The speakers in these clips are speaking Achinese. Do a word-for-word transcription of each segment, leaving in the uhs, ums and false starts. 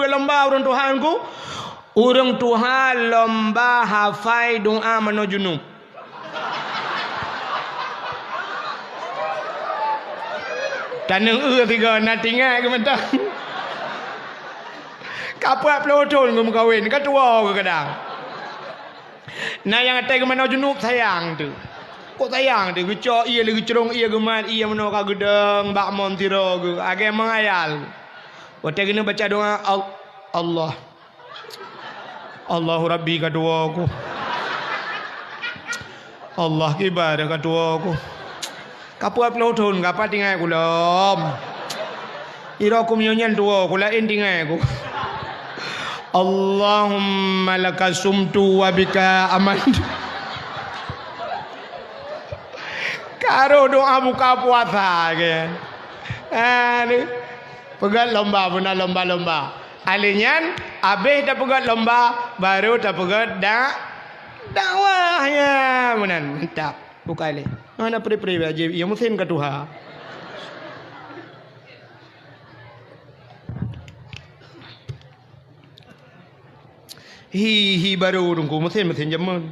Lomba ureuëng tuha Teungku, ureuëng tuha lomba hafai doa manoe junub. Taneueng eu tiga na tinggai geumeutang. Ka peuet ploh thon geumeukawen, ka tuwoe geuh kadang. Na nyang até geumanoe junub sayang teuh. Kok sayang teuh, geucok ié lé geucrong ié geumat ié meunoe ka geudong bak mon tiroe geuh, agée meungayal. Watée geuneuk baca doa, Al-, Allah. Allahu Rabbi ka tuwoe ku. Allah kibar ka tuwoe ku. Ka peuet ploh thon ka pat tinggai ku lom. Iro ku meunyoe nyan tuwoe ku laén tinggai ku. Allahumma laka sumtu wa bika amantu. Ka rôh doa buka puasa ke. Aduh. Peugét lomba, beuna lomba-lomba. Alèh nyan, abéh tapeugét lomba, barô tapeugét dak-, dakwah. Ya, meunan. Mantap. Bukai lé. Hana pri-pri aja, ya musém ka tuha. Hi, hi, barô Teungku, meusén-meusén jameun.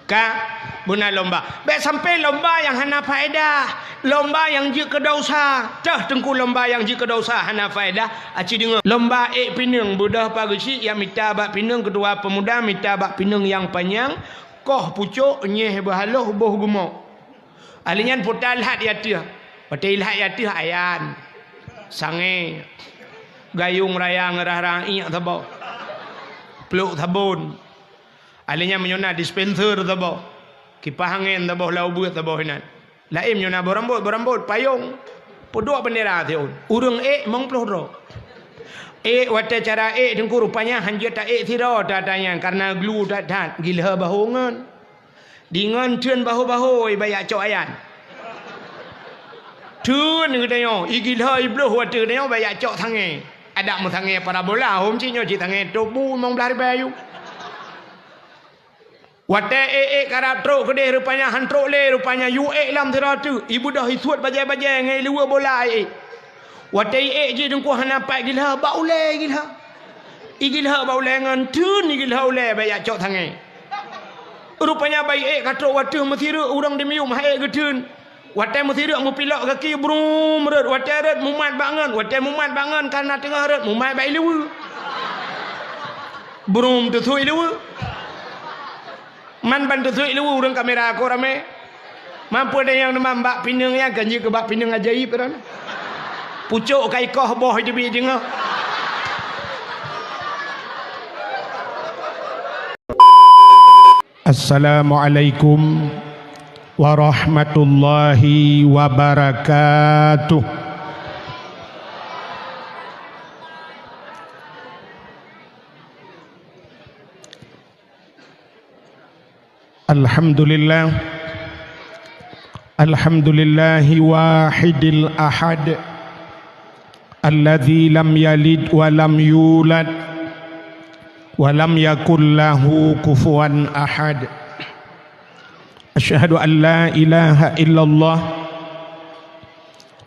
Ka, beuna lomba. Bék sampai lomba nyang hana faedah, lomba nyang jeuet keu dosa. Teuh Teungku lomba nyang jeuet keu dosa hana faedah, aci deungoe. Lomba ék pineung, beudôh pageusik nyang mita bak pineung, keutua peumuda mita bak pineung nyang panyang, koh pucôk, nyeh beuhaloh, boh gumok. Alèh nyan puta lhat i ateueh. Watèe ilhat i ateueh ayan, sangè, gayong raya ngeurah-rah iék saboh, plôk sabon. Alèh nyan meunyoe na dispenser saboh, kipah angén saboh, lau beuet saboh inan. Laén meunyoe na boh rambôt, boh rambôt, payong, peuduek beundera siôn. Ureueng ék limong ploh droe. Ék watèe cara ék Teungku rupanya hanjeuet ta ék sidroe that-that nyan, kareuna glu that-that, gilhö bahô ngon. Deungon theun bahô-bahô bak jak cok ayan. Theun geutanyoe, igilhö ibloh watèe geutanyoe bak jak cok sangè. Adak meusangè parabola, hom cit nyoe cit sangè tôp bu limong blaih ribèe ayô. Watèe ék-ék karab trok keudeh rupanya han trok lé, rupanya yue ék lam sidroe teuk, ibeudôh isuet bajèe-bajèe ngon iluweue bola ék. Watèe iék jih Teungku hana pat gilhö, bak ulèe igilhö. Igilhö bak ulèe ngon theun igilhö ulèe bak jak cok sangè. Rupanya bak iék ka trok watèe meusireuk ureueng dimiyueb han ék geutheun. Watèe meusireuk meupilok gaki brum rhot, watèe rhot mumat bak ngon, watèe mumat bak ngon kareuna teungoh rhot mumat bak iluweue. Brum teusut iluweue. Man ban teusut iluweue ureueng kamera ko ramè. Man peue nyang teuma bak pineung nyan ka jeuet keu bak pineung ajaéb droen. Pucôk ka ikoh boh teubiet deungoe. Assalamualaikum warahmatullahi wabarakatuh. Alhamdulillah. Alhamdulillahi wahidil ahad. Alladzi lam yalid wa lam yulad. Wa lam yakul lahu kufuwan ahad. Asyhadu an la ilaha illallah.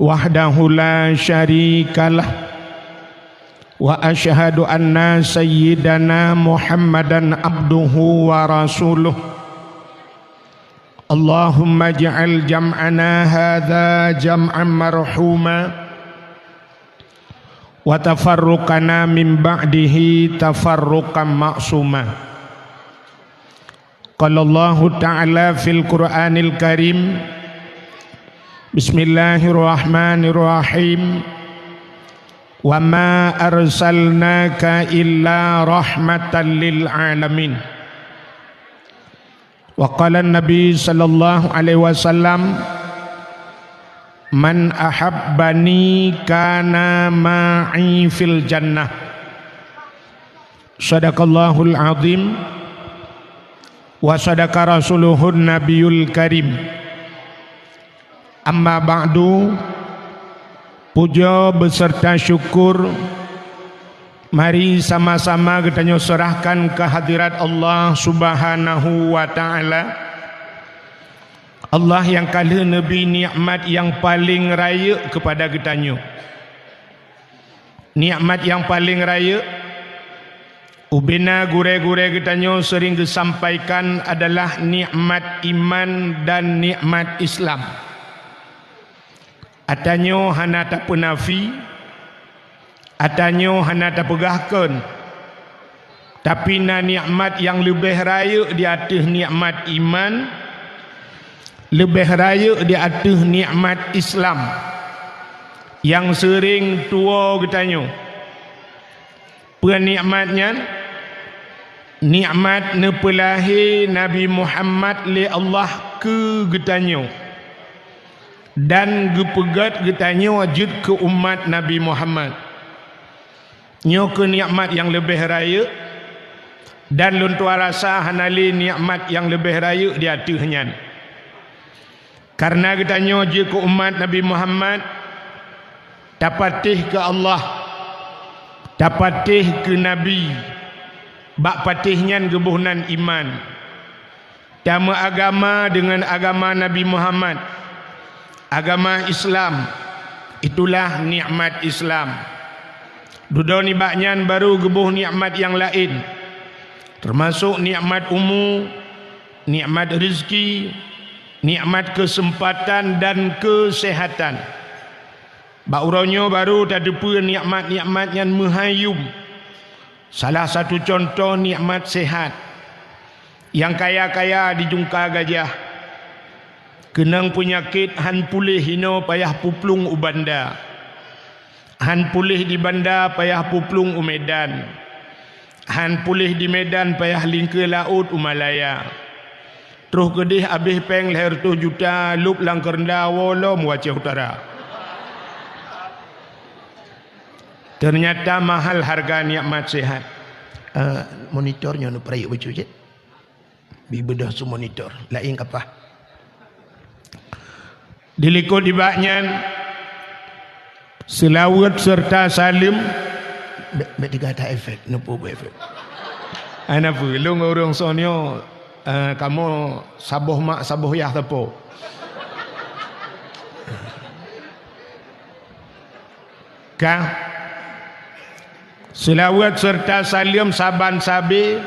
Wahdahu la syarikalah. Wa asyhadu anna sayyidana Muhammadan abduhu wa rasuluh. Allahumma ij'al jam'ana hadza jam'an marhuma. Wa tafarruqana min ba'dihi tafarruqan ma'suma. Qala Allahu ta'ala fil Qur'anil Karim, bismillahirrahmanirrahim. Wa ma arsalnaka illa rahmatan lil alamin. Wa qala Nabi sallallahu alaihi wasallam, "Man ahabbani kana ma'i fil jannah." Shadaqallahul azim wa shadaqa rasuluhun nabiyul karim. Amma ba'du, puja beserta syukur mari sama-sama geutanyoe serahkan keu hadirat Allah Subhanahu wa Ta'ala. Allah nyang ka lheueh neubri nikmat nyang paleng rayeuk keupada geutanyoe. Nikmat nyang paleng rayeuk, ubena gurée-gurée geutanyoe seuring geusampaikan adalah nikmat iman dan nikmat Islam. Atanyoe hana tapeunafi, atanyoe hana tapeugah kon, tapi na nikmat nyang leubeh rayeuk di ateueh nikmat iman, leubeh rayeuk di ateueh nikmat Islam nyang seuring tuwoe geutanyoe. Peue nikmat nyan? Nikmat neupeulahé Nabi Muhammad lé Allah keu geutanyoe dan geupeugét geutanyoe jeuet keu umat Nabi Muhammad. Nyoe keuh nikmat nyang leubeh rayeuk, dan lôn tuan rasa hana lé nikmat nyang leubeh rayeuk di ateueh nyan. Kareuna geutanyoe jeuet keu umat Nabi Muhammad, tapatéh keu Allah, tapatéh keu Nabi, bak patéh nyan geuboh nan iman. Tameuagama deungon agama Nabi Muhammad, agama Islam, itulah nikmat Islam. Dudoe nibak nyan barô geuboh nikmat nyang laén, teumasok nikmat umu, nikmat rezeki, nikmat keuseumpatan dan keuseuhatan. Bak uroe nyoe barô tateupeue nikmat-nikmat nyan meuhai yuem. Salah satu cuntoh nikmat seuhat. Nyang kaya-kaya di jungka gajah, keunong peunyakét han puléh inoe payah puplueng u Banda. Han puléh di Banda payah puplueng u Medan. Han puléh di Medan payah lingkeu laôt u Malaya. Troh keudeh abéh péng lhée reutôh juta lôb lam keureunda woe lom u Aceh Utara. Teunyata mahal hareuga nikmat seuhat. Eh, monitor nyoe neupeurayeuk bacut cit. Bi beudôh su monitor, laén kapah. Dilikot nibak nyan, seulaweuet seureuta saleuem. Bèk, bèk tigata efek, neupeu efek. Hana peue, lôn ngon ureueng soe nyoe, eh, kamoe saboh mak saboh yah sapo. Ka. Seulaweuet seureuta saleuem saban sabe,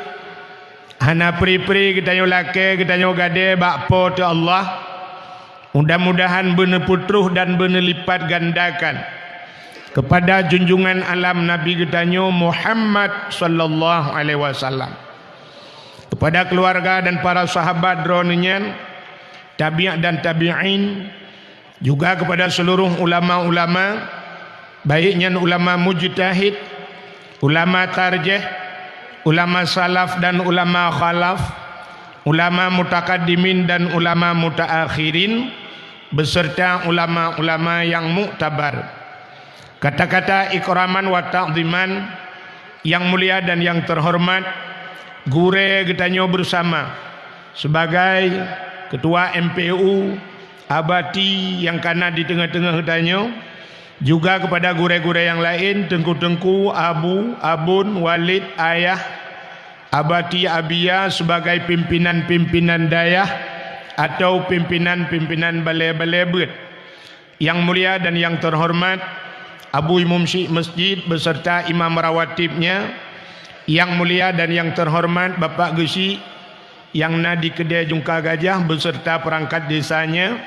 hana pri-pri geutanyoe lakée geutanyoe gadée bak Po teu Allah. Mudah-mudahan beuneupeutroh dan beuneulipat gandakan keupada junjungan alam Nabi geutanyoe Muhammad sallallahu alaihi wasallam, keupada keuluwarga dan para sahabat droeneuh nyan, tabi' dan tabi'in, juga keupada seuluruh ulama-ulama, baik nyan ulama mujtahid, ulama tarjih, ulama salaf dan ulama khalaf, ulama mutakaddimin dan ulama mutaakhirin, beserta ulama-ulama nyang muktabar. Kata-kata ikraman wa ta'ziman, yang mulia dan yang terhormat, gurée geutanyoe bersama sebagai Ketua M P U, Abati nyang kana di teungoh-teungoh geutanyoe, juga keupada gurée-gurée nyang laén, teungku-teungku, abu, abon, walid, ayah, Abati Abia sebagai pimpinan-pimpinan dayah atau pimpinan-pimpinan balée-balée beuet. Yang mulia dan yang terhormat Abu Imum Syik Masjid beserta imam rawatibnya, yang mulia dan yang terhormat Bapak Geusyik nyang na di Keudée Jungka Gajah beserta perangkat desanya,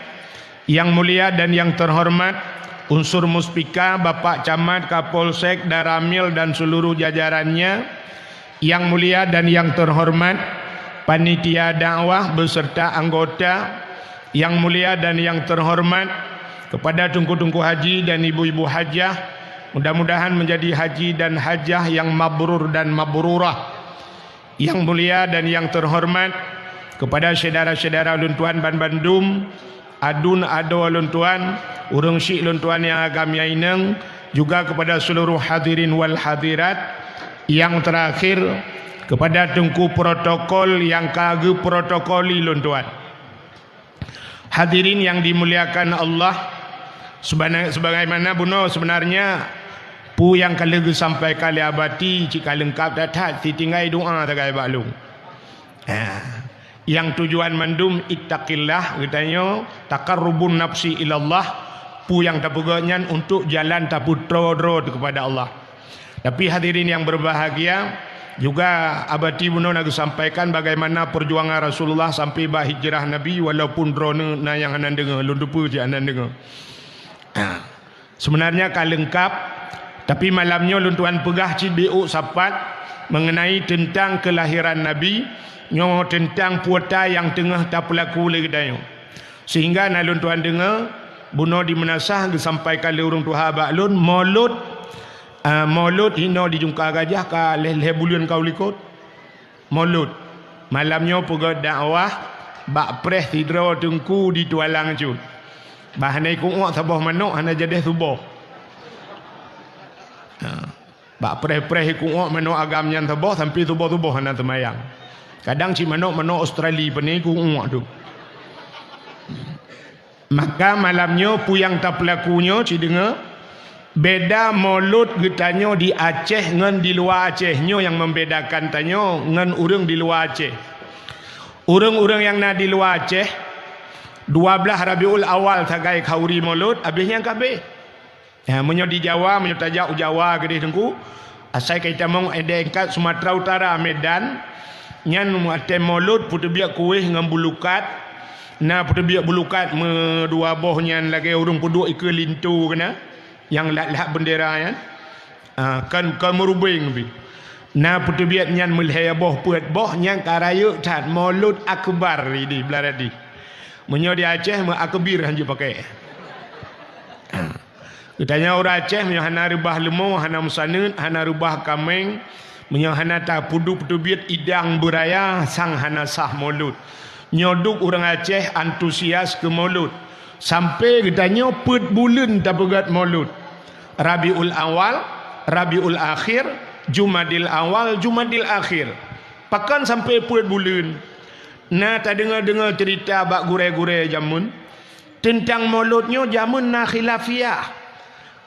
yang mulia dan yang terhormat unsur Muspika, Bapak Camat, Kapolsek, Danramil dan seluruh jajarannya, yang mulia dan yang terhormat panitia dakwah beserta anggota, yang mulia dan yang terhormat kepada teungku-teungku haji dan ibu-ibu hajah, mudah-mudahan menjadi haji dan hajah yang mabrur dan mabrurah. Yang mulia dan yang terhormat kepada syedara-syedara lôn tuan banbandum, adun adoe lôn tuan, ureueng syik lôn tuan nyang agam nyang inong, juga kepada seluruh hadirin wal hadirat, yang terakhir kepada teungku protokol nyang ka geuprotokoli lôn tuan. Hadirin yang dimuliakan Allah, sebana-, sebagaimana bunoe sebenarnya peue nyang ka lheueh geusampaikan lé Abati cit ka leungkap that-that, sitinggai doa sagai bak lôn. Ha, nyang tujuan mandum ittaqillah geutanyoe, taqarrubun nafsi ilallah, peue nyang tapeugét nyan untuk jalan tapeutroe droe teuh keupada Allah. Tapi hadirin yang berbahagia, juga Abati bunoe na geusampaikan bagaimana perjuangan Rasulullah sampai bak hijrah Nabi, walaupun droeneuh na nyang hana deungoe, lôn teupeue cit hana deungoe. Ha. Sebenarnya ka leungkap, tapi malam nyoe lôn tuan peugah cit biôk sapat mengenai teuntang keulahiran Nabi, nyoe teuntang peue nyang teungoh tapeulaku lé geutanyoe. Sehingga na lôn tuan deungoe, bunoe di meunasah geusampaikan lé ureuëng tuha bak lôn, Maulud, ah, Maulud inoe di Jungka Gajah ka lhée-lhée buleuen ka u likot. Maulud. Malam nyoe peugét dakwah bak preh sidroe teungku di Tualang Cut. Bah hana ikuek saboh manok hana jadeh suboh. Ha. Bak preh-preh ikuek manok agam nyan saboh sampai suboh-suboh hana seumayang. Kadang cit manok-manok Australia pane ikuek tu. Maka malam nyoe peue nyang tapeulaku nyoe, ci deungoe, beda Maulud geutanyoe di Aceh ngon di luwa Aceh. Nyoe nyang membedakan tanyoe ngon ureuëng di luwa Aceh. Ureuëng-ureuëng nyang na di luwa Aceh, dua blaih Rabiul Awal sagai khauri Maulud, habéh nyan ka habéh. Ya, meunyoe di Jawa, meunyoe tajak u Jawa keudeh Teungku, asai ka itamong, eh, di tingkat Sumatera Utara, Medan, nyan watée Maulud peuteubiet kueh ngon bulukat, na peuteubiet bulukat meudua boh nyan lagée ureuëng peuduek ikeue linto keunan, nyang lat-lat bendera nyan, ah, kon, kon meurubeng pih. Na peuteubiet nyan meulhée boh peuet boh, nyan ka rayeuk that, Maulud Akbar di, di Belarati. Meunyoe di Aceh, meu akbir hanjeuet pakai. Geutanyoe ureuëng Aceh meunyoe hana reubah leumo, hana meusaneut, hana reubah kaméng, meunyoe hana tapeuduek peuteubiet idang beuraya, sang hana sah Maulud. Nyoe duek ureuëng Aceh antusias keu Maulud. Sampai geutanyoe peuet buleuen tapeugét Maulud. Rabiul Awal, Rabiul Akhir, Jumadil Awal, Jumadil Akhir. Pakon sampai peuet buleuen? Na tadeungoe-deungoe ceurita bak gurée-gurée jameun. Teuntang Maulud nyoe jameun na khilafiyah.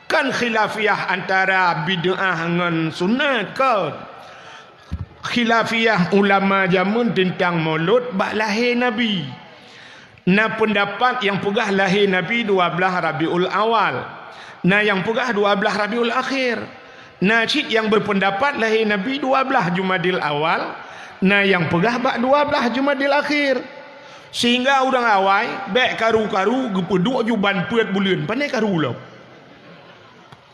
Kon khilafiyah antara bid'ah ngon sunat, kon. Khilafiyah ulama jameun teuntang Maulud bak lahé Nabi. Na peundapat nyang peugah lahé Nabi dua blaih Rabiul Awal. Na nyang peugah dua blaih Rabiul Akhir. Na cit nyang beupeundapat lahé Nabi dua blaih Jumadil Awal, na nyang peugah bak dua blaih Jumadil Akhir. Sehingga ureuëng awai bék karu-karu geupeuduek ju ban peuet buleuen, pane karu lom.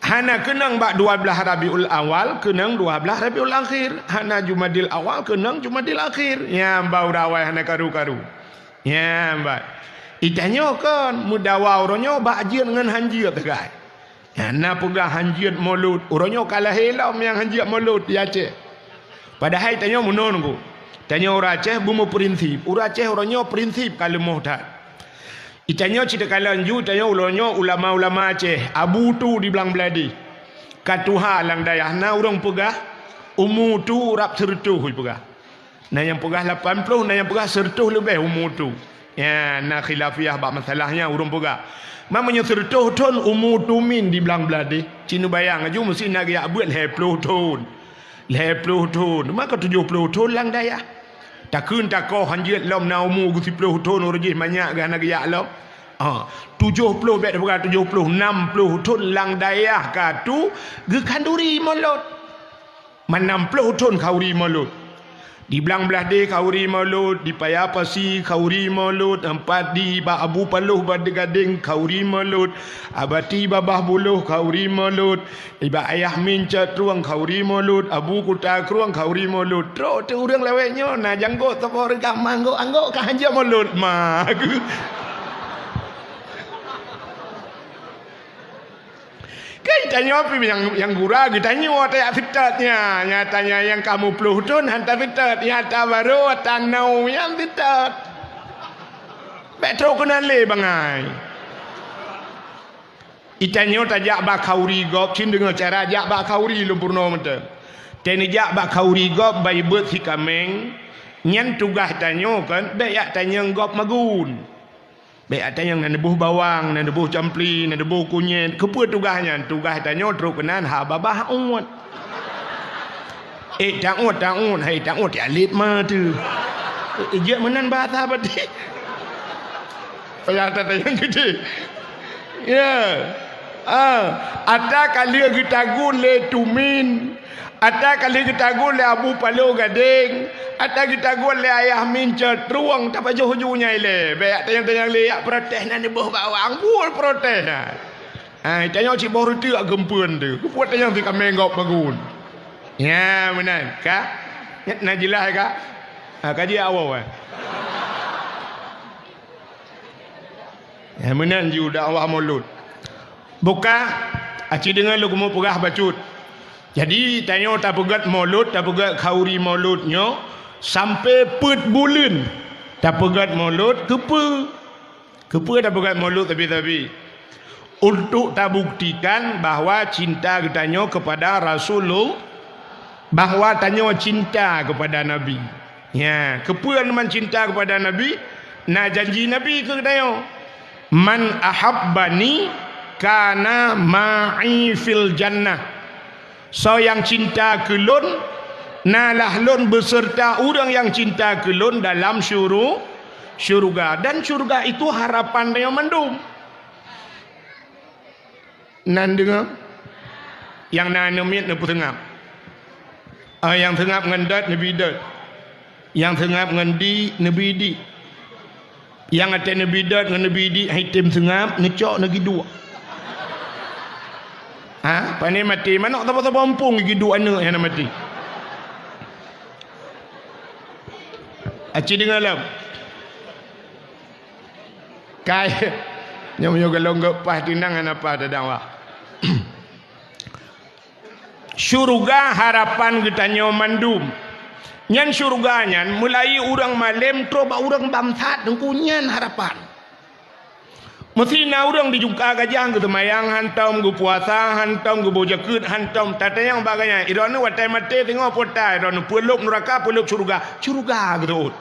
Hana keunong bak dua blaih Rabiul Awal, keunong dua blaih Rabiul Akhir. Hana Jumadil Awal, keunong Jumadil Akhir. Nyan ba ureuëng awai hana karu-karu. Nyan ba. Itanyoe kon meudawa uroe nyoe bak jeuet ngon hanjeuet sagai. Nyan na peugah hanjeuet Maulud, uroe nyoe ka lahé lom nyang hanjeuet Maulud di Aceh. Padahai tanyoe meunoe Teungku. Tanyoe ureuëng Aceh beumeuprinsip. Ureuëng Aceh uroe nyoe prinsip ka leumoh that. Itanyoe cit takalon ju, tanyoe uroe nyoe ulama-ulama Aceh, Abu Tu di Blang Beuladi. Ka tuha lam dayah, na ureuëng peugah, umu Tu rab seureutôh peugah. Na nyang peugah lapan ploh, na nyang peugah seureutôh leubeh umu Tu. Ya, na khilafiyah bak masalah nyan ureuëng peugah. Ma meunyoe seureutôh thon umu Tu min di Blang Beuladi, ci neubayang aju meusti na geujak beuet lhée ploh thon. Lhée ploh thon, maka tujoh ploh thon lam dayah. Takheun takoh hanjeuet lom na umu geusiplôh thon uroe jih manyak geuh hana geujak lom. Ha, tujoh ploh bék tapeugah tujoh ploh, nam ploh thon lam dayah ka tu geukhanduri Maulud. Meunam ploh thon khauri Maulud. Di Blang Beuladi khauri Maulud, di Paya Pasi khauri Maulud, teumpat di bak Abu Paloh Batu Gadeng khauri Maulud, Abati Babah Buloh khauri Maulud, di bak Ayah Min Cot Trueng khauri Maulud, Abu Kuta Krueng khauri Maulud. Trok teuh ureuëng lawét nyoe na janggôt saboh reugah manggôt-anggôt ka hanjeuet Maulud. Ma. Kan tanyoe pih nyang, nyang gura geutanyoe tajak seutôt nyan. Nyatanya nyang ka muplôh thon han taseutôt, nyata barô tanoe nyang seutôt. Bék trok keunan lé bangai. Itanyoe tajak bak khauri gob, cit deungoe cara jak bak khauri lôn peurunoe mantong. Teuneujak bak khauri gob bai beuet sikaméng, nyan tugaih tanyoe kon, bék jak tanyong gob magun. Bék atanyong na neuboh bawang, na neuboh campli, na neuboh kunyét. Keupeue tugaih nyan? Tugaih tanyoe trok keunan ha babah uet. Eh, taôt, taôt, hai taôt, ya lét ma teuh. Eh, jeuet meunan bahasa batik. Payah tatanyong geude. Ya. Ah, ata ka lheueh geutagun lé tumin. Ata ka lheueh geutagun lé Abu Palo Gadeng, ata geutagun lé Ayah Min Cot Trueng, tapajoh ju nyan ilée. Bék tanyong-tanyong lé, jak protes nan diboh bawang, buet protes na. Ha, tanyong cit boh reuteuek geumpeuen tu. Keupeue tanyong si kameng gop bagun. Nya, meunan, ka? Nyan na jeulaih ka? Ha, ka jeuet awai, eh? Nya, meunan ju dakwah Maulud. Buka, aci deungoe lôn keumeung peugah bacut. Jadi, tanyoe tapeugét Maulud, tapeugét khauri Maulud nyoe, sampoe peuet buleuen tapeugét Maulud, keupeue? Keupeue tapeugét Maulud sabe-sabe? Untuk tabuktikan bahwa cinta geutanyoe kepada Rasulul-, bahwa tanyoe cinta kepada Nabi. Nya, keupeue neuman cinta kepada Nabi? Na janji Nabi keu geutanyoe, "Man ahabbani kana ma'i fil jannah." Soe nyang cinta keu lôn, na lah lôn beuseurta ureuëng nyang cinta keu lôn dalam syuru-, syuruga. Dan syuruga itu harapan tanyoe mandum. Nan deungoe, nyang na aneuk miet neupeuseungab. Ah, nyang seungab ngon dot neubi dot. Nyang seungab ngon di neubi di. Nyang até neubi dot ngon neubi di, hai tem seungab, neucok neugi duek. Ha? Pane maté, manok saboh-saboh muphom gi duek aneuk nyang na maté. Aci deungoe lom. Kai, nyoe meunyoe golom geupaih teunang hana paih tadang wah. Syuruga harapan geutanyoe mandum. Nyan syuruga nyan meulayeue ureuëng malém troh bak ureuëng bangsat, teungku, nyan harapan. Meusina ureuëng di Jungka Gajah geuseumayang hantom, geupuasa hantom, geuboh jakeuet hantom, tatanyong bak gobnyan, "Droeneuh watée maté singoh peue that, droeneuh peulop nuraka, peulop syuruga?" Syuruga geuseuôt.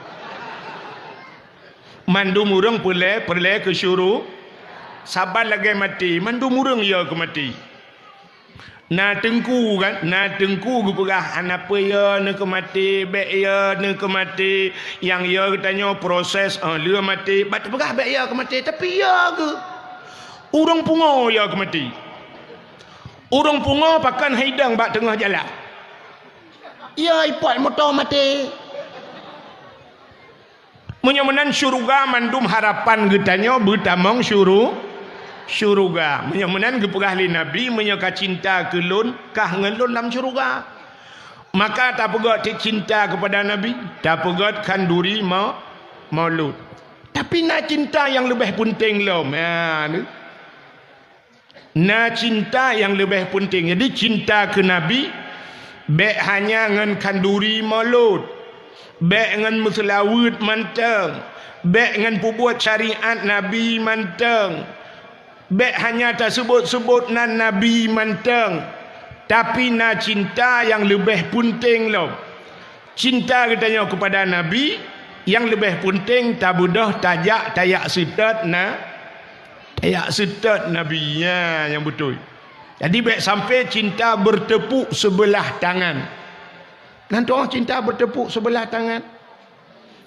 Mandum ureuëng peureulée, peureulée keu syuru-, saban lagée maté, mandum ureuëng yo keu maté. Na teungku kan, na teungku geupeugah, "Hana peue yo neuh keu maté, bék yo neuh keu maté, nyang yo geutanyoe proses, oh, lheueh maté." Bat teupeugah bék yo keu maté, tapi yo geuh. Ureuëng pungo yo keu maté. Ureuëng pungo pakon hidang bak teungoh jalan. Yo ipot moto maté. Meunyoe meunan syuruga mandum harapan geutanyoe beutamong syuru-, syuruga. Meunyoe meunan geupeugah lé Nabi, "Meunyoe ka cinta keu lôn, kah ngon lôn lam syuruga." Maka tapeugét cinta keupada Nabi, tapeugét khanduri mau-, maulud. Tapi na cinta nyang leubeh peunteng lom. Ya, ni. Na cinta nyang leubeh peunteng. Jadi, cinta keu Nabi bék hanya ngon khanduri maulud, bék ngon meuseulaweuet mantong, bék ngon peubuet syariat Nabi mantong, bék hanya taseubot-seubot nan Nabi mantong, tapi na cinta nyang leubeh peunteng lom. Cinta geutanyoe keupada Nabi, nyang leubeh peunteng tabeudôh tajak tajak seutôt na, tajak seutôt Nabi, nyan nyang beutôi. Jadi, bék sampai cinta bertepuk sebelah tangan. Nan toh cinta bertepuk sebelah tangan?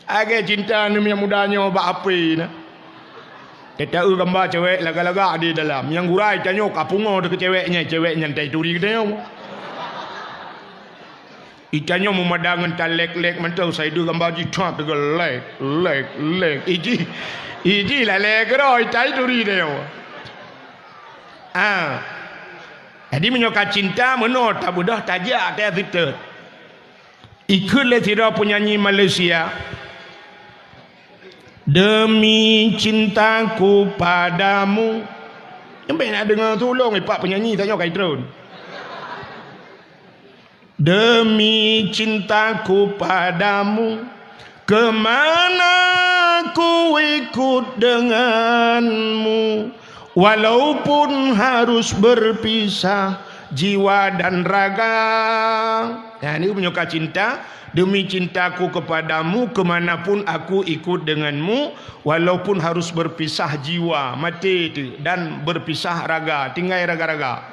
Lagée cinta aneuk muda nyoe bak H P na. Teuta-eu gamba cewek lagak-lagak di dalam. Nyang gura tanyoe ka pungo teuh keu cewek nyan, cewek nyan tai turi geutanyoe. Itanyoe meumada ngon talek-lek mantong, saideue gamba jih that teuga lek, lek, lek. Iji, iji lalek keudroe itai turi deh. Ah. Jadi meunyoe ka cinta meunoe tabeudôh tajak até sitet. Ikheun lé sidroe peunyanyi Malaysia, "Demi cintaku padamu." Nyang bék na deungoe tulông ipak peunyanyi tanyoe ka itreun. Demi cintaku padamu, kemana ku ikut denganmu, walaupun harus berpisah jiwa dan raga. Nah, ini meunyoe ka cinta, demi cintaku kepadamu, kemanapun aku ikut denganmu, walaupun harus berpisah jiwa, maté teuh, dan berpisah raga, tinggai raga-raga.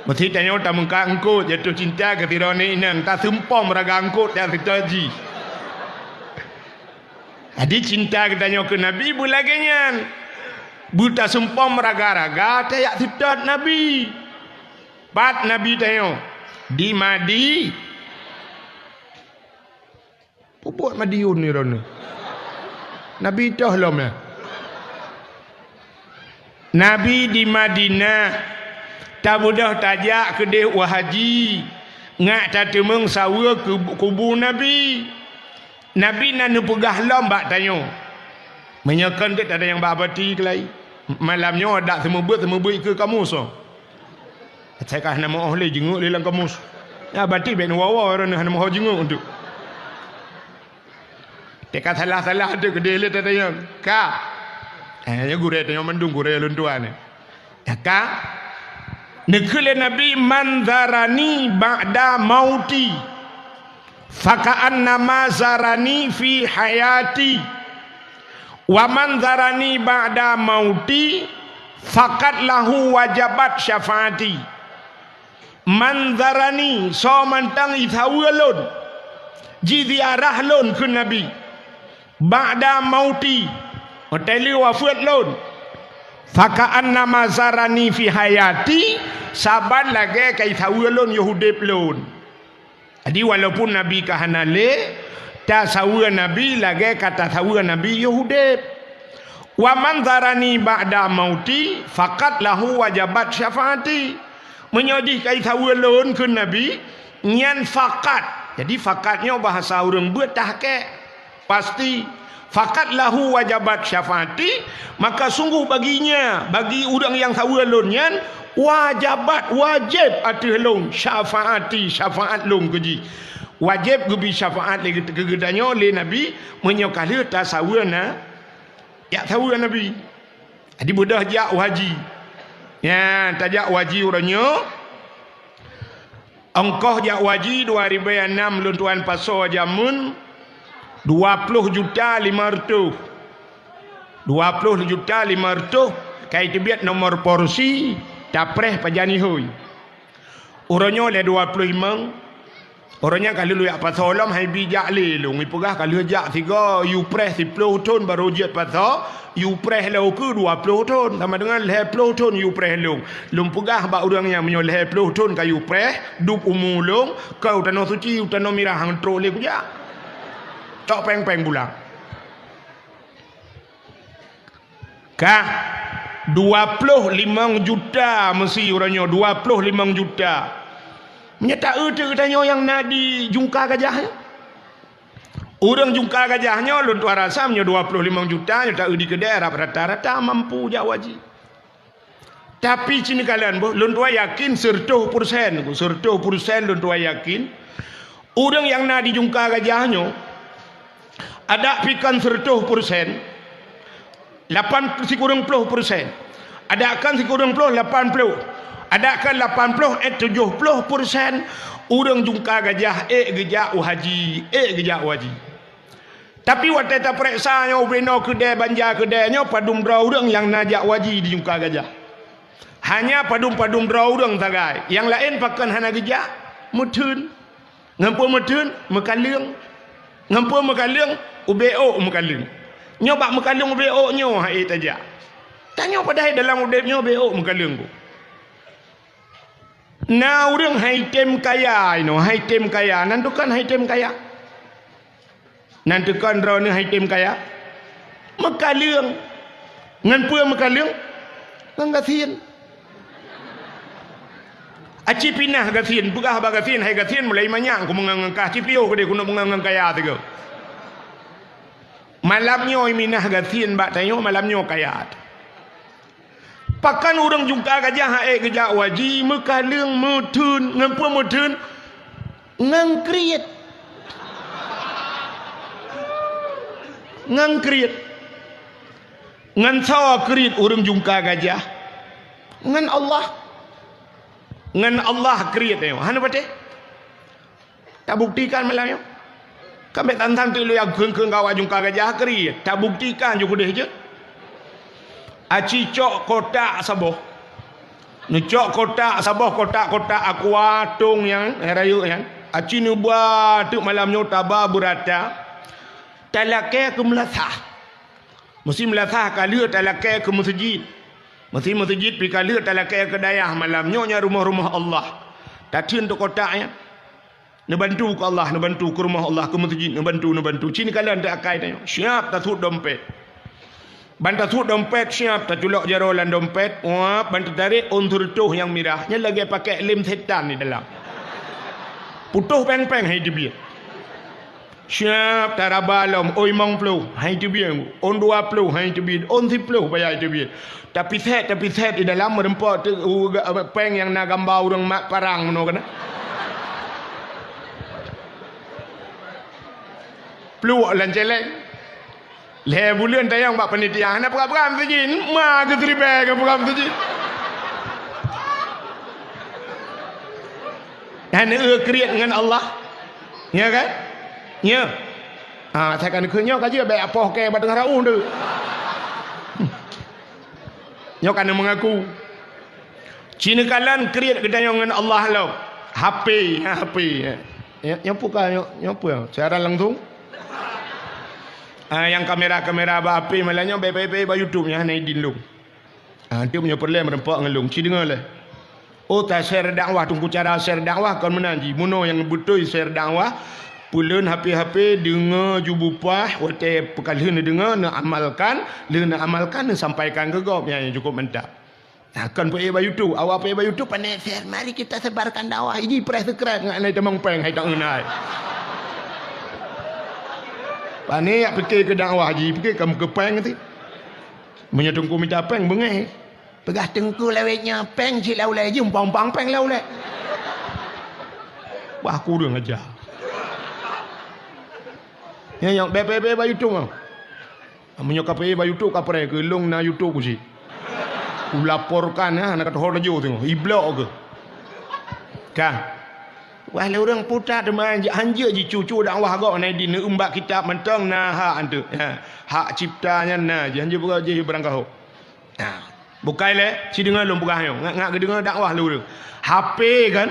Meusé tanyoe tameungka eungkôt jatuh cinta keu sidroe inong, taseumpom raga eungkôt dan seutôt jih. Jadi cinta geutanyoe keu Nabi beulagée nyan. Beutaseumpom raga-raga tajak seutôt Nabi. Pat Nabi tanyoe? Di Madi-, Peubuet Madiun ni droeneuh. Nabi toh lom, ya? Nabi di Madinah, tabeudôh tajak keudeh u haji, ngat tateumeung saweue keu kubu Nabi. Nabi na neupeugah lom bak tanyoe. Meunyoe kon teuk tada nyang bak bati keulai. Malam nyoe dak seumeubeuet, seumeubeuet keu kamoe soe. Asai ka hana meu'oh lé jingeuk lé lam kamus. Ya, berarti bèk neuwoe-woe droeneuh hana meu'oh jingeuk tu. Teuka salah-salah tu keudeh lé tatanyong. Ka. Eh, ya gurèe tanyong mandum gurèe lôn tuan ni. Ya ka. Neukheun lé Nabi, "Man zarani ba'da mauti, faka'annama zarani fi hayati." "Wa man zarani ba'da mauti, faqad lahu wajabat syafaati." Man zarani, soe mantong jisaweue lôn, jiziarah lôn kheun Nabi, ba'da mauti, watèe lheueh wafeuet lôn, faka'annama zarani fi hayati, saban lagèe ka jisaweue lôn yoh udép lôn. Jadi, walaupun Nabi ka hana lé, tasaweue Nabi lagèe ka tasaweue Nabi yoh udép. "Wa man zarani ba'da mauti, faqad lahu wajabat syafaati." Meunyoe jih ka jisaweue lôn kheun Nabi, nyan faqad. Jadi, faqad nyoe bahasa ureueng beuet tahqiq. Pasti, "Faqad lahu wajabat syafaati," maka sungguh baginya, bagi ureueng nyang saweue lôn nyan, wajabat, wajéb ateueh lôn, syafaati, syafaat lôn keu jih. Wajéb geubri syafaat lé, keu geutanyoe lé Nabi, meunyoe ka lheueh tasaweue na, jak saweue Nabi. Jadi beudôh jak u haji. Nyan, tajak u haji uroe nyoe. Ongkoh jak u haji dua ribèe nam lôn tuan pasoe jameun dua ploh juta limong reutôh. Dua ploh juta limong reutôh, ka iteubiet nomor porsi, tapreh pajan ihôi. Uroe nyoe lé dua ploh limong. Uroe nyan ka lheueh jak pasoe lom, han ibi jak lé lôn. Ipeugah ka lheueh jak sigoe, yue preh siploh thon barô jeuet pasoe, yue preh lom keu dua ploh thon, sama dengan lhèe ploh thon yue preh lôn. Lôn peugah bak ureueng nyan, meunyoe lhèe ploh thon ka yue preh, dub umu lôn, keu u Tanoh Suci, u Tanoh Mirah, han trok lé kujak. Cok péng-péng pulang. Kah, dua ploh limong juta meusi uroe nyoe, dua ploh limong juta. Meunyoe taeu teuk geutanyoe nyang na di Jungka Gajah nyoe. Ureueng Jungka Gajah nyoe lôn tuan rasa meunyoe dua ploh limong juta nyoe taeu di keudè rata-rata mampu jak u haji. Tapi ci neukalon boh, lôn tuan yakin seureutôh peureusén, seureutôh peureusén lôn tuan yakin, ureueng nyang na di Jungka Gajah nyoe, adak pih kon seureutôh peureusén, lapan sikureueng ploh peureusén. Adak kon sikureueng ploh, lapan ploh. Adak kon lapan ploh, eh, tujoh ploh peureusén ureueng Jungka Gajah ék geujak u haji, ék geujak u haji. Tapi watèe tapareksa nyoe ubé noe keudè, banja keudè nyoe, padum droe ureueng nyang na jak u haji di Jungka Gajah. Hanya padum-padum droe ureueng sagai. Nyang laén pakon hana geujak, meutheun. Ngon peue meutheun? Meukaleueng. Ngon peue meukaleueng? Ubé ôk meukaleueng. Nyoe bak meukaleueng ubé ôk nyoe han ék tajak. Tanyoe padahai dalam udép nyoe ubé ôk meukaleueng boh. Na ureueng han item kaya inoe, han item kaya. Nan tukon han item kaya. Nan tukon droeneuh han item kaya. Meukaleueng. Ngon peue meukaleueng? Ngon gasien. Aci pinah gasien, peugah bak gasien, "Hai gasien, mulai manyang kumeungon ngon kah, ci piôh keudeh keuneuk meungon ngon kaya sigoe." Malam nyoe minah gasien bak tanyoe, malam nyoe kaya. Pakon ureueng Jungka Gajah han ék geujak u haji, meukaleueng, meutheun, ngon peue meutheun? Ngon kriet. Ngon kriet. Ngon soe kriet ureueng Jungka Gajah? Ngon Allah. Ngon Allah kriet nyoe. Hana patéh? Tabuktikan malam nyoe. Kan bèk tan-tan teuk lôn kheun-kheun keu awak Jungka Gajah kriet. Tabuktikan ju keudeh jeuet. Aci cok kotak saboh. Neucok kotak saboh, kotak-kotak aqua tong nyan, eh, rayeuk nyan. Aci neuba teuk malam nyoe taba beurata. Talakèe keu meulasah. Meusi meulasah ka lheueh talakèe keu meuseujid. Meusi meuseujid pih ka lheueh talakée keu dayah malam nyoe, nyan rumoh-rumoh Allah. Tatheun teukotak nyan. Neubantu keu Allah, neubantu keu rumoh Allah, keu meuseujid, neubantu, neubantu. Ci neukalon teuh akai tanyoe. Siap tasuet dompet. Ban tasuet dompet siap, taculok jaroe lam dompet, wap, ban teutarek ôn sireutôh nyang mirah. Nyan lagée pakék lem setan di dalam. Putôh péng-péng hai teubiet. Siap taraba lom, ôn limong ploh hai teubiet, ôn dua ploh hai teubiet, ôn siploh payah teubiet. Tapi sét, tapi sét di dalam meureumpok teu-, u-, ga-, péng nyang na gamba ureuëng mat parang meunoe keunan. Pluek lam céléng. Lhée buleuen tanyong bak panitia, hana peugah-peugah meuseujid, ma geuseuribée geupeugah meuseujid. Hana eu kriet ngon Allah. Nya kan? Nya. Ah, saya kan keu nyoe ka jeuet bék apoh kée bak teungoh raun tu. Nyoe ka neumeungaku. Ci neukalon kriet geutanyoe ngon Allah lom. H P, ha, H P. Ya, nyoe peue ka, nyoe, nyoe peue? Siaran langsung? Ah, nyang kamera-kamera bak H P malam nyoe, bék, bék, bék, bak YouTube nyan hana idin lom. Ah, tu meunyoe peureulée meureumpok ngon lôn. Ci deungoe lé. Oh, ta share dakwah, teungku cara share dakwah kon meunan jih. Bunoe nyang beutôi share dakwah, peulon H P-H P, deungoe ju bupah, watée peukalheueh neudeungoe, neuamalkan, lheueh neuamalkan, neusampaikan keu gob. Nyan nyang cukup mantap. Nah, kon peuék bak YouTube. Awak peuék bak YouTube, pané share, mari kita sebarkan dakwah. Iji preh subscribe ngat nai tamong péng, hai taeun hai. Pané yak pike keu dakwah ji, pike kam keu péng ti. Meunyoe teungku mita péng, beungéh. Peugah teungku lawét nyoe péng cit lam ulée, jeuem pang-pang péng lam ulée. Bah, kureueng aja. Nyan nyang bé-bé-bé bak YouTube nyoe. Meunyoe ka peuék bak YouTube, ka preh keu lôn na YouTube cit. Kulaporkan, ha, na ka teuhor laju teungoh. Iblok keuh. Ka. Wah, lé ureuëng puta teuma hanjeuet jicucu dakwah gob na di neueumbak kitab mantong na hak anteuk. Ha, hak cipta nyan na, jihanjeuet peugah jih barangkaho. Nah, bukai lé, ci deungoe lôn peugah nyoe, ngat-ngat geudeungoe dakwah lôn. H P kan?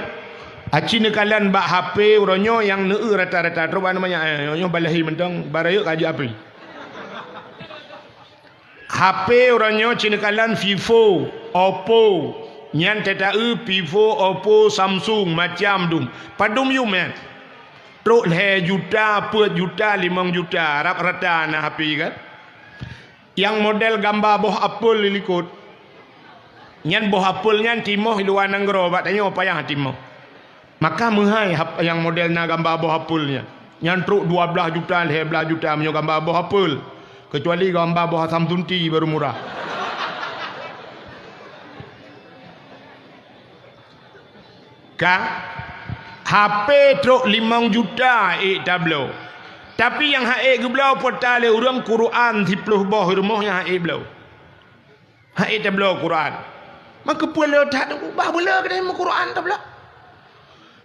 Aci neukalon bak H P uroe nyoe nyang neueu rata-rata trok bak nama nyan, eh, nyoe balahi mantong, barayek ka jeuet H P. H P uroe nyoe ci neukalon Vivo, Oppo, nyan teuta-eu Vivo, Oppo, Samsung, macam dum. Padum yum nyan? Trok lhée juta, peuet juta, limong juta, rab rata na H P kan? Nyang model gamba boh apel di likot. Nyan boh apel nyan timoh i luwa nanggroe, bak tanyoe payah timoh. Maka meuhai hap-, nyang model na gamba boh apel nyan. Nyan trok dua blaih juta, lhée blaih juta meunyoe gamba boh apel. Keucuali gamba boh asam sunti baru murah. Ka, H P trok limong juta ék tabloe. Tapi nyang han ék geubloe peue ta lé ureuëng, Quran siploh boh rumoh nyang han ék bloe. Han ék tabloe Quran. Maka peue le that, bah beu le keudeh meu Quran tabloe.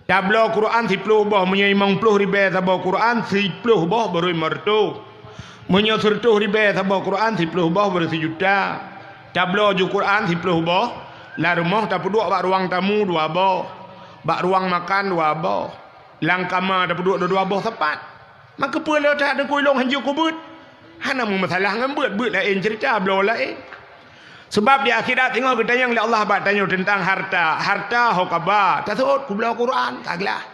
Tabloe Quran siploh boh, meunyoe limong ploh ribée saboh Quran, siploh boh barô limong reutôh. Meunyoe sireutôh ribée saboh Quran, siploh boh barô sijuta. Tabloe ju Quran siploh boh, lam rumoh tapeuduek bak ruang tamu dua boh, bak ruang makan dua boh, lam kama tapeuduek dua-dua boh sapat. Maka peue le that teungku ilong hanjeuet kubeuet? Hana meumasalah ngon beuet, beuet laén ceurita, bloe laén. Sabab di akhirat singoh geutanyong lé Allah bak tanyoe teuntang harta. Harta ho kaba, taseuôt kubloe Quran, ka glah.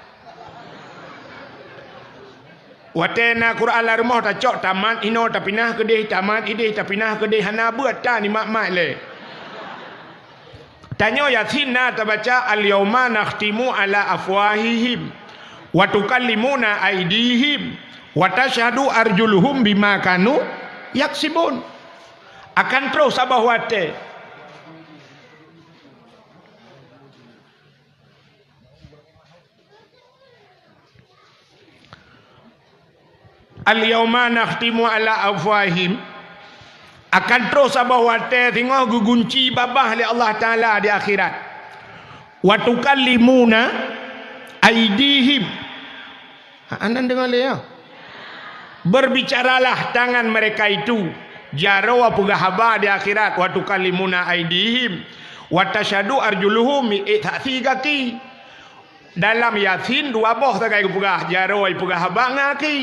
Watée na Quran lam rumoh tacok tamat inoe tapinah keudeh, tamat ideh tapinah keudeh, hana beuet ta ni mat-mat lé. Tanyoe Yasin na tabaca, "Al-yauma nakhtimu ala afwahihim, wa tukallimuna aidihim, wa tasyhadu arjuluhum bima kanu yaksibun." Akan troh saboh watée. "Al-yauma nakhtimu ala afwahihim." Akan troh saboh watée singoh geugunci babah lé Allah Taala di akhirat. "Wa tukallimuna aidihim." Ha, anan deungoe lé, ya. "Berbicaralah tangan mereka itu." Jaroe peugah haba di akhirat, "Wa tukallimuna aidihim, wa tasyhadu arjuluhum," ék saksi gaki. Dalam Yasin dua boh sagai geupeugah, jaroe peugah haba ngon gaki.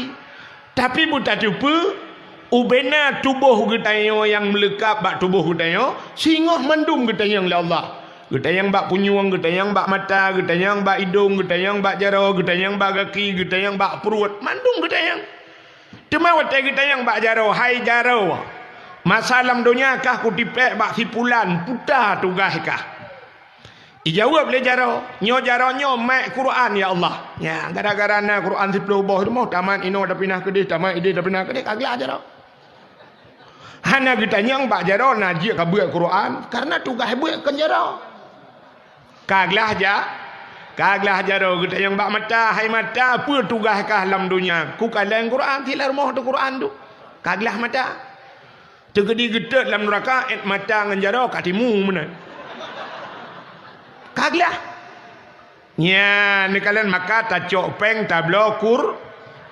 Tapi beutateupeue, Ubena tuboh geutanyoe nyang meuleukab bak tuboh geutanyoe, singoh mandum geutanyong lé Allah. Geutanyong bak punyueng, geutanyong bak mata, geutanyong bak idong, geutanyong bak jaroe, geutanyong bak gaki, geutanyong bak pruet, mandum geutanyong. Teuma watée geutanyong bak jaroe, "Hai jaroe, masa lam donya kah kutipék bak sipulan, peue tugaih kah?" Ijaweueb lé jaroe, "Nyoe jaroe nyoe meu'en Quran, ya Allah." Nya, gara-gara na Quran siplôh boh rumoh, tamat inoe tapinah keudeh, tamat ideh tapinah keudeh, ka glah jaroe. Hana geutanyong bak jaroe na jeuet ka beuet Quran, kareuna tugaih beuet kon jaroe. Ka glah ja-, ka glah jaroe geutanyong bak mata, "Hai mata, peue tugaih kah lam donya?" "Kukalon Quran, silah rumoh teuh Quran tu." Ka glah mata. Teukeudi geutot lam nuraka, 'et mata ngon jaroe ka timu meunan. Ka glah. Nya, neukalon maka tacok péng tabloe Qur-,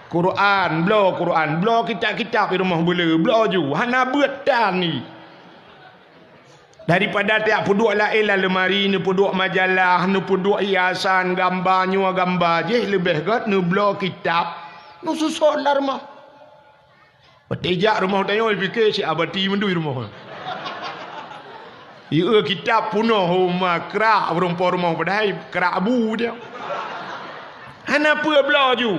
Quran, bloe Quran, bloe kitab-kitab di rumoh beuleu, bloe ju, hana beuet tan ni. Daripada tajak peuduek laén lam leumari, neupeuduek majalah, neupeuduek hiasan, gamba nyoe gamba jih, leubeh gét neubloe kitab, neususot lam rumoh. Watée jak rumoh tanyoe, pike si abati mandum rumoh. Ieu kitab punoh homa krak ureuëng po rumoh, padahai krak bu dia. Hana peue bloe ju.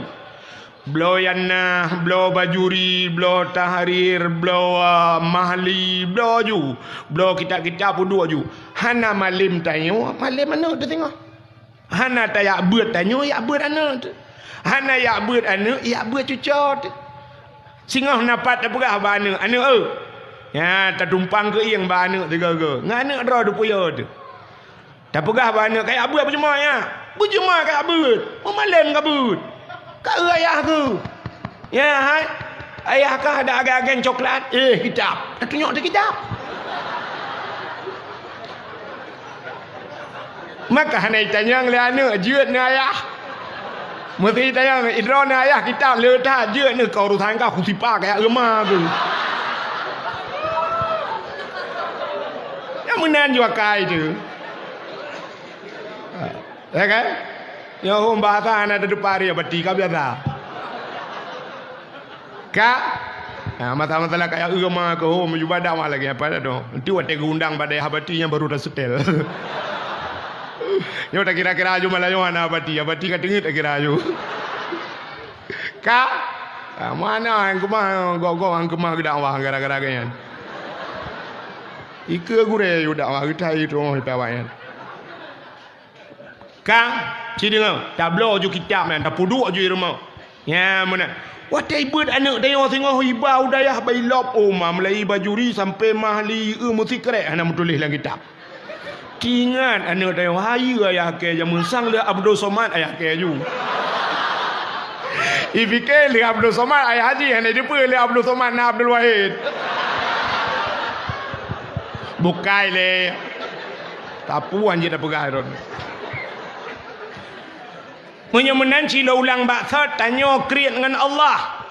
Bloe Yanah, bloe Bajuri, bloe Tahrir, bloe, ah, Mahli, bloe ju. Bloe kitab-kitab peuduek ju. Hana malem tanyoe, malem aneuëk teuh singoh. Hana tajak beuet tanyoe, jak beuet aneuëk teuh. Hana jak beuet aneuëk, jak beuet cucoe teuh. Singoh na pat tapeugah bak aneuëk, "Aneuëk, eu." Nya, tatumpang keuieng bak aneuëk tiga-tiga. Ngon aneuëk droe teupeue teuh. Tapeugah bak aneuëk, "Kajak beuet beujeumai, ya." Beujeumai kajak beuet. Peumalem ka beuet. Ka eu ayah keuh. Ya, hai. Ayah kah ada agen-agen coklat? Eh, kitab. Tatunyok teuh kitab. Maka hana itanyong lé aneuëk, jeuet neu ayah. Meusti itanyong, idroe neu ayah kitab le that, jeuet neu keu urusan kah, kusipa kajak eu ma keuh. Nyang meunan ju akai teuh. Ya kan? Nyoe hom bahasa hana teudeupari abati ka biasa. Ka? Ha, masalah-masalah kaya eu ma keu hom, ju bak dakwah lagée apa dah tu. Nanti watée geuundang bak dayah abati nyang baru tasetel. Nyoe takira-kira aju malah nyoe hana abati, abati ka teungeut takira aju. Ka? Ha, mana nyang keumah gok-gok nyang keumah geudakwah gara-gara geuh nyan. Ikeue gurée yue dakwah geutai troh ipawai nyan. Ka, ci deungoe, tabloe ju kitab nyan, tapeuduek ju i rumoh. Nya meunan. Watée beuet aneuëk tanyoe singoh iba u dayah bak ilop, oh, ma mulai Bajuri sampai Mahli, eu meusikrek hana meutuléh lam kitab. Tingat aneuëk tanyoe, hayeue ayah kée jameun sang lé Abdul Somad ayah kée ju. Ipike lé Abdul Somad ayah jih, hana jipeu lé Abdul Somad na Abdul Wahid. Bukai lé. Tapuan jih tapeugah droe. Meunyoe meunan, ci lôn ulang bak thot, tanyoe kriet ngon Allah.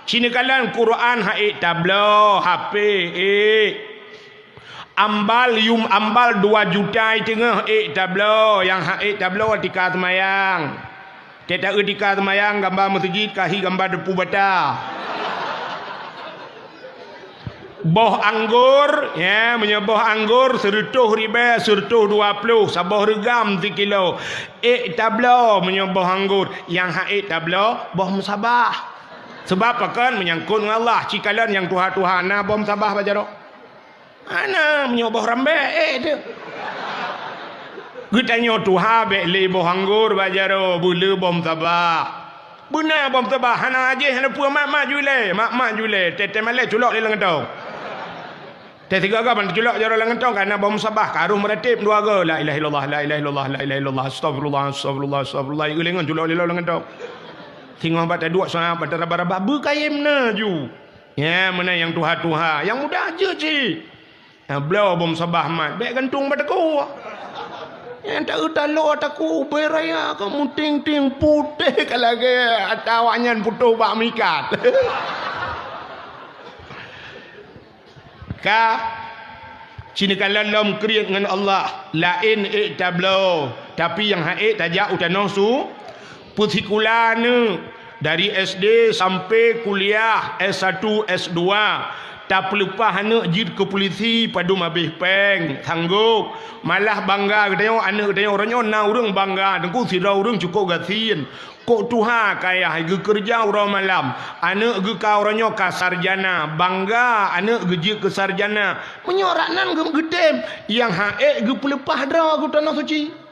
Ci neukalon Quran ha'ék tabloe, H P ék. Ambal yum ambal dua juta i teungoh ék tabloe, nyang ha'ék tabloe tika seumayang. Teuta eu tika seumayang gamba meuseujid ka hi gamba deupeu bata. Boh anggor, ya, meunyoe boh anggor seureutôh ribée, seureutôh dua ploh, saboh reugam sikilo. Ék tabloe meunyoe boh anggor, nyang ha'ék tabloe boh meusabah. Sabab pakon? Meunyangkot ngon Allah, ci kalon nyang tuha-tuha na boh meusabah bak jaroe. Hana, meunyoe boh rambée, ék teuh. Geutanyoe tuha bék lé boh anggor bak jaroe, beuleu boh meusabah. Beuna boh meusabah, hana ajéh, hana peue, mat-mat ju ilée, mat-mat ju ilée, teuh-teuh malée culok lé lam gantong. Teuh sigoe-goe ban teuculok jaroe lam gantong, ka na boh meusabah, ka rôh meuratéb dua goe, "La ilaha illallah, la ilaha illallah, la ilaha illallah, astagfirullah, astagfirullah, astagfirullah," ieu lé ngon culok lé lam gantong. Singoh bak taduek, soe ban taraba-raba, beukayém na ju. Nya, meunan nyang tuha-tuha, nyang muda jeuet cit. Nyang bloe boh meusabah mat, bék gantung bak takue. Nyang ta-, taloe takue ubé raya ka meuting-ting putéh ka lagée ata awaknyan putôh bak meuikat. Ka, ci neukalon lom kriet ngon Allah, laén ék tabloe, tapi nyang ha'ék tajak u tanoh su-, peusikula aneuëk. Dari S D sampai kuliah S satu, S dua, tapeuleupah aneuk jeuet keu pulisi padum habéh péng, sanggôp. Malah bangga geutanyoe, aneuk geutanyoe uroe nyoe na ureuëng bangga, teungku sidroe ureuëng cukôp gasien. Kok tuha kayah geukeureuja uroe malam, aneuk geuh ka uroe nyoe ka sarjana, bangga aneuk geuh jeuet keu sarjana. Meunyoe rak nan geu-, geutem, nyang han ék geupeuleupah droe geuh tanoh suci.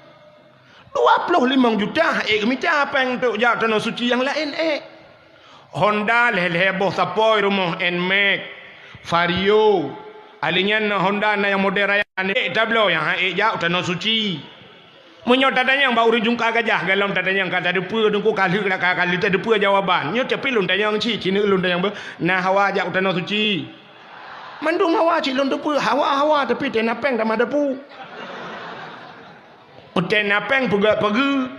Dua ploh limong juta han ék geumita péng untuk jak tanoh suci, nyang laén ék. Honda lhée-lhée boh sapôi rumoh, Nmax, Vario. Ahli nyan na Honda na nyang model raya, han ék tabloe nyang han ék jak tanoh suci. Meunyoe tatanyong bak ureuëng jungka gajah, galom tatanyong ka tateupeue, teungku ka lheueh ka lheueh tateupeue jawaban. Nyoe tapi lôn tanyong cit, ci neuk lôn tanyong beuh, na hawa jak u tanoh suci? Mandum hawa cit lôn teupeue, hawa-hawa tapi tena péng tamah dapu. Tena péng peugah pageue,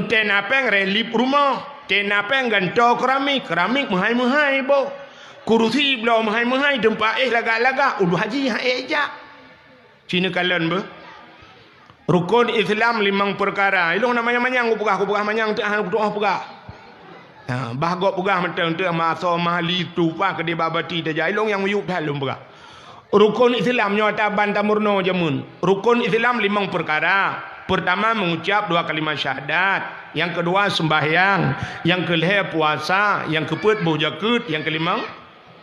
tena péng relief rumoh, tena péng gantoe keramik, keramik meuhai-meuhai boh. Kurusi bloe meuhai-meuhai, teumpat éh lagak-lagak, ulôn haji han ék jak. Ci neukalon beuh. Rukon Islam limong peukara. Ilong na manyang-manyang kupeugah, kupeugah manyang teuh han kutuoh peugah. Ha, bah gob peugah mantong teuh ma asoe ma li tupa keudeh babati tajak. Ilong nyang miyueb that lôn peugah. Rukon Islam nyoe taban tamurno jameun. Rukon Islam limong peukara. Peurtama mengucap dua kalimat syahadat, nyang keudua sembahyang, nyang keulhée puasa, nyang keupeuet boh jakeuet, nyang keulimong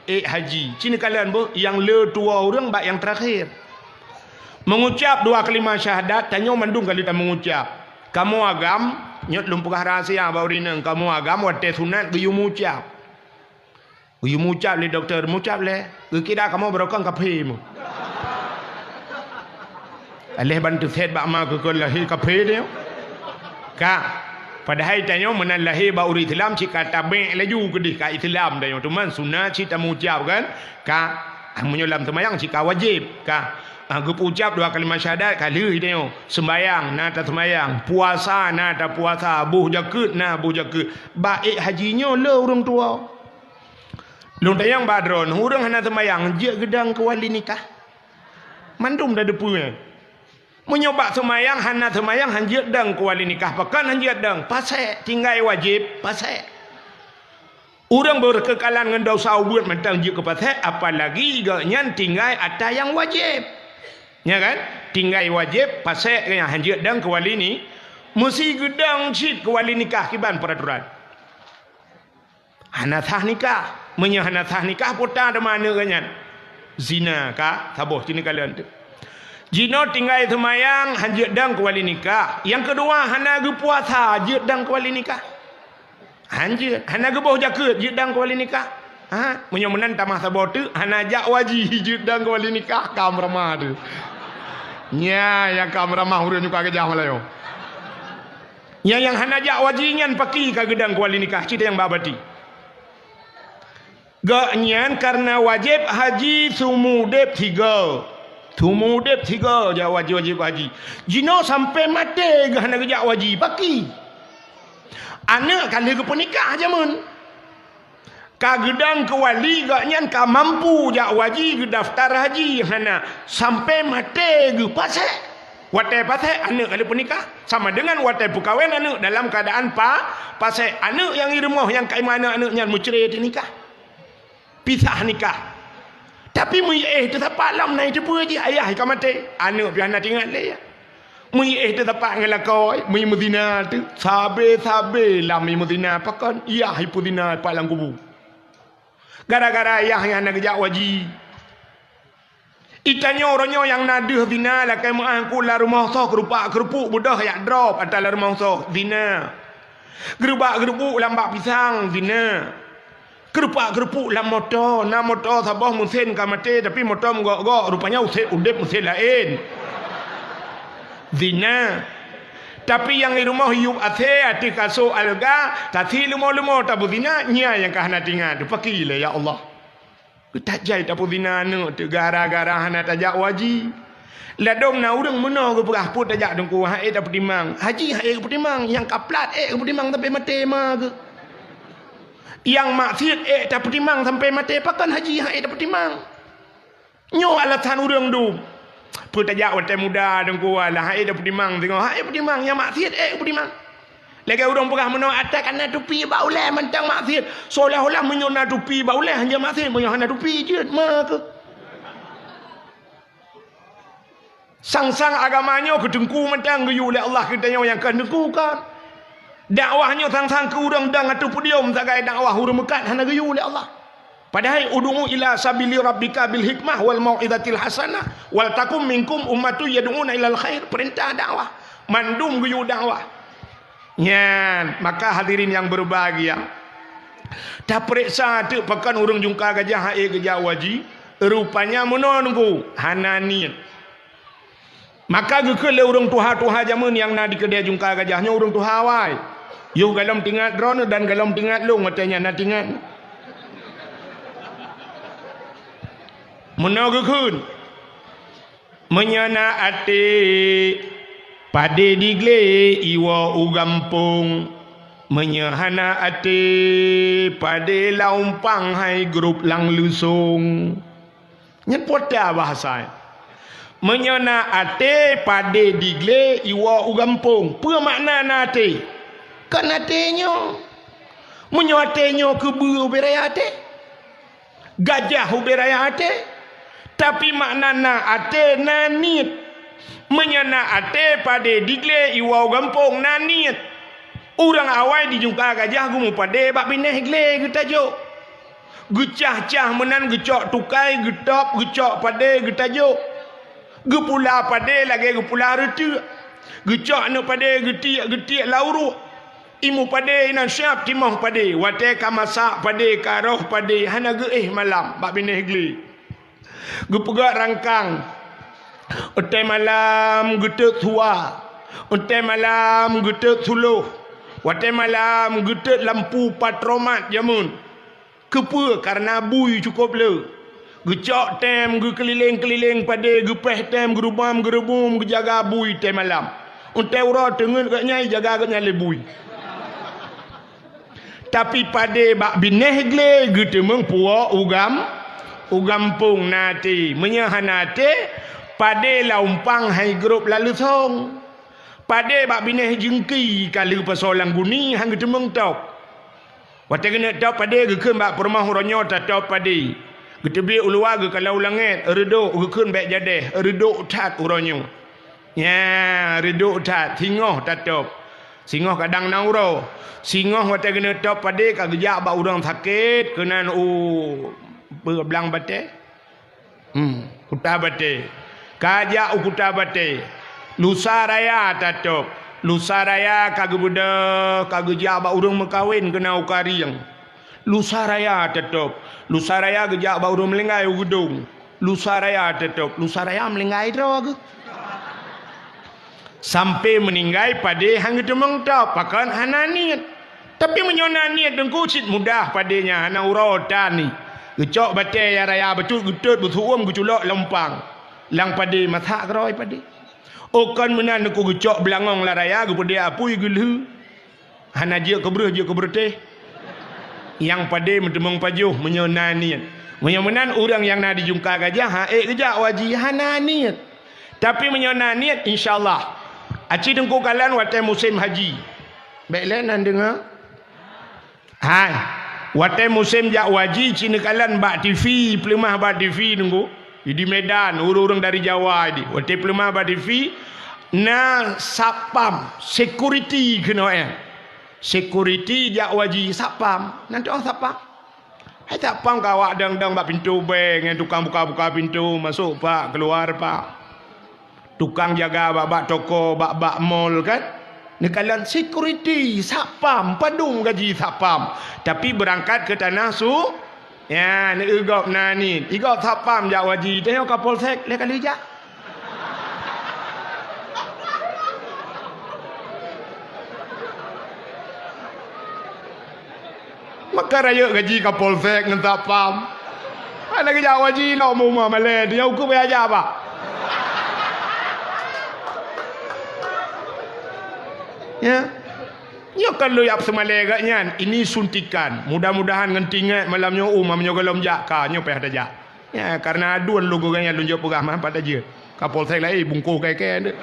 ék haji. Ci neukalon beuh nyang le tuwoe ureuëng bak nyang teurakhé. Mengucap dua kalimat syahadat, tanyoe mandum ka lheueh tameungucap. Kamoe agam, nyoe lôn peugah rahsia bak ureuëng inong, kamoe agam watée sunat geuyue meuucap. Geuyue meuucap lé dokto, meuucap lé. Geukira kamoe barokon kaphé meuh. Aléh ban teusét bak ma keu kon lahé kaphé nyoe. Ka, padahai tanyoe meunan lahé bak ureuëng Islam cit ka tabek laju keudeh ka Islam tanyoe. Teuma sunat cit tameungucap kan? Ka, ah, meunyoe lam seumayang cit ka wajéb. Ka, ah, geupeuucap dua kalimat syahadat ka lheueh tanyoe. Seumayang na taseumayang, puasa na tapuasa, boh jakeuet na boh jakeuet. Bak ék haji nyoe le ureuëng tuwoe. Lôn tanyong bak droeneuh, ureuëng hana seumayang jeuet geudong keu wali nikah? Mandum tateupeue. Meunyoe bak seumayang hana seumayang han jeuet dong keu wali nikah, pakon han jeuet dong? Pasék, tinggai wajéb, pasék. Ureuëng beukeukalan ngon desya ubeuet mantong jeuet keu pasék, apalagi gobnyan tinggai atra nyang wajéb. Nya kan? Tinggai wajéb, pasék nyan han jeuet dong keu wali ni, meusi geudong cit keu wali nikah kiban peuraturan. Hana sah nikah. Meunyoe hana sah nikah, peue teuma aneuk geuh nyan? Zina ka saboh ci neukalon teuh. Jinoe tinggai seumayang han jeuet dong keu wali nikah. Nyang keudua hana geupuasa jeuet dong keu wali nikah. Han jeuet, hana geuboh jakeuet jeuet dong keu wali nikah. Ha, meunyoe meunan tamah saboh teuk hana jak waji jeuet dong keu wali nikah, ka meuramah teuh. Nya nyang ka meuramah ureuëng nyang ka geujak malayo. Nyang, nyang hana jak waji nyan paki ka geudong keu wali nikah, cit nyang babati. Gobnyan kareuna wajéb haji seumeu udeb sigoe. Seumeu udeb sigoe jak waji-wajéb haji. Jinoe sampoe maté geuh hana geujak waji, paki. Aneuk ka lheueh geupeunikah jameun. Ka geudong keu wali gobnyan ka mampu jak waji geudaftar haji hana sampoe maté geuh pasék. Watée pasék aneuk ka lheueh peunikah sama deungon watée peukawen aneuk dalam keuadaan pa, pasék aneuk nyang i rumoh nyang ka iman aneuk-aneuk nyan meucre teunikah. Pisah nikah. Tapi meuiéh teusapat lom na iteupeue jih ayah ka maté, aneuk pih hana teuingat lé. Meuiéh teusapat ngon lakoe, meuimeuzina teuh, sabe-sabe lam imeuzina pakon, yah ipeuzina pat lam kubu. Gara-gara yah nyan hana geujak waji. Itanyoe uroe nyoe nyang na deuh zina lakée meuáh ku lam rumoh soh keurupak-keurupuk beudôh yak drob atra lam rumoh soh, zina. Geurubak-geurubuk lam bak pisang, zina. Keurupak-keurupuk lam moto, na moto saboh meusén ka maté, tapi moto meugok-gok, rupanya usét udeb meusén laén. Zina. Tapi nyang i rumoh yub asé ateueh kasô alga, tasi leumo-leumo tabeuzina, nyan nyang ka hana teuingat, teupaki lé ya Allah. Tajai tapeuzina aneuk teuh gara-gara hana tajak waji. Ladôm na ureuëng meunoe geupeugah peue tajak teungku, han ék tapeutimang. Haji han ék geupeutimang, nyang ka plat ék geupeutimang sampoe maté ma geuh. Nyang maksiet ék tapeutimang sampoe maté, pakon haji han ék tapeutimang. Nyoe alasan ureuëng dum. Peue tajak watée muda teungku, alah han ék tapeutimang singoh, han ék peutimang, nyang maksiet ék geupeutimang. Lagée ureuëng peugah meunoe, "Até ka na tupi bak ulée mantong maksiet." Seolah-olah meunyoe na tupi bak ulée hana maksiet, meunyoe hana tupi jeuet meukeue. Sang-sang agama nyoe keu teungku mantong geuyue lé Allah, keu tanyoe nyang kon teungku kon. Dakwah nyoe sang-sang keu ureuëng dong ateueh podium sagai dakwah, ureuëng meukat hana geuyue lé Allah. Padahai, "Ud'u ila sabili rabbika bil hikmah wal mau'izatil hasanah, wal takum minkum ummatun yad'una ilal khair." Peurintah dakwah, mandum geuyue dakwah. Nyan, maka hadirin nyang beureubahagia, tapeuriksa teuk pakon ureuëng jungka gajah han ék geujak haji, rupanya meunoe nunggu hana niet. Maka geukheun lé ureuëng tuha-tuha jamén nyang na di keudée jungka gajah nyoe, ureuëng tuha awai. Yoh golom teuingat droeneuh dan golom teuingat lôn watée nyan na teuingat. Meunoe geukheun, "Meunyoe na até, padé diglé iwoe u gampông. Meunyoe hana até, padé lam umpang hai grob lam leusông." Nyan peue bahasa nyan? Meunyoe na até, padé diglé iwoe u gampông. Peue makna na até? Kon até nyoe. Meunyoe até nyoe keubeue ubé raya até, gajah ubé raya até. Tapi makna na até na niet. Meunyoe na até, padé diglé iwoe u gampông na niet. Ureuëng awai di jungka gajah geumeupadé bak binéh glé geutajok. Geucah-cah meunan geucok tukai, geutôb, geucok padé geutajok. Geupula padé lagée geupula reuteuek. Geucok aneuëk padé geutiek-geutiek lam uruek. Imu padé inan siab timoh padé. Watée ka masak padé, ka roh padé, hana geuéh malam bak binéh glé. Geupeugét rangkang, utai malam geutot suwa, utai malam geutot suloh, watée malam geutot lampu patromat jamén. Keupeue? Kareuna bui cukôp le. Geucok tem geukeulileng-keulileng padé, geupéh tem geureubam-geureubum geujaga bui utai malam. Utai uroe teungeut gobnyan ijaga gobnyan lé bui. Tapi padé bak binéh glé geuteumeung puwoe u gam-, u gampông na até. Meunyoe hana até, padé lam umpang hai grob lam leusông. Padé bak binéh jeungki ka lheueh pasoe lam guni han geuteumeung tôb. Watée keuneuk tôb padé geukheun bak peurumoh uroe nyoe tatôb padé. Geuteubiet u luwa geukalon u langét, reudok geukheun bék jadéh, reudok that uroe nyoe. Nyan, reudok that, singoh tatôb. Singoh kadang na uroe. Singoh watée keuneuk tôb padé ka geujak bak ureuëng sakét keunan u blang batée. Hmm, Kuta Batée. Ka jak u Kuta Batée. Lusa raya tatôb. Lusa raya ka geubeudôh, ka geujak bak ureuëng meukawen keunan u Karieng. Lusa raya tatôb. Lusa raya geujak bak ureuëng meulinggai u Geudong. Lusa raya tatôb. Lusa raya meulinggai droe geuh. Sampai meuninggai padé han geuteumeung tôb, pakon hana niet. Tapi meunyoe na niet teungku cit mudah padé nyan, hana uroe tan ni. Geucok batée nyang raya bacut geutot beusu'uem geuculok lam umpang. Lam padé masak keudroe padé. Oh kon meunan teungku geucok beulangong lam raya geupeudeh apui geulheu. Hana jeuet keu breueh, jeuet keu beureuteh. Nyang padé meuteumeung pajoh meunyoe na niet. Meunyoe meunan ureuëng nyang na di jungka gajah han ék geujak haji hana niet. Tapi meunyoe na niet, insya Allah. Aci teungku kalon watée musém haji. Bék lé nan deungoe. Hai, watée musém jak haji ci neukalon bak TV, peuleumah bak TV teungku. Di Medan, ureuëng-ureuëng dari Jawa di. Watée peuleumah bak TV, na satpam, security keunoe. Security jak haji satpam. Nan tuoh satpam. Hai satpam ka awak dang-dang bak pintoe bank, ngon tukang buka-buka pintoe, masuk pak, keluar pak. Tukang jaga bak-bak toko, bak-bak mall kan. Neukalon security, satpam, padum gaji satpam. Tapi beurangkat keu tanah su-, ya, neu-eu gob na niet. Igob satpam jak haji, tanyoe Kapolsek lé kali jak. Maka rayeuk gaji Kapolsek ngon satpam. Hana geujak haji lom u rumoh malée, nyoe ukeue baya jak bah. Ya. Nyoe kan lôn yab seumalée geuh nyan, ini suntikan. Mudah-mudahan ngon tinggai malam nyoe, oh, malam nyoe gohlom jak ka, nyoe payah tajak. Ya, kareuna aduen lôn geuh nyan lôn jok peugah mah pat jeuet. Kapolsek laén bungkôh kée-kée deuh.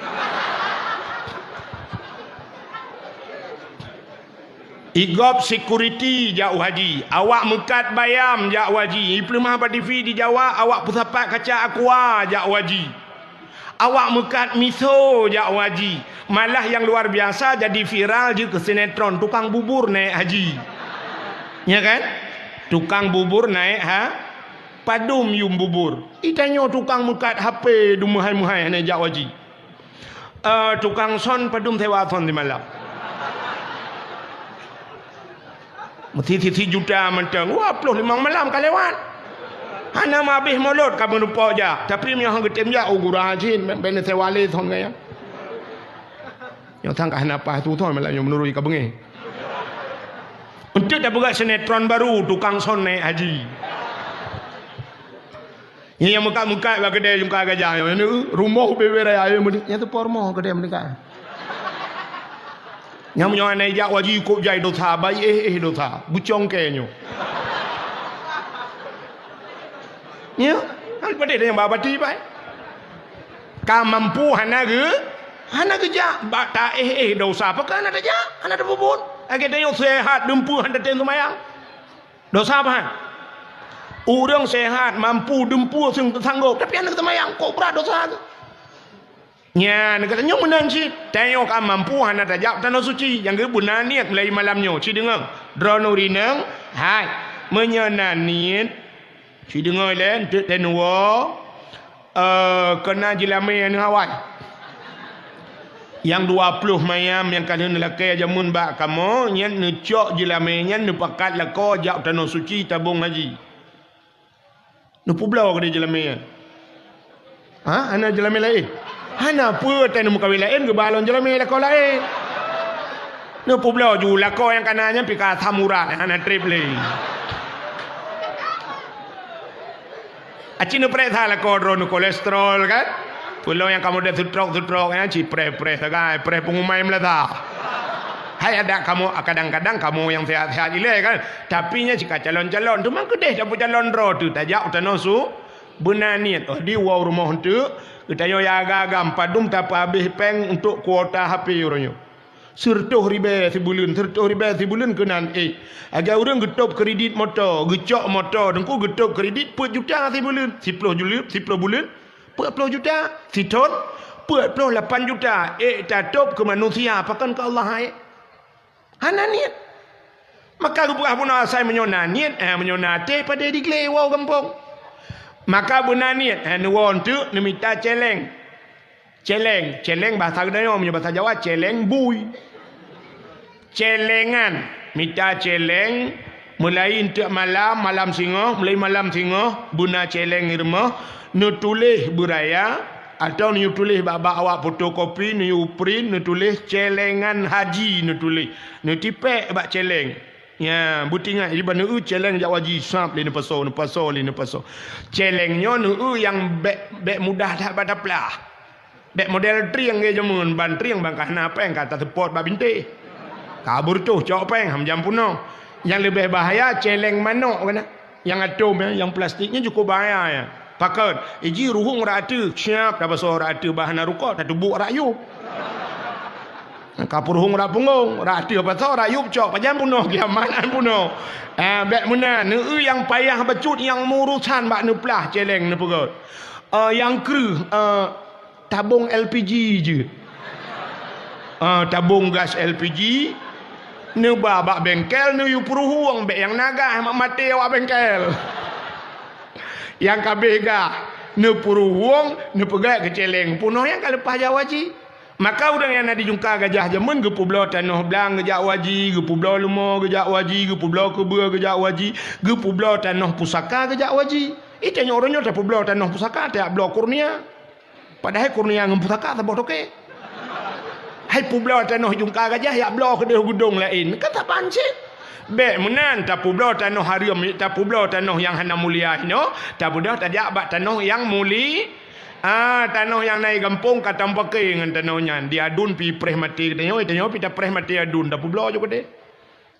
Igop security jak u haji, awak meukat bayam jak u haji, ipeuleumah bak T V di Jawa, awak peusapat kaca aqua jak u haji. Awak meukat miso jak u haji. Malah nyang luar biasa jadi viral jeuet keu sinetron tukang bubur naik haji. Ya kan? Tukang bubur naik ha, padum yum bubur. Itanyoe tukang meukat H P dum meuhai-meuhai hana jak u haji. Eh, tukang son padum sewa son simalam. Meusti sisi juta mantong. Wah, ploh limong malam ka lewat. Hana meuhabéh mulot ka meurumpok jak. Tapi meunyoe han geutem jak, oh, gura cit, ben, ben sewa lé son gaya. Nyoe sang ka hana paih tu son malam nyoe meunurui ka beungéh. Untuk dah buat sinetron baru, tukang son naik haji. Nyang, nyang meukat-meukat bak keudè jungka gajah nyoe, nyoe rumoh bubé raya, nyoe meudeh, nyang teupo rumoh keudè meudeh. Nyang meunyoe hana jak u haji kok jai dosa, bayeue éh-éh dosa, beucongke nyoe. Nyoe, kan peudeh nyang ba bati bai. Ka mampu hana geu, hana geujak, bak ta éh-éh dosa, pakon hana tajak, hana tapeubuet. Lagèe tanyoe sehat, dumpeue hana tatem seumayang. Dosa bah. Ureueng sehat, mampu, dumpeue, seung-, sanggop, tapi hana geuseumayang, kok brat dosa tu. Nyan, geutanyoe meunan cit. Tanyoe ka mampu hana tajak tanoh suci, nyang geubeuna niet mulai malam nyoe. Ci deungoe, droeneuh rineueng, hai, meunyoe na niet, ci deungoe lé, eunteuk teunuwoe, Eh, keu na jeulamé aneuëk awai. Nyang dua ploh mayam nyang ka lheueh neulakée jameun bak kamoe, nyan neucok jeulamé nyan neupakat lakoe jak u tanoh suci tabong haji. Neupeubloe keudeh jeulamé nyan. Ha? Hana jeulamé laén? Hana peue, watée neumeukawen laén geuba lom jeulamé lakoe laén. Neupeubloe ju lakoe nyang ka na nyan pih ka asam urat, hana treb lé. Aci neupareksa lakoe droeneuh kolesterol kan? Peue lom nyang ka model seutrok-seutrok nyan, ci preh-preh sagai, preh peungumai meulasa. Hai adak kamoe, kadang-kadang kamoe nyang sehat-sehat ilée kan? Tapi nyan ci ka calon-calon, teuma keudeh tapeucalon droe teuh tajak u tanoh su-, beuna niet, oh, di woe u rumoh eunteuk, geutanyoe ya agam-agam padum tapeuhabéh péng untuk kuota H P uroe nyoe. Sireutôh ribée sibuleuen, sireutôh ribée sibuleuen keunan ék. Lagée ureuëng geutôb kredit moto, geucok moto, teungku geutôb kredit peuet juta sibuleuen, siploh juleuen, siploh buleuen, peuet ploh juta, sithon, peuet ploh lapan juta, ék tatôb keu manusia, pakon keu Allah hai? Hana niet. Maka geupeugah bunoe asai meunyoe na niet, eh, meunyoe na até padé diglé woe gampông. Maka beuna niet, eh, neuwoe eunteuk neumita céléng. Céléng, céléng bahasa geutanyoe, meunyoe bahasa Jawa céléng bui. Céléngan, mita céléng, mulai eunteuk malam, malam singoh, mulai malam singoh, beuna céléng i rumoh, neutuléh beuraya, atawa neutuléh bak-bak awak fotokopi, neuprint, neutuléh céléngan haji neutuléh, neutipék bak céléng. Nya, beutingat, jiban neueu céléng jak u haji, sab lé neupasoe, neupasoe lé neupasoe. Céléng nyoe neueu nyang bék, bék mudah that bak taplah. Bék model trieng lagée jameun, ban trieng ban ka hana péng ka taseupôt bak bintéh. Ka beureutoh cok péng, ham jam peunoh. Nyang leubeh bahaya céléng manok keunan. Nyang atom, ya, nyang plastik nyan cukôp bahaya, ya. Pakon? Iji ruhueng rot ateueh, siab tapasoe rot ateueh, bah hana rukok, tateubuek rot yup. Ka peuruhueng rot punggong, rot ateueh pasoe, rot yup cok, pajan peunoh kiamat, an peunoh. Ah, bék meunan, neueu nyang payah bacut nyang meurusan bak neuplah céléng neupeugét. Ah, nyang kreueh, ah, tabong L P G jeuet. Ah, tabong gas L P G, neuba bak bengkel, neuyue peuruhueng, bék nyang na gas mak maté awak bengkel. Nyang ka abéh gas, neupeuruhueng, neupeugét keu céléng, peunoh nyang ka leupah jak u haji. Maka ureuëng nyang na di jungka gajah jameun geupeubloe tanoh blang geujak u haji, geupeubloe leumo geujak u haji, geupeubloe keubeue geujak u haji, geupeubloe tanoh pusaka geujak u haji. Itanyoe uroe nyoe tapeubloe tanoh pusaka, tajak bloe kurnia. Padahai kurnia ngon pusaka saboh toke. Hai peubloe tanoh jungka gajah, jak bloe keudeh u geudong laén. Kan saban cit. Bék meunan, tapeubloe tanoh hareuem, tapeubloe tanoh nyang hana mulia inoe, tabeudôh tajak bak tanoh nyang muli-, ah, tanoh nyang na i gampông ka tampake ngon tanoh nyan. Di aduen pih preh maté geutanyoe, tanyoe pih tapreh maté aduen, tapeubloe ju keudeh.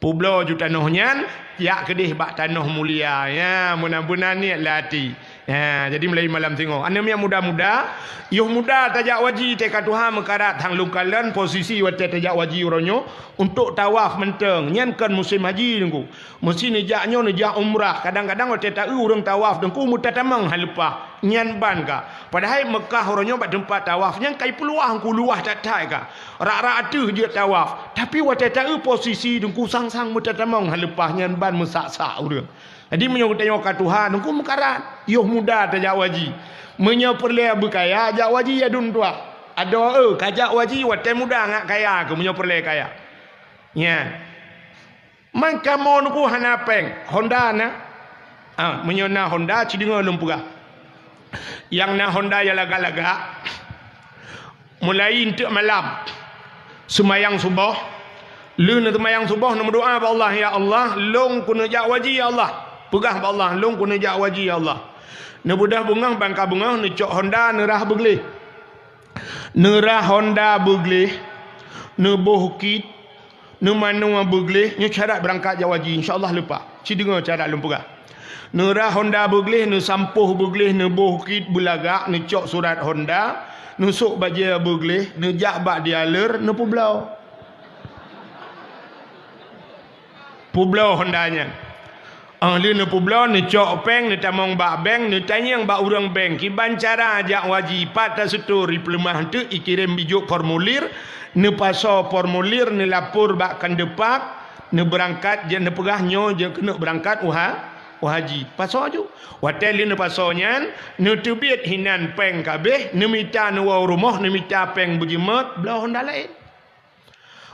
Peubloe ju tanoh nyan, jak keudeh bak tanoh mulia. Ya, meunan beuna niet lam até. Ha, jadi mulai malam singoh. Aneuk miet muda-muda, yoh muda tajak haji teuka tuha meukarat hang lôn kalon posisi watée tajak haji uroe nyoe untuk tawaf mantong. Nyan kon musim haji Teungku. Meusi neujak nyoe neujak umrah. Kadang-kadang watée taeu ureuëng tawaf Teungku meutatamong haleupah. Nyan ban ka. Padahai Meukah uroe nyoe bak teumpat tawaf nyan kai peuluah Teungku luwah that-that ka. Rak-rak ateueh jeuet tawaf. Tapi watée taeu posisi Teungku sang-sang meutatamong haleupah nyan ban meusak-sak ureuëng. Jadi meunyoe geutanyoe ka tuha Teungku meukarat, yoh muda tajak haji. Meunyoe peureulée beukaya jak haji ya dum tuha. Adoe eu kajak haji watée muda ngat kaya keu meunyoe peureulée kaya. Nyan. Man kamoe Teungku hana péng, Honda na. Ah, meunyoe na Honda cideungoe lôn peugah. Nyang na Honda ya lagak-lagak. Mulai eunteuk malam seumayang suboh, lheueh neuseumayang suboh neumeudoá bak Allah, "Ya Allah, lôn keuneuk jak haji ya Allah." Peugah bak Allah, "Lôn keuneuk jak haji ya Allah." Neubeudoh beungoh bangka beungoh neucok Honda neurah beugleh. Neurah Honda beugleh, neuboh kit, neumanoe beugleh, nyoe syarat beurangkat jak haji, insya Allah leupah. Cideungoe syarat lôn peugah. Neurah Honda beugleh, neusampôh beugleh, neuboh kit beulagak, neucok surat Honda, neusôk bajée beugleh, neujak bak dealer, neupeubloe. Peubloe Honda nyan. Óh lheueh neupeubloe, neucok péng, neutamong bak bank, neutanyong bak ureuëng bank, kiban cara jak haji, pat taseutôt, ipeuleumah eunteuk, ikirém bijôk formulir, neupasoe formulir, neulapor bak Kandepak, neubeurangkat, jak neupeugah nyoe jeuet keuneuk beurangkat u ha-, u haji. Pasoe ju. Watée lheueh neupasoe nyan, neuteubiet hinan péng ka abéh, neumita neuwoe u rumoh, neumita péng beujimat, bloe Honda laén.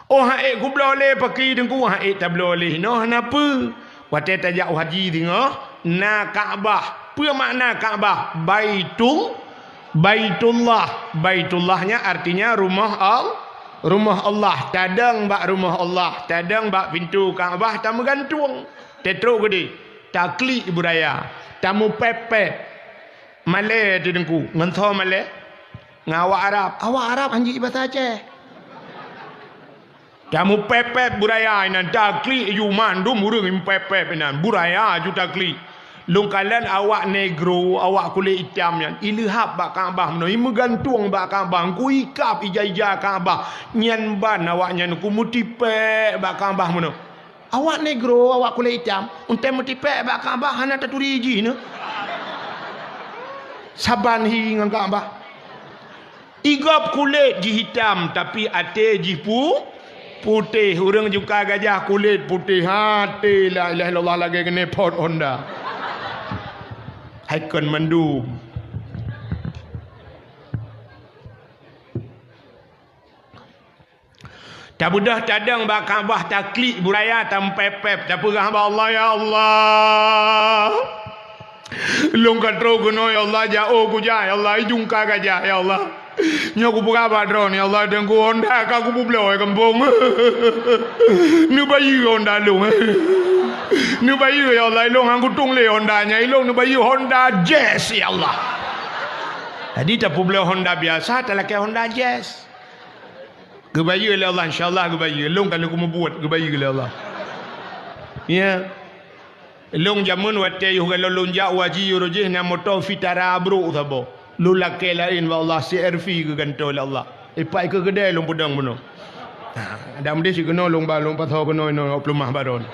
Oh, han ék kubloe lé paki Teungku, han ék tabloe lé hinoe, hana peue. Watée tajak u haji singoh, na Ka'bah. Peue makna Ka'bah? Baitul, Baitullah. Baitullah nyan artinya rumoh Al-, rumoh Allah. Tadong bak rumoh Allah, tadong bak pintoe Ka'bah tameugantueng. Teutrok keudeh, taklik beuraya, tamupép-pép. Malée teuh Teungku, ngon soe malée? Ngon awak Arab. Awak Arab han jeuet basa Aceh. Tamupép-pép beuraya inan, taklik ju mandum ureuëng mupép-pép inan. Beuraya ju taklik. Lôn kalon awak negro, awak kulét itam nyan, ileuhab bak Ka'bah meunoe, imeugantueng bak Ka'bah, Teungku ikab ija-ija Ka'bah. Nyan ban awak nyan Teungku meutipék bak Ka'bah meunoe. Awak negro, awak kulét itam, untée meutipék bak Ka'bah hana taturi jih nyoe. Saban hi ngon Ka'bah. Igob kulét jih itam, tapi até jih pu-, putéh. Ureuëng jungka gajah kulét putéh, até la ilaha illallah lagée keuneuk pot Honda. Hai kon mandum. Tabeudôh tadong bak Ka'bah, taklik beuraya, tamupép-pép, tapeugah bak Allah, "Ya Allah, lôn ka trok keunoe, ya Allah, jak ôk kujak, ya Allah, ijungka gajah, ya Allah. Nyoe kupeugah bak droeneuh, ya Allah, Teungku, Honda ka kupeubloe gampông. Neubayeue Honda lôn. Neubayeue, ya Allah, ilôn han kutueng lé Honda nyan, ilôn neubayeue Honda Jazz, ya Allah." Jadi tapeubloe Honda biasa, talakée Honda Jazz. Geubayeue lé Allah, insya Allah geubayeue. Lôn ka lheueh kumeubuet, geubayeue lé Allah. Ya. Lôn jameun watée yoh galon lôn jak u haji uroe jih na moto Vitara brôk saboh. Lôn lakée laén bak Allah, C R V geugantoe lé Allah. Ipak ikeue keudée lôn peudong bunoe. Ha, dan meudeh sikeunoe lôn ba lôn pasoe keunoe inoe peuleumah baron.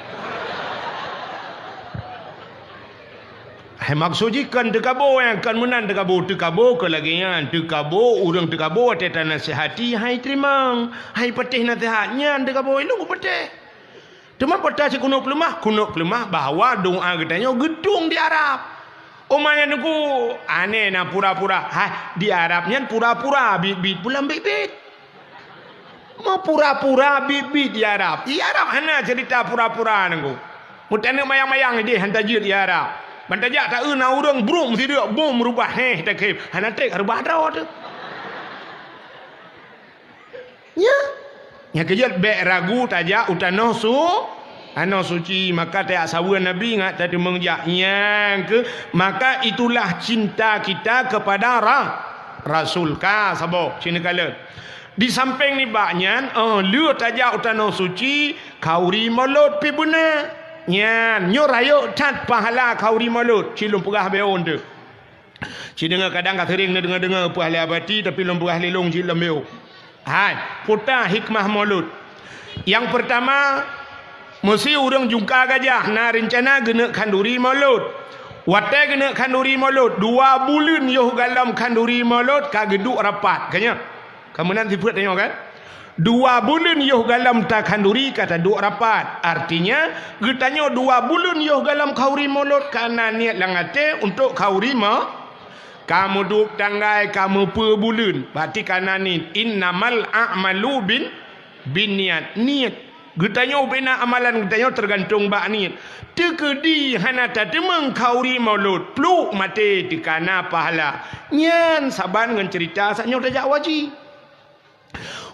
Hai, maksud jih kon teukabo, eh, kon meunan teukabo. Teukabo keu lagée nyan, teukabo, ureuëng teukabo watée tanasihati, hai teurimong, hai patéh naseuhat, nyan teukabo, ilôn kupatéh. Teuma peue ta sikeuneuk peuleumah, keuneuk peuleumah bahwa doá geutanyoe geutueng di Arab. Umat nyan Teungku, aneh na pura-pura. Hai, di Arab nyan pura-pura, biet-biet pulang biet-biet. Meupura-pura biet-biet i Arab. I Arab hana ceurita pura-pura Teungku. Meutaneuk mayang-mayang ideh han tajeuet i Arab. Ban tajak taeu na ureuëng brôk meusideuek bom reubah héh takheun. Hana treb reubah droe teuh. Nya. Nyang keujeuet bék ragu tajak u tanoh su-, tanoh suci, maka tajak saweue Nabi ngat tateumeung jak. Nyang keu, maka itulah cinta kita kepada ra-, Rasul. Ka saboh, sinoe kalon. Di sampéng nibak nyan, óh lheueh tajak u tanoh suci, khauri mulod pih beuna. Nyan, nyoe rayeuk that pahala khauri mulod, ci lôn peugah beuon teuh. Ci deungoe kadang ka seuréng neudeungoe-deungoe peue ahli abati, tapi lôn peugah lé lôn cit lom yôh. Hai, peue hikmah Maulud. Nyang peurtama, meusi ureuëng jungka gajah na reuncana geuneuk khanduri Maulud. Watée geuneuk khanduri Maulud, dua buleuen yoh galom khanduri Maulud ka geuduek rapat. Ka nyan? Ka meunan sifeuet tanyoe kan? Dua buleuen yoh galom takhanduri ka taduek rapat. Artinya, geutanyoe dua buleuen yoh galom khanduri Maulud ka na niet lam até untuk khanduri ma-, ka meuduek tanggai, ka meupeue buleuen. Berarti ka na niet. Innamal a'malu bin, bin niat. Niet. Geutanyoe bina amalan geutanyoe teugantung bak niet. Teukeudi hana tateumeung khanduri Maulud, pluek maté teuka na pahala. Nyan saban ngon ceurita saat nyoe tajak haji.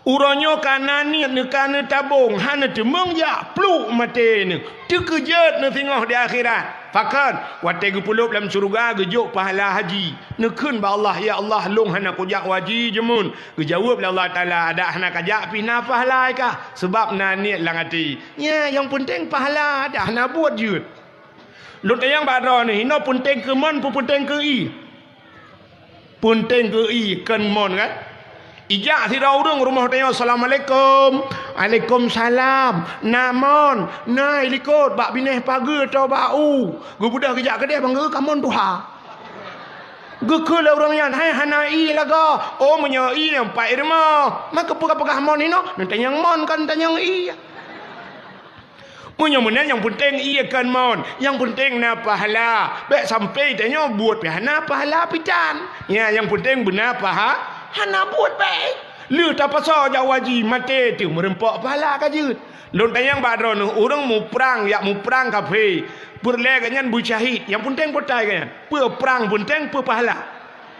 Uroe nyoe ka na niet neuka neutabong, hana teumeung jak pluek maté neuh. Teukeujot neuh singoh di akhirat. Pakon, watée geupeuleub lam syeuruga geujok pahala haji. Neukheun bak Allah, "Ya Allah, lôn hana kujak haji jeumun." Geujaweueb lé Allah Taala, "Adak hana kajak pih na pahala kah, sabab na niet lam até." Nya, nyang peunteng pahala dah hana buet jeuet. Lôn tanyong bak droeneuh, inoe peunteng keu mon, peu peunteng keu ié? Peunteng keu ié kon mon kan? Ijak sidroe ureuëng rumoh tanyoe, "Assalamualaikum." "Waalaikumsalam." "Na mon?" "Na, ilikot bak binéh pageue atau bak u." Geubeudôh geujak keudeh bang geu ka mon tuha. Geukheun lé ureuëng nyan, "Hai hana ié lagoe." "Oh, meunyoe ié nyang pat i rumoh." "Maka peugah-peugah mon inoe?" Neutanyong mon kon tanyong ié. Meunyoe meunan nyang peunteng ié kon mon, nyang peunteng na pahala. Bék sampai tanyoe buet pih hana pahala pitan. Nya nyang peunteng beuna paha-, hana buet bék. Lheueh tapasoe jak haji maté teuh meureumpok pahala ka jeuet. Lôn tanyong bak droeneuh ureuëng muprang jak muprang kafé. Peureulée gobnyan beusyahid, nyang peunteng peue tai gobnyan? Peue prang peunteng, peue pahala?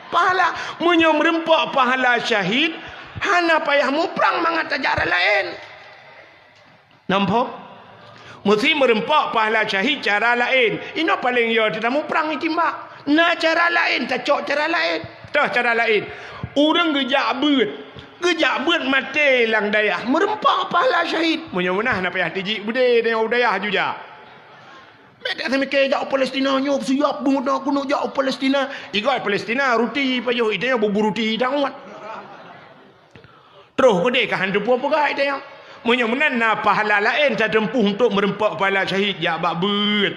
Pahala. Meunyoe meureumpok pahala syahid, hana payah muprang mangat tajak rot laén. Namphom? Meusi meureumpok pahala syahid cara laén. Inoe paleng yo teuh tamuprang itimbak. Na cara laén, tacok cara laén. Toh cara laén. Ureuëng geujak beuet. Geujak beuet maté lam dayah. Meureumpok pahala syahid. Meunyoe meunan na payah tijik beudé nyoe u dayah ju jak. Bék that seumiké jak u Palestina nyoe siap beungoh keuneuk jak u Palestina. Igoe Palestina ruti pajoh ite nyoe bubu ruti tawat. Troh keudeh ka han teupeue peugah ite nyoe. Meunyoe meunan na pahala laén tateumpôh untuk meureumpok pahala syahid jak bak beuet.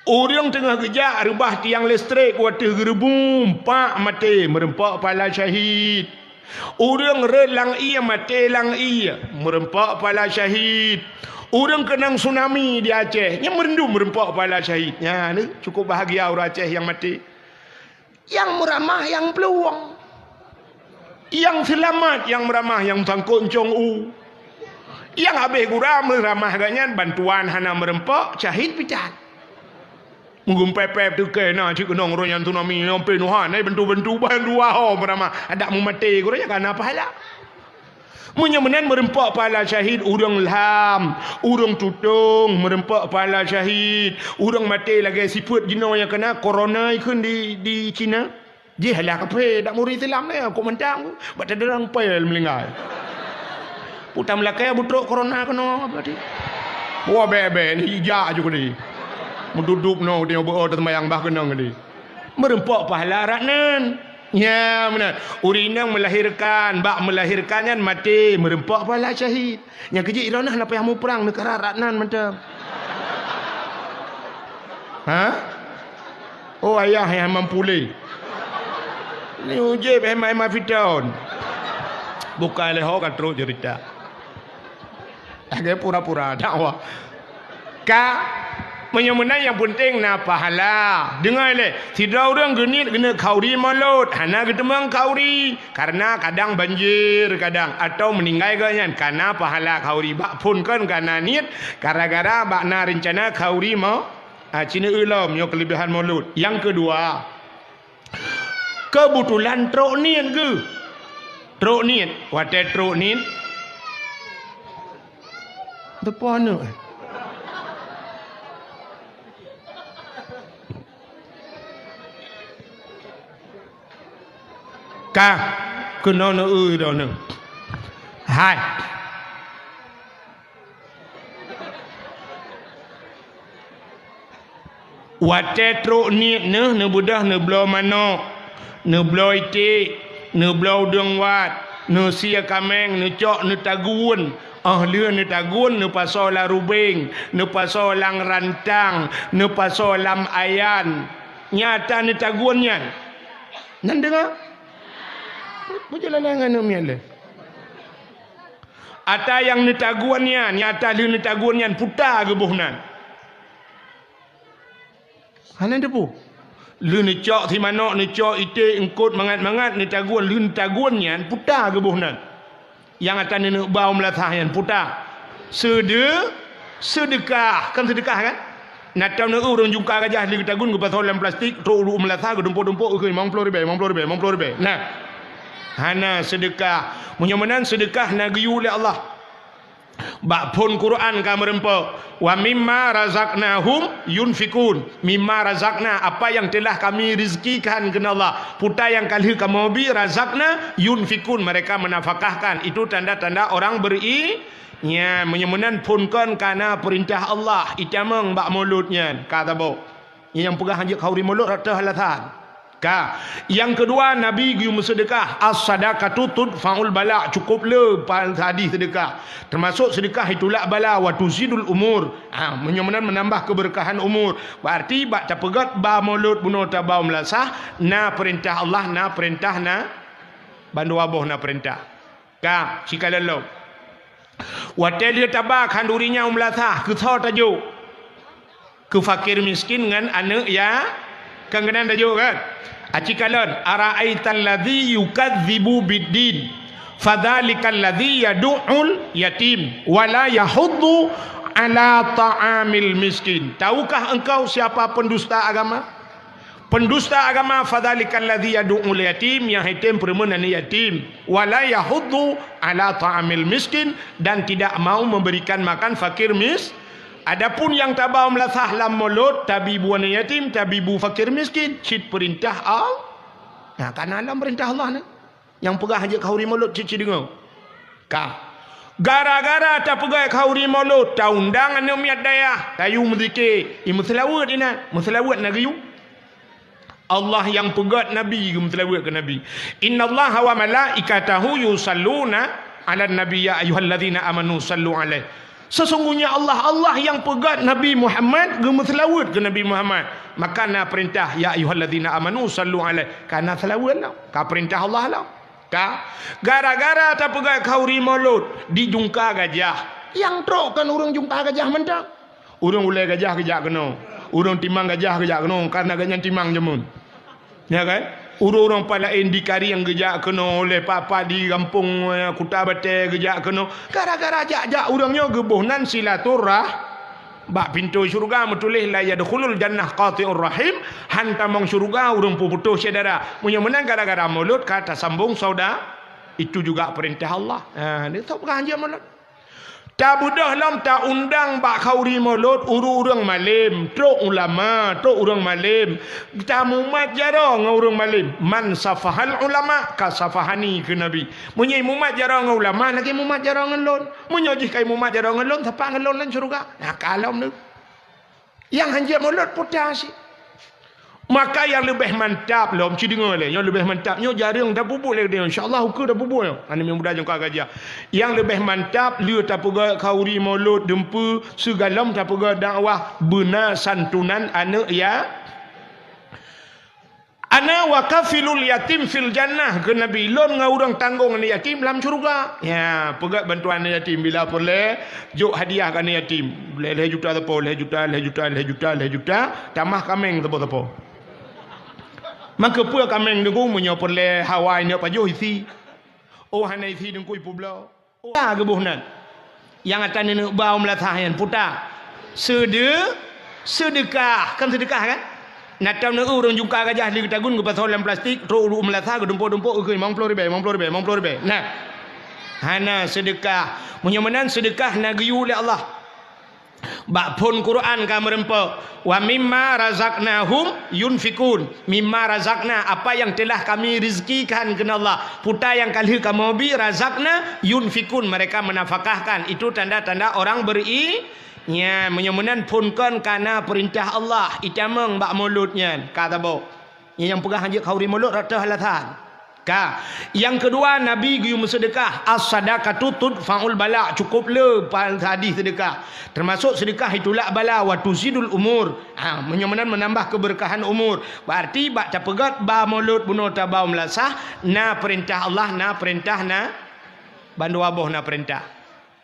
Ureuëng teungoh geujak reubah tiang listrik wateuh geureubum, pak maté meureumpok pahala syahid. Ureuëng rhot lam ié maté lam ié meureumpok pahala syahid. Ureuëng keunong tsunami di Aceh nyan meurendum meureumpok pahala syahid. Nyan cukôp bahagia ureuëng Aceh nyang maté. Nyang meuramah nyang peuluwang. Nyang seulamat nyang meuramah nyang sangkot ncong u. Nyang habéh gura meuramah gobnyan bantuan hana meureumpok, syahid pitan. Meugumpée-pée teuke na cit keunong uroe nyan tsunami nyang peunohan, eh, bantu-bantu bandua ho meuramah. Adak meumaté gura nyan ka na pahala. Meunyoe meunan meureumpok pahala syahid ureuëng lham, ureuëng tutong meureumpok pahala syahid, ureuëng maté lagée sifeuet jinoe nyang keuna korona ikheun di, di Cina. Jih lah kaphé dak muri Islam nyan kok mantang bak teudeurang pil meulinggai. Putam lakée butrok korona keunoe berarti. Wah bek-bek ni ijak aju kudi. Meududup no dia beu teumayang bah keunong kudi. Meureumpok pahala rat nan. Nya meunan. Ureuëng inong meulahirkan, bak meulahirkan nyan maté, meureumpok pahala syahid. Nyang keujeuet droeneuh hana payah muprang neukarat rat nan mantong. Ha? Oh ayah nyang mampu lé. Ni ujeb hema-hema fiton. Bukai lé ho ka trok cerita. Lagée pura-pura dakwah. Ka, meunyoe meunan nyang peunteng na pahala. Deungoe lé, sidroe ureuëng geuniet geuneuk khauri mulod, hana geuteumeung khauri, kareuna kadang banjir, kadang atau meuninggai gobnyan, ka na pahala khauri bak phon kon ka na niet, gara-gara bak na reuncana khauri mo-, ah, cine ulom nyoe keuleubehan mulod. Nyang keudua, Keubetulan trok niet geuh. Trok niet, watée trok niet. Teupeue aneuk. Ka keunoe neu-eu droeneuh. Hai. Watée trok niet neuh, neubeudôh, neubloe manök, neubloe iték, neubloe udeueng wat, neusie kaméng, neucok, neutagun. Óh lheueh neutagun, neupasoe lam rubeng, neupasoe lam rantang, neupasoe lam ayan. Nyan ata neutagun nyan. Nyan deungoe? Bujur lagée ngon aneuk miet lé. Ata nyang neutagun nyan, nyan ata lheueh neutagun nyan, puta geuboh nan. Hana teupeu. Lheueh neucok si manök, neucok iték, eungkot mangat-mangat, neutagun, lheueh neutagun nyan, puta geuboh nan. Nyang ata neuneuk ba u meulasah nyan, puta. Seude-, seudeukah, kan seudeukah kan? Na tam neueu ureuëng jungka gajah lheueh geutagun geupasoe lam plastik, trok u meulasah geudumpok-dumpok, geukheun limong ploh ribée, limong ploh ribée, limong ploh ribée. Nah, hana seudeukah. Meunyoe meunan seudeukah na geuyue lé Allah. Bak phon Quran ka meurumpok, "Wa mimma razaqnahum yunfikun." Mimma razaqna, apa yang telah Kami rezekikan, kheun Allah. Puta nyang ka lheueh kamoe bi, razaqna, yunfikun, mereka menafkahkan. Itu tanda-tanda orang beri-, nyan, meunyoe meunan phon kon ka na peurintah Allah, itamong bak mulod nyan, ka tabok. Nyang peugah hanjeuet khauri mulod rata alasan. Ka. Nyang keudua, Nabi geuyue meuseudeukah, "As-sadaqatu tudfa'ul bala," cukup le pa-, hadis seudeukah. Teumasok seudeukah itulak bala, "wa tuzidul umur." Ha, meunyoe meunan meunambah keubeurkahan umur. Berarti bak tapeugét ba mulod bunoe taba u meulasah, na peurintah Allah, na peurintah na, bandua boh na peurintah. Ka, sikalon lom. Watée lheueh taba khanduri nyan u meulasah, keu soe tajok? Keu fakir miskin ngon aneuëk ya-, kan keunan tajok kan? Aci kalon, "Ara'aital ladzi yukadzibu biddin, fadzalikal ladzi yadu'ul yatim, wa la yahuddu ala ta'amil miskin." Tahukah engkau siapa pendusta agama? Pendusta agama, "Fadzalikal ladzi yadu'ul yatim," nyang hai tem peureumeun aneuëk yatim, "wa la yahuddu ala ta'amil miskin," dan tidak mau memberikan makan fakir mis-, adapun nyang taba u meulasah lam mulod, tabi bu aneuëk yatim, tabi bu fakir miskin, cit peurintah Allah. Nah, kana lam peurintah Allah nyan. Nyang peugah hanjeuet khauri mulod cit-cit deungoe. Ka. Gara-gara tapeugét khauri mulod, taundang aneuëk miet dayah, tayue meuzikir, i meuseulaweuet inan, meuseulaweuet na geuyue. Allah nyang peugét Nabi geumeuseulaweuet keu Nabi. "Innallaha wa malaikatahu yusalluna 'alan nabi, ya ayyuhalladzina amanu sallu 'alaihi." Sesungguhnya Allah, Allah nyang peugét Nabi Muhammad geumeuseulaweuet keu Nabi Muhammad. Maka na peurintah, "Ya ayyuhalladzina amanu sallu 'alaihi." Ka na seulaweuet lom. Ka peurintah Allah lom. Ka. Gara-gara tapeugét khauri mulod, dijungka gajah. Nyang trok kon ureuëng jungka gajah mantong. Ureuëng ulée gajah geujak keunoe. Ureuëng timang gajah geujak keunoe, karna gobnyan timang jameun. Ya kan? Ureuëng-ureuëng pat laén di Karieng geujak keunoe, lé papa di gampông, eh, Kuta Batée geujak keunoe. Gara-gara jak-jak ureuëng nyoe geuboh nan silaturah-, bak pintoe syeuruga meutuléh, "La yadkhulul jannah qati'ur rahim," han tamong syeuruga ureuëng peuputôh syedara. Meunyoe meunan gara-gara mulod ka tasambong sauda, itu juga peurintah Allah. Ha, ni sok peugah hanjeuet mulod. Tabeudôh lom taundang bak khauri mulod ureuëng-ureuëng malém, trok ulama, trok ureuëng malém. Tamumat jaroe ngon ureuëng malém. "Man safahal ulama ka safahani," kheun Nabi. Meunyoe mumat jaroe ngon ulama, lagée mumat jaroe ngon lôn. Meunyoe jih ka mumat jaroe ngon lôn, sapat ngon lôn lam syeuruga. Nah, ka lom nyoe. Nyang hanjeuet mulod puta cit. Maka nyang leubeh mantap lom, ci deungoe lé, nyang leubeh mantap nyoe jareueng tapeubuet lé geutanyoe, insya Allah ukeue tapeubuet nyoe. Aneuk muda nyang ka gajah. Nyang leubeh mantap lheueh tapeugét khauri mulod, dumpeue, sigohlom tapeugét dakwah, beuna santunan aneuëk ya-, "Ana wa kafilul yatim fil jannah," kheun Nabi, "Lôn ngon ureuëng tanggong aneuëk yatim lam syeuruga." Ya, peugét bantuan aneuëk yatim bila peureulée, jok hadiah keu aneuëk yatim. Lhée, lhée juta sapo, lhée juta, lhée juta, lhée juta, lhée juta, tamah kaméng sapo-sapo. Maka peue kaméng deungoe meunyoe peureulée hawa inong pajoh isi? Oh, hana isi deungoe ipeubloe. Puta geuboh nan. Nyang ata neuneuk ba u meulasah nyan puta. Seude-, seudeukah, kan seudeukah kan? Na tam neueu ureuëng jungka gajah lheueh geutagun geupasoe lam plastik, trok u meulasah geudumpok-dumpok geukheun limong ploh ribée, limong ploh ribée, limong ploh ribée. Nah. Hana seudeukah. Meunyoe meunan seudeukah na geuyue lé Allah. Bak phon Quran ka meureumpok, "Wa mimma razaqnahum yunfikun." Mimma razaqna, apa yang telah Kami rezekikan, kheun Allah. Peue nyang ka lheueh kamoe bi, razaqna, yunfikun, mereka menafkahkan. Itu tanda-tanda orang beri-, nya, meunyoe meunan phon kon ka na peurintah Allah, itamong bak mulod nyan, ka tabok. Nyang peugah hanjeuet khauri mulod rata alasan. Ka. Nyang keudua, Nabi geuyue meuseudeukah, "As-sadaqatu tudfa'ul bala'," cukup le pa-, hadih seudeukah. Teumasok seudeukah itulak bala, "Wa tuzidul umur." Ha, meunyoe meunan meunambah keubeureukahan umur. Berarti bak tapeugét ba mulod bunoe tabau meulasah, na peurintah Allah, na peurintah na bandua boh na peurintah.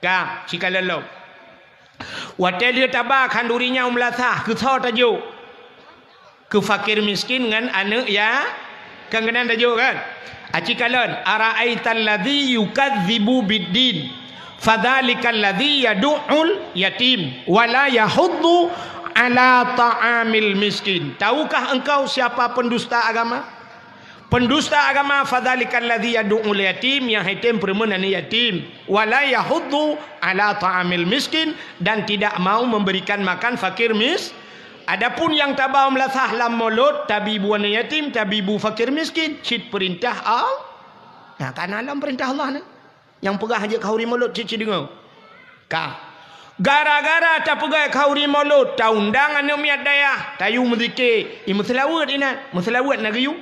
Ka, sikalon lom. Watée lheueh taba khanduri nyan u meulasah, keu soe tajok? Keu fakir miskin ngon aneuëk ya-, kan keunan tajok kan? Aci kalon, "Ara'aital ladzi yukadzibu biddin, fadzalikal ladzi yadu'ul yatim, wa la yahuddu ala ta'amil miskin." Tahukah engkau siapa pendusta agama? Pendusta agama, "Fadzalikal ladzi yadu'ul yatim," nyang haitem peureumeun aneuëk yatim, "wa la yahuddu ala ta'amil miskin," dan tidak mau memberikan makan fakir mis-, adapun nyang tabau meulasah lam mulod, tabi bu aneuëk yatim, tabi bu fakir miskin, cit peurintah Allah. Nah, kana lom peurintah Allah ni. Nyang peugah hanjeuet khauri mulod cit-cit deungoe. Ka. Gara-gara tapeugét khauri mulod, taundang aneuëk miet dayah, tayue meuzikir, i meuseulaweuet inan, meuseulaweuet na geuyue.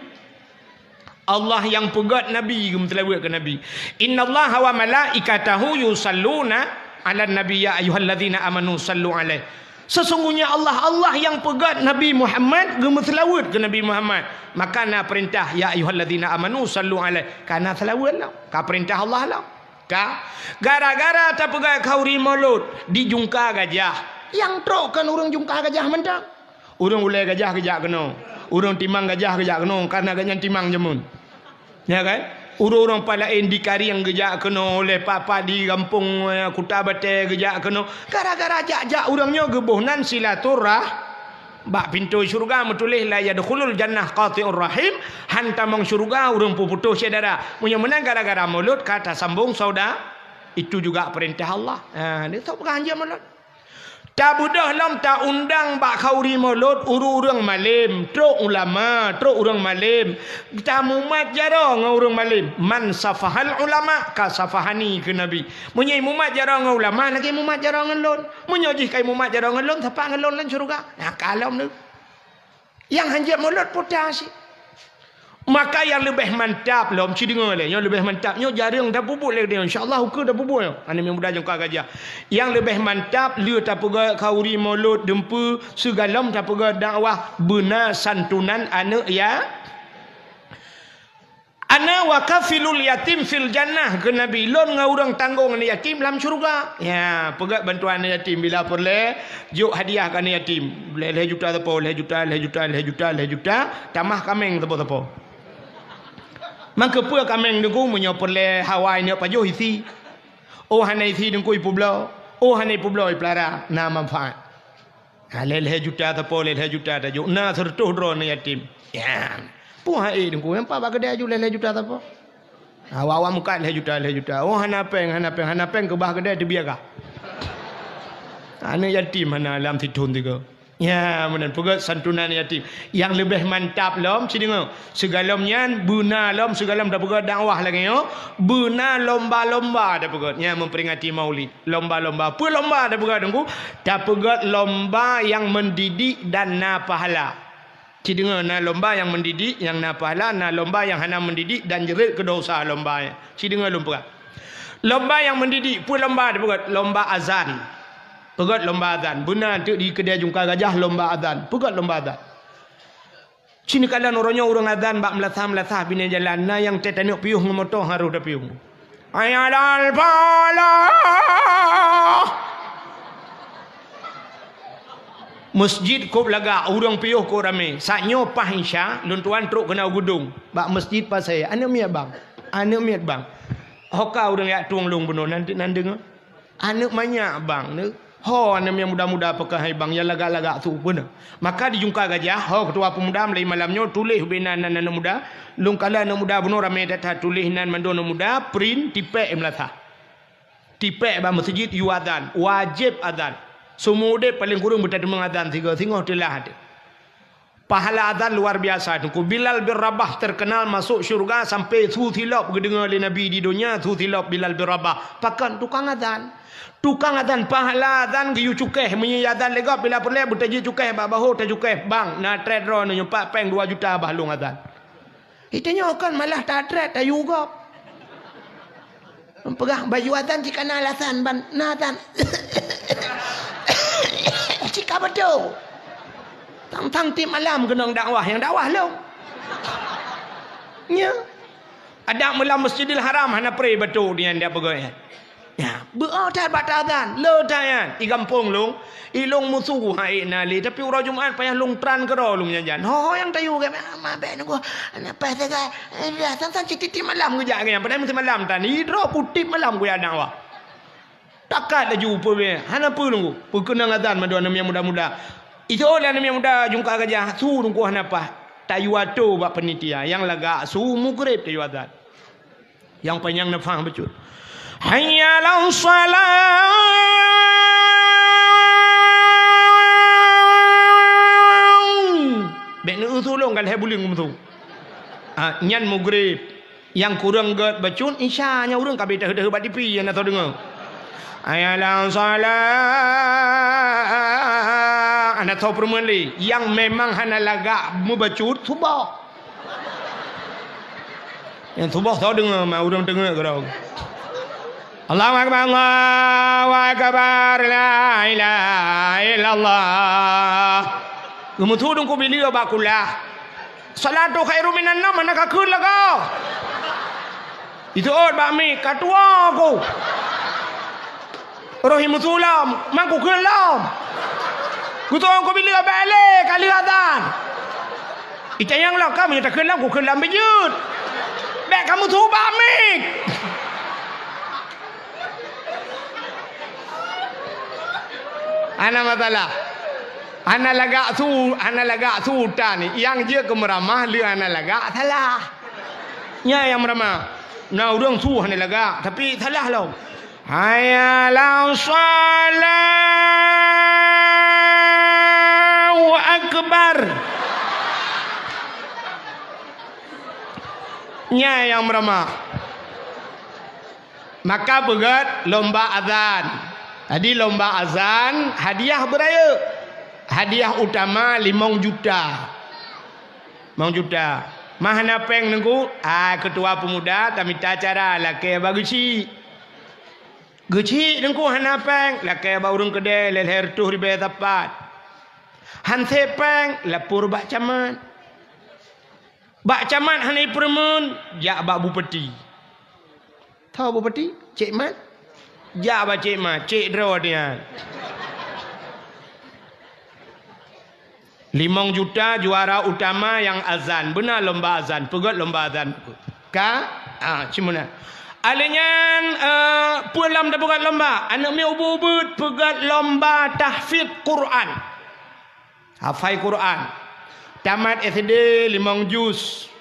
Allah nyang peugét Nabi geumeuseulaweuet keu Nabi. "Innallaha wa malaikatahu yusalluna 'alan nabi, ya ayyuhalladzina amanu sallu 'alaihi." Sesungguhnya Allah, Allah nyang peugét Nabi Muhammad geumeuseulaweuet keu Nabi Muhammad. Maka na peurintah, "Ya ayyuhalladzina amanu sallu 'alaihi." Ka na seulaweuet lom. Ka peurintah Allah lom. Ka. Gara-gara tapeugét khauri mulod di Jungka Gajah. Nyang trok kon ureuëng Jungka Gajah mantong. Ureuëng Ulée Gajah geujak keunoe. Ureuëng Timang Gajah geujak keunoe, karena gobnyan Timang jameun. Ya kan? Ureuëng-ureuëng pat laén di Karieng geujak keunoe, Ulée pat-pat di gampông, eh, Kuta Batée geujak keunoe. Gara-gara jak-jak ureuëng nyoe geuboh nan silaturah-, bak pintoe syeuruga meutuléh, "La yadkhulul jannah qati'ur rahim," han tamong syeuruga ureuëng peuputôh syedara. Meunyoe meunan gara-gara mulod ka tasambong sauda, itu juga peurintah Allah. Ha, dia sok peugah hanjeuet mulod. Tabeudôh lom taundang bak khauri mulod ureuëng-ureuëng malém, trok ulama, trok ureuëng malém. Tamumat jaroe ngon ureuëng malém. "Man safahal ulama ka safahani," kheun Nabi. Meunyoe mumat jaroe ngon ulama, lagée mumat jaroe ngon lôn. Meunyoe jih ka mumat jaroe ngon lôn, sapat ngon lôn lam syeuruga. Nah, ka lom nyoe. Nyang hanjeuet mulod puta cit. Maka nyang leubeh mantap lom, ci deungoe lé, nyang leubeh mantap nyoe jareueng tapeubuet lé, insya Allah ukeue tapeubuet nyoe. Aneuëk muda Jungka Gajah. Nyang leubeh mantap lheueh tapeugét khauri mulod dumpeue, sigohlom tapeugét dakwah, beuna santunan aneuëk ya-, "Ana wa kafilul yatim fil jannah," kheun Nabi, "Lôn ngon ureuëng tanggong aneuëk yatim lam syeuruga." Ya, peugét bantuan aneuëk yatim bila peureulée, jok hadiah keu aneuëk yatim. Lhée-lhée juta sapo, lhée juta, lhée juta, lhée juta, lhée juta, tamah kaméng sapo-sapo. Mangkeue peue kaméng Teungku, meunyoe peureulée hawa inong pajoh isi. Oh hana isi Teungku ipeubloe, oh hana ipeubloe ipeulara, na manfaat. Ha, lhée-lhée juta sapo, lhée-lhée juta tajok. Na seureutôh droe aneuëk yatim. Ya. Peue hai Teungku, nyang pat bak keudée aju lhée-lhée juta sapo? Ha, awak-awak mukat lhée juta, lhée juta. Oh, hana péng, hana péng, hana péng keubah keudée teubiet kah. Aneuëk yatim hana lam sithon tiga. Ya, meunan peugét santunan yatim. Nyang leubeh mantap lom, ci deungoe. Sigohlom nyan, beuna lom, sigohlom tapeugét dakwah lagée nyoe, beuna lomba-lomba tapeugét. Nyan memperingati Maulid. Lomba-lomba. Peue lomba tapeugét Teungku? Tapeugét lomba nyang mendidik dan na pahala. Ci deungoe, na lomba nyang mendidik, nyang na pahala, na lomba nyang hana mendidik dan jeuet keu dosa lomba nyan. Ci deungoe lôn peugah. Lomba nyang mendidik, peue lomba tapeugét? Lomba azan. Peugét lomba azan. Beuna teuk di keudée Jungka Gajah lomba azan. Peugét lomba azan. Ci neukalon uroe nyoe ureuëng azan bak meulasah-meulasah binéh jalan, na nyang teuh taneuk piôh ngon moto harôh tapiôh. Hayya 'alal falah! Meuseujid kôb lagak, ureuëng piôh kôb ramé. Saat nyoe paih Isya, lôn tuan trok keunoe u Geudong, bak meuseujid pasé. Aneuëk miet bang, aneuëk miet bang. Ho ka ureuëng jak tueng lôn bunoe, nan, nan deungoe. Aneuëk manyak bang nyoe. Ho aneuëk nyang muda-muda peukeuhai bang nyang lagak-lagak su beuna. Maka di Jungka Gajah, ho keutua peumuda mulai malam nyoe tuléh ubé nan, nan aneuëk muda. Lôn kalon aneuëk muda bunoe ramé that-that, tuléh nan mandum aneuëk muda, print, tipék meulasah. Tipék bak meuseujid yue azan, wajéb azan. Seumeu udeb paleng kureueng beutateumeung azan sigoe, singoh teulah teuh. Pahala azan luar biasa, Teungku. Bilal bin Rabah terkenal masuk syurga sampai su silop geudeungoe lé Nabi di donya, su silop Bilal bin Rabah. Pakon? Tukang azan. Tukang azan, pahala azan geuyue cukéh. Meunyoe azan lé gob, bila peureulée beutajih cukéh bak bahô, tacukéh, bang, na trét droeneuh nyoe pat péng dua juta bah lôn azan. Geutanyoe kon malah tatrét tayue gob. Peugah bak yue azan cit kana alasan ban na azan. Cit ka beutôi. Tang-tang tiep malam keunong dakwah, nyang dakwah lôn. Nya. Adak meulam Masjidil Haram hana pré bacut nyan dak peugah nyan. Nya, beu-o that bak taazan, le that nyan. I gampông lôn, i lôn musu hai na lé, tapi uroe Jumat payah lôn tran keudroe lôn nyan jan. Ho-ho nyang tayue gét, ma bèk nunggu, na paih sagai. Eh, biasa san cit tiep malam geujak nyan, padahai meusti malam tan. I droe putih malam kuyak dakwah. Takat laju peue, hana peue lunggu. Peukeunong azan mandua aneuk miet muda-muda. Itu lah aneuk miet muda jungka gajah, su lungku hana paih. Tayue atô bak panitia, nyang lagak su mugreb tayue azan. Nyang panyang neupah bacut. Hayya 'alas shalah. Bèk neusu lôn ka lhèe buleuen meuseu. Ah, nyan mugreb. Nyang kureueng gét bacut isya, nyan ureueng ka bita heuet-heuet bak tipi, hana soe deungoe. Hayya 'alas shalah. Hana soe peurumoh lé. Nyang memang hana lagak mubacut, suboh. Nyang suboh soe deungoe, ma ureueng teungeut keudroe. Allahu akbar, Allahu akbar, la ilaha illallah. Geumeusu Teungku Billy bak kulah. Salatu khairum minan naum, hana ka kheun lagoe. Jiteuôt bak miet, ka tuwoe ku. Roh i meusu lom, man ku kheun lom. Geuteuôt Teungku Billy bèk lé, ka lheueh azan. Itanyong lom, ka meunyoe takheun lom, kukheun lom beujeuet. Bèk ka meusu bak miet. Hana masalah. Hana lagak su, hana lagak su tan. Nyang jeuet keu meuramah lé hana lagak, salah. Nyan nyang meuramah. Na ureueng su hana lagak, tapi salah lom. Hayya 'alas shalah. Allahu akbar. Nyan nyang meuramah. Maka peugét lomba azan. Jadi lomba azan hadiah beurayeuk. Hadiah utama limong juta. Limong juta. Ma hana péng Teungku, ah, keutua peumuda tamita cara lakée bak geuchik. Geuchik Teungku hana péng, lakée bak ureueng keudée lhèe-lhèe reutôh ribée sapat. Hanse péng, lapor bak camat. Bak camat hana ipeureumeun, jak bak bupati. Tho bupati, Cék Mat. Jak bak Cék Mat, cék droe nyan. Limong juta juara utama nyang azan. Beuna lomba azan, peugét lomba azan. Ka? Ah, cit meunan. Alèh nyan, eh, peue lom tapeugét lomba? Aneuk miet ubit-ubit peugét lomba tahfiz Quran. Hafai Quran. Tamat S D limong juz.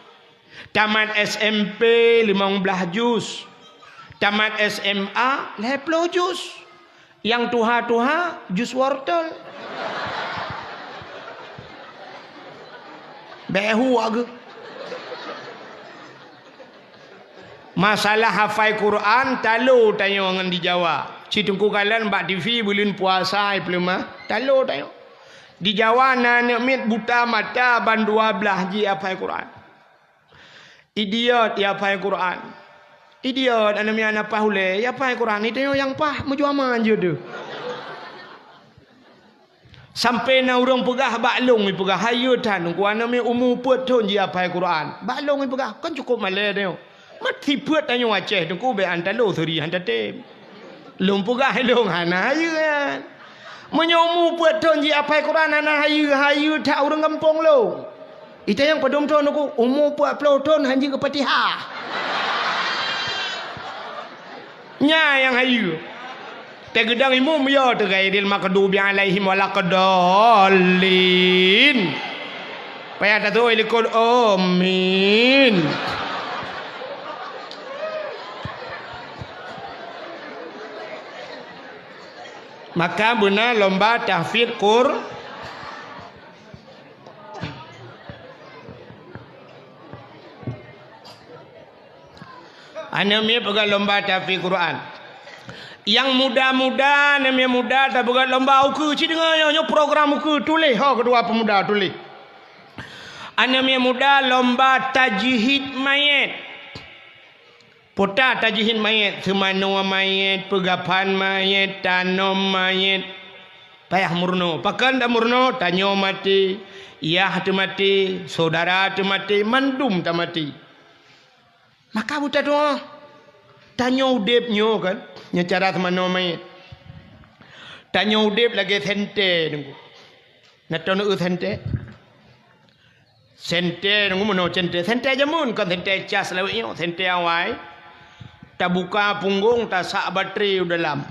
Tamat S M P limong blaih juz. Tamat S M A lhèe ploh juz. Nyang tuha-tuha juz wortel. Bèk hu ageuh. Masalah hafai Quran, talo tanyoe ngon di Jawa. Cit Teungku kalon bak T V buleuen puasa ipeuleumah, talo tanyoe. Di Jawa na aneuk miet buta mata ban dua blaih jih hafai Quran. Idiot, ya hafai Quran. Idiot, aneuk miet hana paih ulèe, ya hafai Quran. Itu nyang paih meujeuet manja deuh. Sampai na ureueng peugah bak lôn, ipeugah, "Hayeue that, Teungku, aneuk miet umu peuet thon jih hafai Quran." Bak lôn ipeugah, "Kon cukôp malèe tanyoe. Mat sifeuet tanyoe Aceh, Teungku, bèk han talo seuri han tatem." Lôn peugah lôn hana hayeue nyan. Meunyoe umu peuet thon jih hafai Quran hana hayeue, hayeue that ureueng gampông lôn. Itanyong padum thon Teungku, umu peuet ploh thon han jeuet keu Fatihah. Nyan nyang hayeue. Teugeudong imum yo teuh ghairil maghdubi alaihim waladdallin. Payah tatu'oh likot amin. Maka beuna lomba tahfidz Qur-, Aneuk miet peugah lomba tahfidz Quran. Nyang muda-muda, aneuk miet muda tapeugah lomba ukeue. Ci deungoe nyoe, nyoe program ukeue, tuléh ho keudua peumuda, tuléh. Aneuk miet muda lomba tajhid manyét. Peue tajhid manyét, seumanoe manyét, peugaphan manyét, tanom manyét. Payah meurunoe. Pakon tameurunoe? Tanyoe maté, yah teumaté, syedara teumaté, mandum tamaté. Maka beutatuoh, tanyoe udeb nyoe kan, nyoe cara seumanoe manyét. Tanyoe udeb lagée sentée Teungku. Na tanoh eu sentée? Sentée Teungku, meunoe sentée. Sentée jameun, kon sentée cas lawét nyoe, sentée awai. Tabuka punggong, tasak batré u dalam.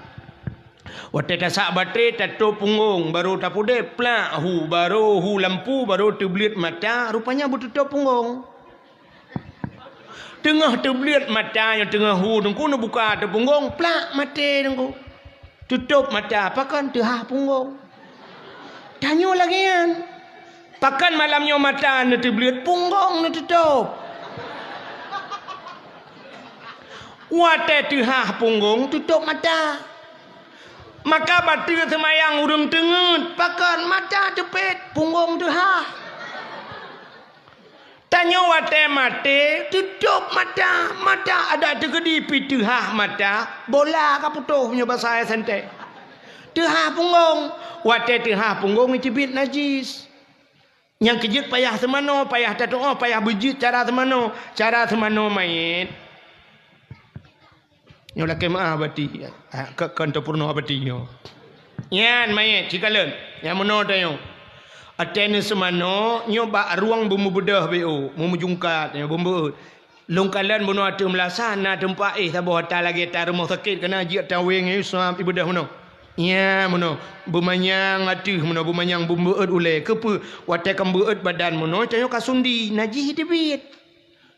Watée tasak batré, tatôb punggong, barô tapudeb, plak hu, barô hu lampu, barô teubleuet mata, rupanya beututôb punggong. Teungoh teubleuet mata nyoe, teungoh hu Teungku, neubuka ateueh punggong, plak maté Teungku. Tutôb mata, pakon? Teuhah punggong. Tanyoe lagée nyan. Pakon malam nyoe mata neuteubleuet, punggong neututôb. Watée teuhah punggong, tutôb mata. Maka bateue seumayang ureuëng teungeut, pakon? Mata teupet, punggong teuhah. Tanyoe watée maté, tutôb mata, mata adak teukeudi pih teuhah mata, bola ka putôh meunyoe basa sentée. Teuhah punggong, watée teuhah punggong iteubiet najis. Nyang keujeuet payah seumanoe, payah tatuoh, payah beujeuet cara seumanoe, cara seumanoe manyét. Nyoe lakée meuáh bati, ha, kon tapeurunoe bati nyoe. Nyan manyét sikalon, nyang meunoe tanyoe. Watée neuseumanoe, nyoe bak rueng beumeubeudôh B O, meumeujungkat, nyoe beumeubeut. Lôn kalon bunoe ateueh meulasa na teumpat éh saboh ata lagée ata rumoh sakét, keunan jeuet taweng, eh, suab ibeudôh meunoe. Nyan meunoe, beumanyang ateueh meunoe, beumanyang beumeubeut ulée. Keupeue? Watée ka meubeut badan meunoe, tanyoe ka sundi, najih iteubiet.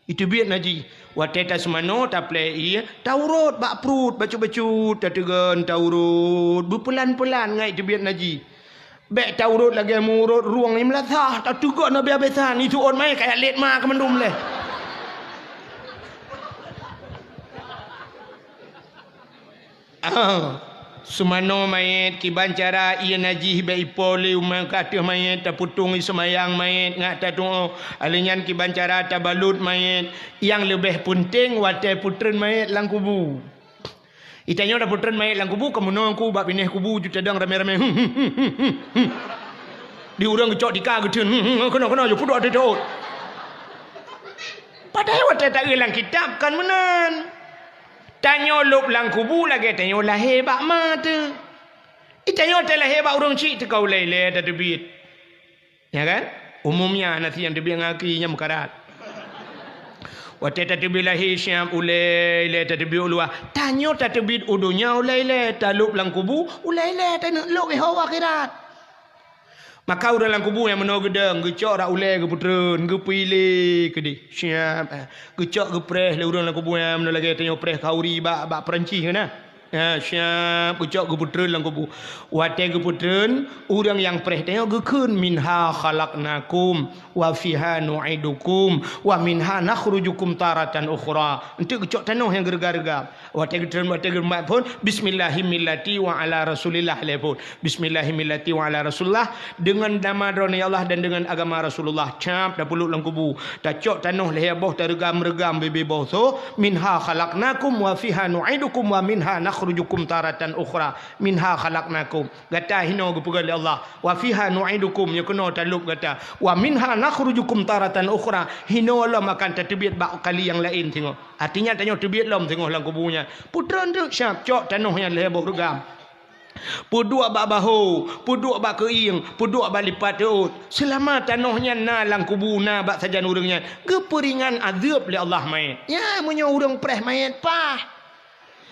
Iteubiet najih. Watée taseumanoe, taplée ié, taurot bak pruet bacut-bacut, tateugon taurot, beupeulan-peulan ngai teubiet najih. Bék taurot lagée meurot rueng nyang meulasah, tateugon habéh-habésan, iteuôt manyét kajak lét ma keumandum lé. Ah, seumanoe manyét, kiban cara ié najih bék ipo lé umat ka ateueh manyét, tapeutong i seumayang manyét, ngat tatuoh. Alheuh nyan kiban cara tabalot manyét. Nyang leubeh peunteng watée peutreun manyét lam kubu. Itanyoe tapeutreun manyét lam kubu, ka meunoe ku bak binéh kubu ju tadong ramé-ramé. Di ureuëng geucok tika geuteun, keunoe-keunoe ju pudok teutot. Padahai watée taeu lam kitab kan meunan. Tanyoe lôb lam kubu lagée tanyoe lahé bak ma teuh. Itanyoe talahé bak ureuëng chik teuka ulée-ulée tateubiet. Ya kan? Umumnya aneuk sinyang teubiet ngon aki nyang meukarat. Watée tateubiet lahé siab ulée-ulée tateubiet u luwa. Tanyoe tateubiet u donya ulée-ulée, talôb lam kubu ulée-ulée, taneuk lôb iho akhirat. Maka ureuëng lam kubu nyang meunoe geudong, geucok rak ulée geupeutreun, geupiléh keudeh. Siab, eh, geucok geupreh lé ureuëng lam kubu nyang meunoe lagée tanyoe preh khauri bak, bak Peurancih keunan. Ha, siab geucok geupeutreun lam kubu. Watée geupeutreun, ureuëng nyang preh tanyoe geukheun, "Minha khalaqnakum, wa fiha nu'idukum, wa minha nakhrujukum taratan ukhra." Enteuk geucok tanoh nyang geureuga-reuga. Watée geutreun, watée geumat phon, "Bismillahimillati wa ala Rasulillah," lé phon. "Bismillahimillati wa ala Rasulillah, deungon nama droeneuh ya Allah dan deungon agama Rasulullah." Cap, tapeulôb lam kubu. Tacok tanoh lhée boh, tareugam-reugam bibée boh tho, "Minha khalaqnakum wa fiha nu'idukum wa minha nakhrujukum taratan ukhra." Minha khalaqnakum. Gata hinoe geupeugah lé Allah. "Wa fiha nu'idukum," nyoe keunoe talôb gata. "Wa minha nakhrujukum taratan ukhra." Hinoe lom akan tateubiet bak kali nyang laén singoh. Artinya tanyoe teubiet lom singoh lam kubu nyan. Peutreun teuk siab, cok tanoh nyan lhée boh reugam. Peuduek bak bahô, peuduek bak keuieng, peuduek bak lipat rot. Seulama tanoh nyan na lam kubu, na bak sajan ureuëng nyan, geupeuringan azeueb lé Allah manyét. Nyan meunyoe ureuëng preh manyét paih.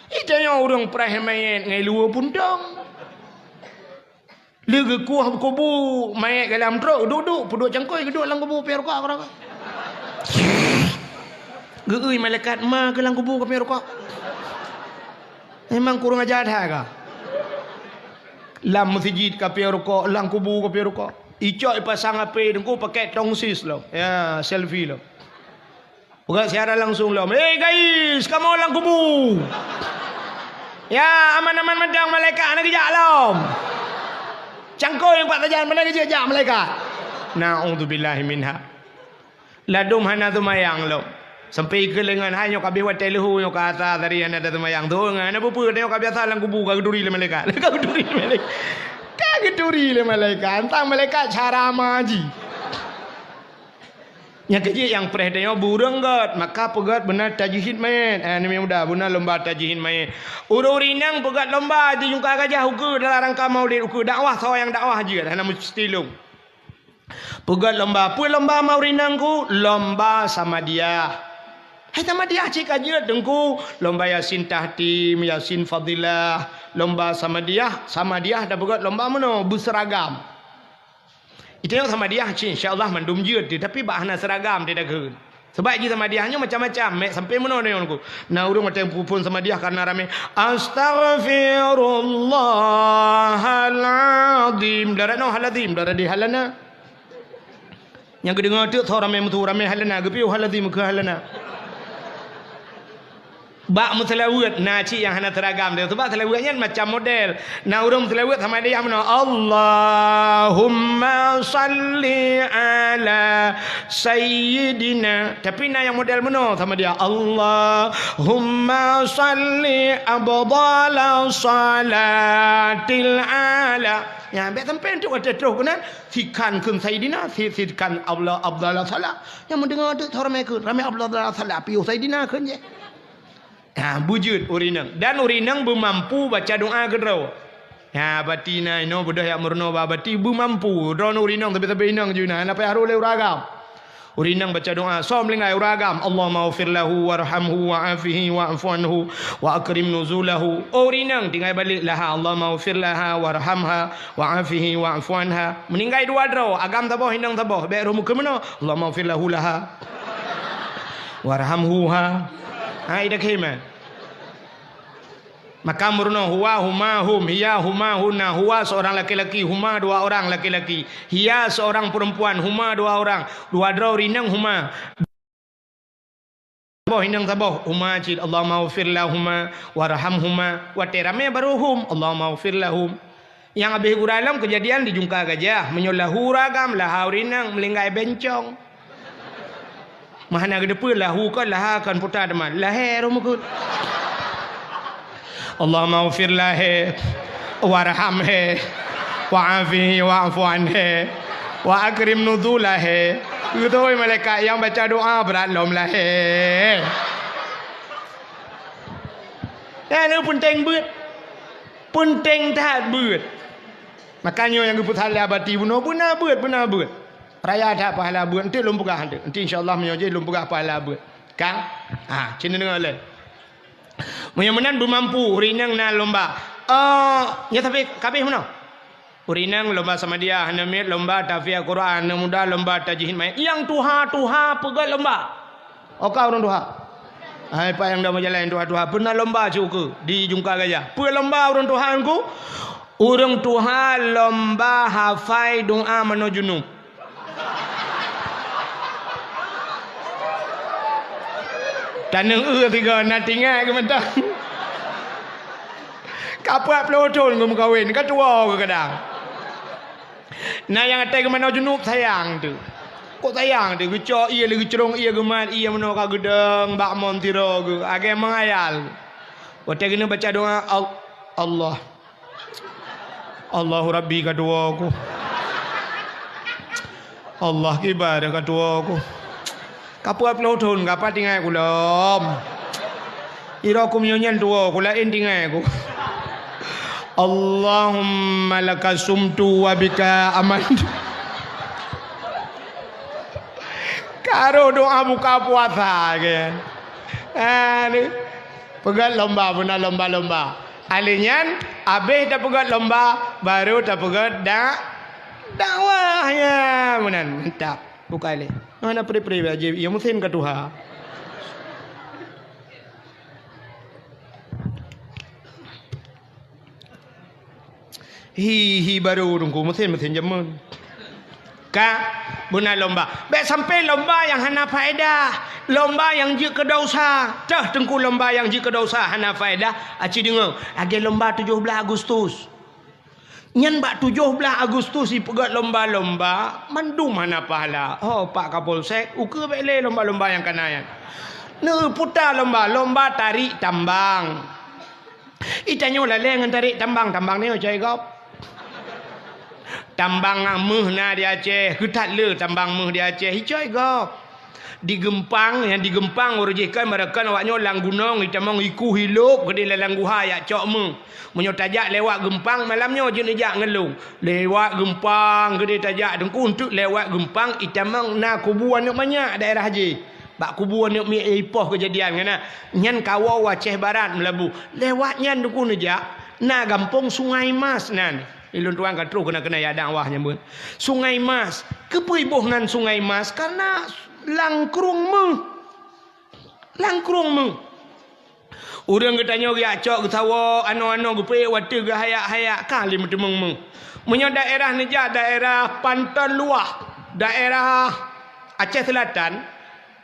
Itanyoe ureuëng preh manyét ngon luweue puntông. Lé geukueh kubu manyét galam trok, duek-duek, peuduek cangkôi, geuduek lam kubu, piep rukok, rukok. Geu-eu malaikat ma keu lam kubu ka piep rukok. Memang kurang ajar that ka. Lam meuseujid kapiôh rukok, lam kubu kapiôh rukok. Icok ipasang H P teungku pakai tongsis lom. Ya, selfie lom. Peugah siaran langsung lom. "Hei guys, kamoe lam kubu. Ya, aman-aman mantong malaikat hana geujak lom. Cangkôi nyang pat sajan, mana geujak malaikat?" Naudzubillahi minha. Ladôm hana seumayang lom. Sampai keu leungan hai nyoe ka abéh watée leuhô nyoe ka asa tadi hana taseumayang. Tuh ngan hana peue-peue nyoe ka biasa lam kubu ka geuturi lé malaikat. Ka geuturi lé malaikat. Ka geuturi lé malaikat. Entang malaikat cara maji. Nyang keujeuet nyang preh tanyoe bureueng gét, maka peugét beuna tajhid manyét. Eh, ni muda beuna lomba tajhid manyét. Ureuëng inong peugét lomba di jungka gajah ukeue dalam rangka maulid ukeue dakwah soe nyang dakwah jeuet hana meusti lom. Peugét lomba, peue lomba ma ureuëng inong ku? Lomba samadiah. Hai samadiah cit ka jeuet teungku, lomba Yasin Tahtim, Yasin Fadilah, lomba samadiah, samadiah dan peugét lomba meunoe beuseragam. Ita nyang samadiah cit insya Allah mandum jeuet teuh, tapi bak hana seragam teuh dah kheun. Sebab jih samadiah nyoe macam-macam, mek sampai meunoe nyoe ku. Na ureuëng watée peuphon samadiah karena ramé, "Astaghfirullahalazim." Darat noh halazim, darat di halana. Nyang geudeungoe teuk tho ramé meusu ramé halana, geupiôh halazim keu halana. Bak meuseulaweuet na cit nyang hana seragam teuh. Sebab seulaweuet nyan macam model. Na ureuëng meuseulaweuet samadiah meunoe, "Allahumma salli ala sayyidina." Tapi na nyang model meunoe samadiah, "Allahumma salli abdala salatil ala." Ya, bék sampai untuk watée troh keunan, sikan kheun sayyidina, si-, sikan abdala, abdala salah. Nyang meudeungoe teuk tho ramé kheun, ramé abdala salah, piôh sayyidina kheun jeh. Ha, beujeuet ureuëng inong. Dan ureuëng inong beumampu baca doa keudroe. Ha, bati na inoe beudôh jak meurunoe bak bati beumampu. Droeneuh ureuëng inong sabe-sabe inong jih na, hana payah rhot lé ureuëng agam. Ureuëng inong baca doa, soe meuninggai ureuëng agam, "Allahummaghfir lahu warhamhu wa'afihi wa'fu anhu wa akrim nuzulahu." Oh, ureuëng inong tinggai balek laha, "Allahummaghfir laha warhamha wa'afihi wa'fu anha." Meuninggai dua droe, agam saboh, inong saboh, bék rhot meukeumeunoe, "Allahummaghfir lahu laha warhamhuha." Ha, ida khema. Maka meurunoe huwa, huma, hum, hiya, huma, hunna, huwa seorang laki-laki, huma dua orang laki-laki, hiya seorang perempuan, huma dua orang, dua droe ureuëng inong huma. Boh inong saboh, huma cit, Allahumma ghfir lahuma warhamhuma, watée ramé baru hum, Allahumma ghfir lahum. Nyang habéh gura lom keujadian di Jungka Gajah, meunyoe lahu ureuëng agam, laha ureuëng inong, meuninggai bencong. Meuhana geuteupeue lahu kon laha kon puta teuma. Lahé rhot meukeue. Allahumma ghfir lahé, warhamhé, wa'afihi wa'fu anhé, wa akrim nuzulahé. Beutôi malaikat nyang baca doa brat lom lahé. Nyan peunteng beuet. Peunteng that beuet. Makanya nyang geupeusalah bati bunoe beuna beuet, beuna beuet. Raya that pahala beuet. Enteuk lôn peugah enteuk. Enteuk insya Allah meunyoe jih lôn peugah pahala beuet. Ka? Ha, cit neudeungoe lé. Meunyoe meunan beumampu, ureuëng inong na lomba. Eh, nyoe tapi kabeh meunoe. Ureuëng inong lomba samadiah, aneuk miet lomba tahfiz Al-Quran, aneuk muda lomba tajhid mayét. Nyang tuha-tuha peugét lomba. Oka ureuëng tuha. Hai, Pak, nyang dong jalan tuha-tuha. Peuna lomba cuku di Jungka Gajah. Peue lomba ureuëng tuha nyan ku? Ureuëng tuha lomba hafai doa manoe junub. Taneueng eu sigoe na tinggai keu mantong. Ka peuet ploh thon geumeukawen, ka tuwoe geuh kadang. Na nyang até geumanoe junub sayang teuh. Kok sayang teuh, geucok ié lé geucrong ié geumat ié meunoe ka geudong bak mon tiroe geuh, agée meungayal. Watée geuneuk baca doa, Al-, Allah. Allahu Rabbi ka tuwoe ku. Allah kibar ka tuwoe ku. Ka peuet ploh thon ka pat tinggai ku lom. Iroe ku meunyoe nyan tuwoe ku laén tinggai ku. Allahumma laka sumtu wa bika amantu. Ka rôh doa buka puasa kan. Aduh. Peugét lomba, beuna lomba-lomba. Alèh nyan, abéh tapeugét lomba, baru tapeugét da-, dakwah. Ya, meunan. Mantap. Bukai lé. Hana pri-pri bajèe, ya musém ka tuha. Hi, hi baru Teungku, mesin-mesin jameun. Ka, beuna lomba. Bèk sampai lomba nyang hana faedah. Lomba nyang jeuet keu dosa. Teuh Teungku, lomba nyang jeuet keu dosa hana faedah. Aci deungoe, lagèe lomba tujoh blaih Agustus. Nyan bak tujoh blaih Agustus jipeugöt lomba-lomba, mandum hana pahala. Ho, Pak Kapolsek, ukeue bèk lé lomba-lomba nyang kana nyan. Neuputa lomba, lomba tarék tambang. Ih, tanyoe lalé ngon tarék tambang, tambang nyoe cai gob. Tambang meuh na di Aceh, keu that le tambang meuh di Aceh, ih, cai gob. Di Geumpang, nyang di Geumpang uroe jih kan, meurakan awaknyoe lam gunong, itamong iku ilop, keudéh lam guha jak cok meuh. Meunyoe tajak lewat Geumpang, malam nyoe jeuet neujak ngon lôn. Lewat Geumpang, keudéh tajak Teungku, eunteuk lewat Geumpang, itamong na kubu aneuk manyak daerah jih. Bak kubu aneuk miet ipoh keujadian nyan na. Nyan kawoe u Aceh Barat meulaboh. Lewat nyan Teungku neujak, na gampông Sungai Mas nan. Ilôn tuan ka troh keunan-keunan ya dakwah nyan beuet. Sungai Mas. Keupeue iboh nan Sungai Mas? Karena lam krueng meuh. Lam krueng meuh. Ureueng geutanyoe geujak cok geusawoe, anoe-anoe geupeuék watèe geuhayak-hayak ka lé meuteumeung meuh. Meunyoe daerah neujak daerah Panton Luah, daerah Aceh Selatan,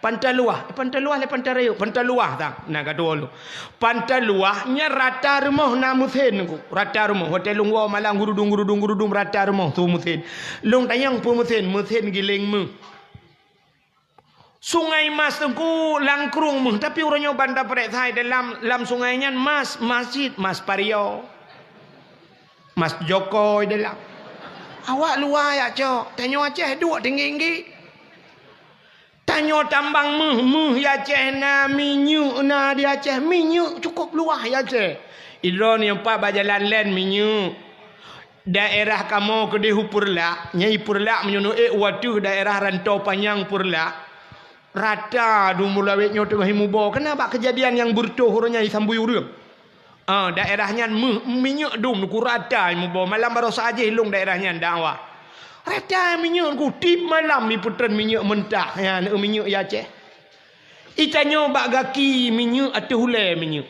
Panton Luah, eh, Panton Luah lé Panton Rayeuk, Panton Luah tang. Na ka tuwoe lôn. Panton Luah nyan rata rumoh na meusén Teungku, rata rumoh. Watèe lôn woe malam gurudung, gurudung, gurudung rata rumoh su meusén. Lôn tanyong peue meusén, meusén giléng meuh. Sungai Mas Teungku lam krueng meuh, tapi uroe nyoe ban tapareksa dalam, lam sungai nyan mas, masjid, mas pario. Mas jokoi dalam. Awak luwa jak cok, tanyoe Aceh duek tinggi-tinggi. Tanyoe tambang meuh, meuh di Aceh na, minyeuk na di Aceh, minyeuk cukup luwah di Aceh. Idroe nyoe pat bak jalan len minyeuk. Daerah kamoe keudéh u Peureulak, nyang i Peureulak meunyoe neuék u ateueh daerah Rantau Panyang Peureulak, rata dum ulawét nyoe teungoh imuboh. Keunan bak keujadian nyang beureutoh uroe nyan isambui ureueng. Ah, daerah nyan meuh, minyeuk dum Teungku rata imuboh. Malam baroesa jih lôn daerah nyan dakwah. Rata minyeuk Teungku, tiep malam ipeutreun minyeuk mentah. Nyan minyeuk di Aceh. Itanyoe bak gaki minyeuk, ateueh ulèe minyeuk.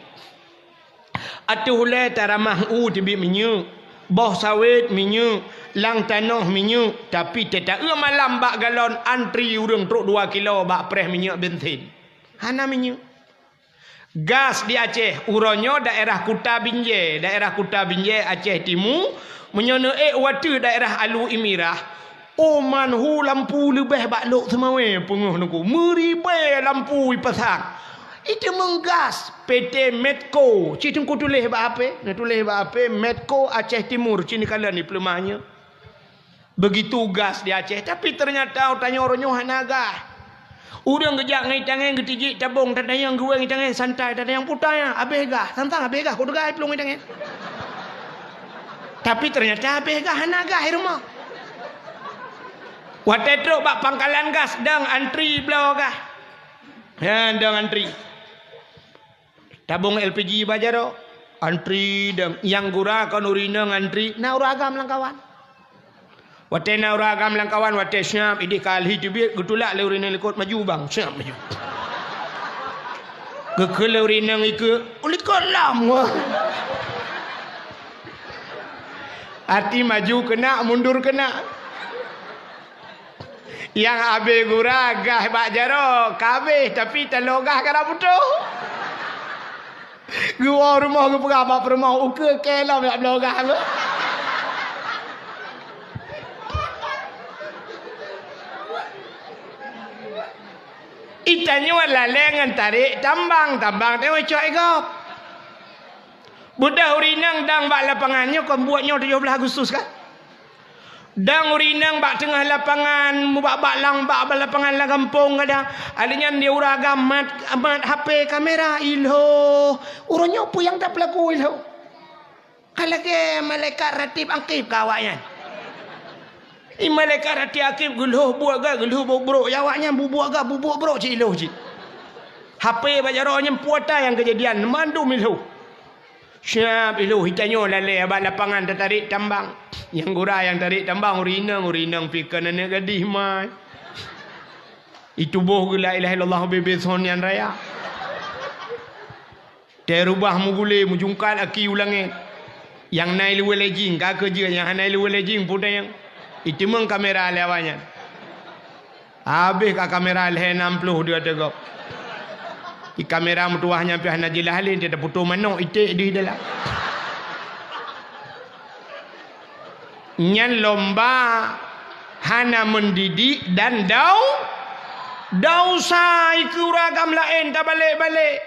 Ateueh ulèe taramah u teubiet minyeuk, boh sawét minyeuk, lam tanoh minyeuk, tapi teuta-eu malam bak galon antri ureueng trok dua kilo bak preh minyeuk bensin. Hana minyeuk. Gas di Aceh, uroe nyoe daerah Kuta Binjai, daerah Kuta Binjai Aceh Timu, meunyoe neuék u ateueh daerah Alu Imirah, oh, man hu lampu leubeh bak Lhokseumawe peungeuh Teungku. Meuribèe lampu ipasang. Iteumeung gas, P T Medco. Ci Teungku tuléh bak H P, neutuléh bak H P, Medco Aceh Timur, ci neukalon di peuleumah nyoe. Begitu gas di Aceh, tapi ternyata tanyoe uroe nyoe hana gas. Ureueng geujak ngon itangen geutijik tabong, tatanyong geuwèe ngon itangen santai, tatanyong peue atra, habéh gas. Sang-sang habéh gas, kok teuga iplueng ngon itangen. Tapi ternyata habéh gas, hana gas di rumoh. Watèe trok bak pangkalan gas, dong antri bloe gas. Ha, dong antri. Tabong L P G bak jaroe, antri dong. Nyang gura kon ureueng inong antri, na ureueng agam lam kawan. Watèe na ureueng agam lam kawan, watèe siap, idéh kali teubiet, geutulak lé ureueng inong likot, "Maju, bang," siap maju. Geukheun lé ureueng inong ikeue, "U likot lom." Arti maju keunak, mundur keunak. Nyang abéh gura gas bak jaroe, ka abéh, tapi taloe gas ka na putôh. Geuwoe rumoh geupeugah bak peurumoh, "Ukeue kèe lom jak bloe gas." Itanyoe lalèe ngon tarék tambang, tambang teuh cok i gob. Beudôh ureueng inong dong bak lapangan nyoe, kon buet nyoe tujoh blaih Agustus kan? Dong ureueng inong bak teungoh lapangan, mubak-bak lam bak lapangan lam gampông kadang. Alèh nyan di ureueng agam mat, mat H P kamera, ilhô. Uroe nyoe peue nyang tapeulaku ilhô? Ka lagèe malaikat Ratib Akib keu awaknyan. I malaikat Ratib Akib geulhô buet gak, geulhô buet brok, ya awaknyan bubuet gak, bubuet brok cit ilhô cit. H P bak jaroe nyan peue atra nyang keujadian, mandum ilhô. Siap ilhô, itanyoe lalèe bak lapangan tatarék tambang. Nyang gura nyang tarék tambang ureueng inong, ureueng inong pih kon aneuk gadih mai. Ituboh geuh la ilaha illallah bebe son nyan raya. Teurubah mugulé, mujungkat aki u langét. Nyang na iluwa lejing, ka keu jeuet, nyang hana iluwa lejing, peue nyang itimeueng kamera lé awaknyan. Habéh ka kamera lhèe nam ploh di ateueh gob. Di kamera meutuwah nyan pih hana jeulaih lé, tapeutoe manok iték di dalam. Nyan lomba hana mendidik dan dau-, dosa ikeue ureueng agam laén tabalek-balek.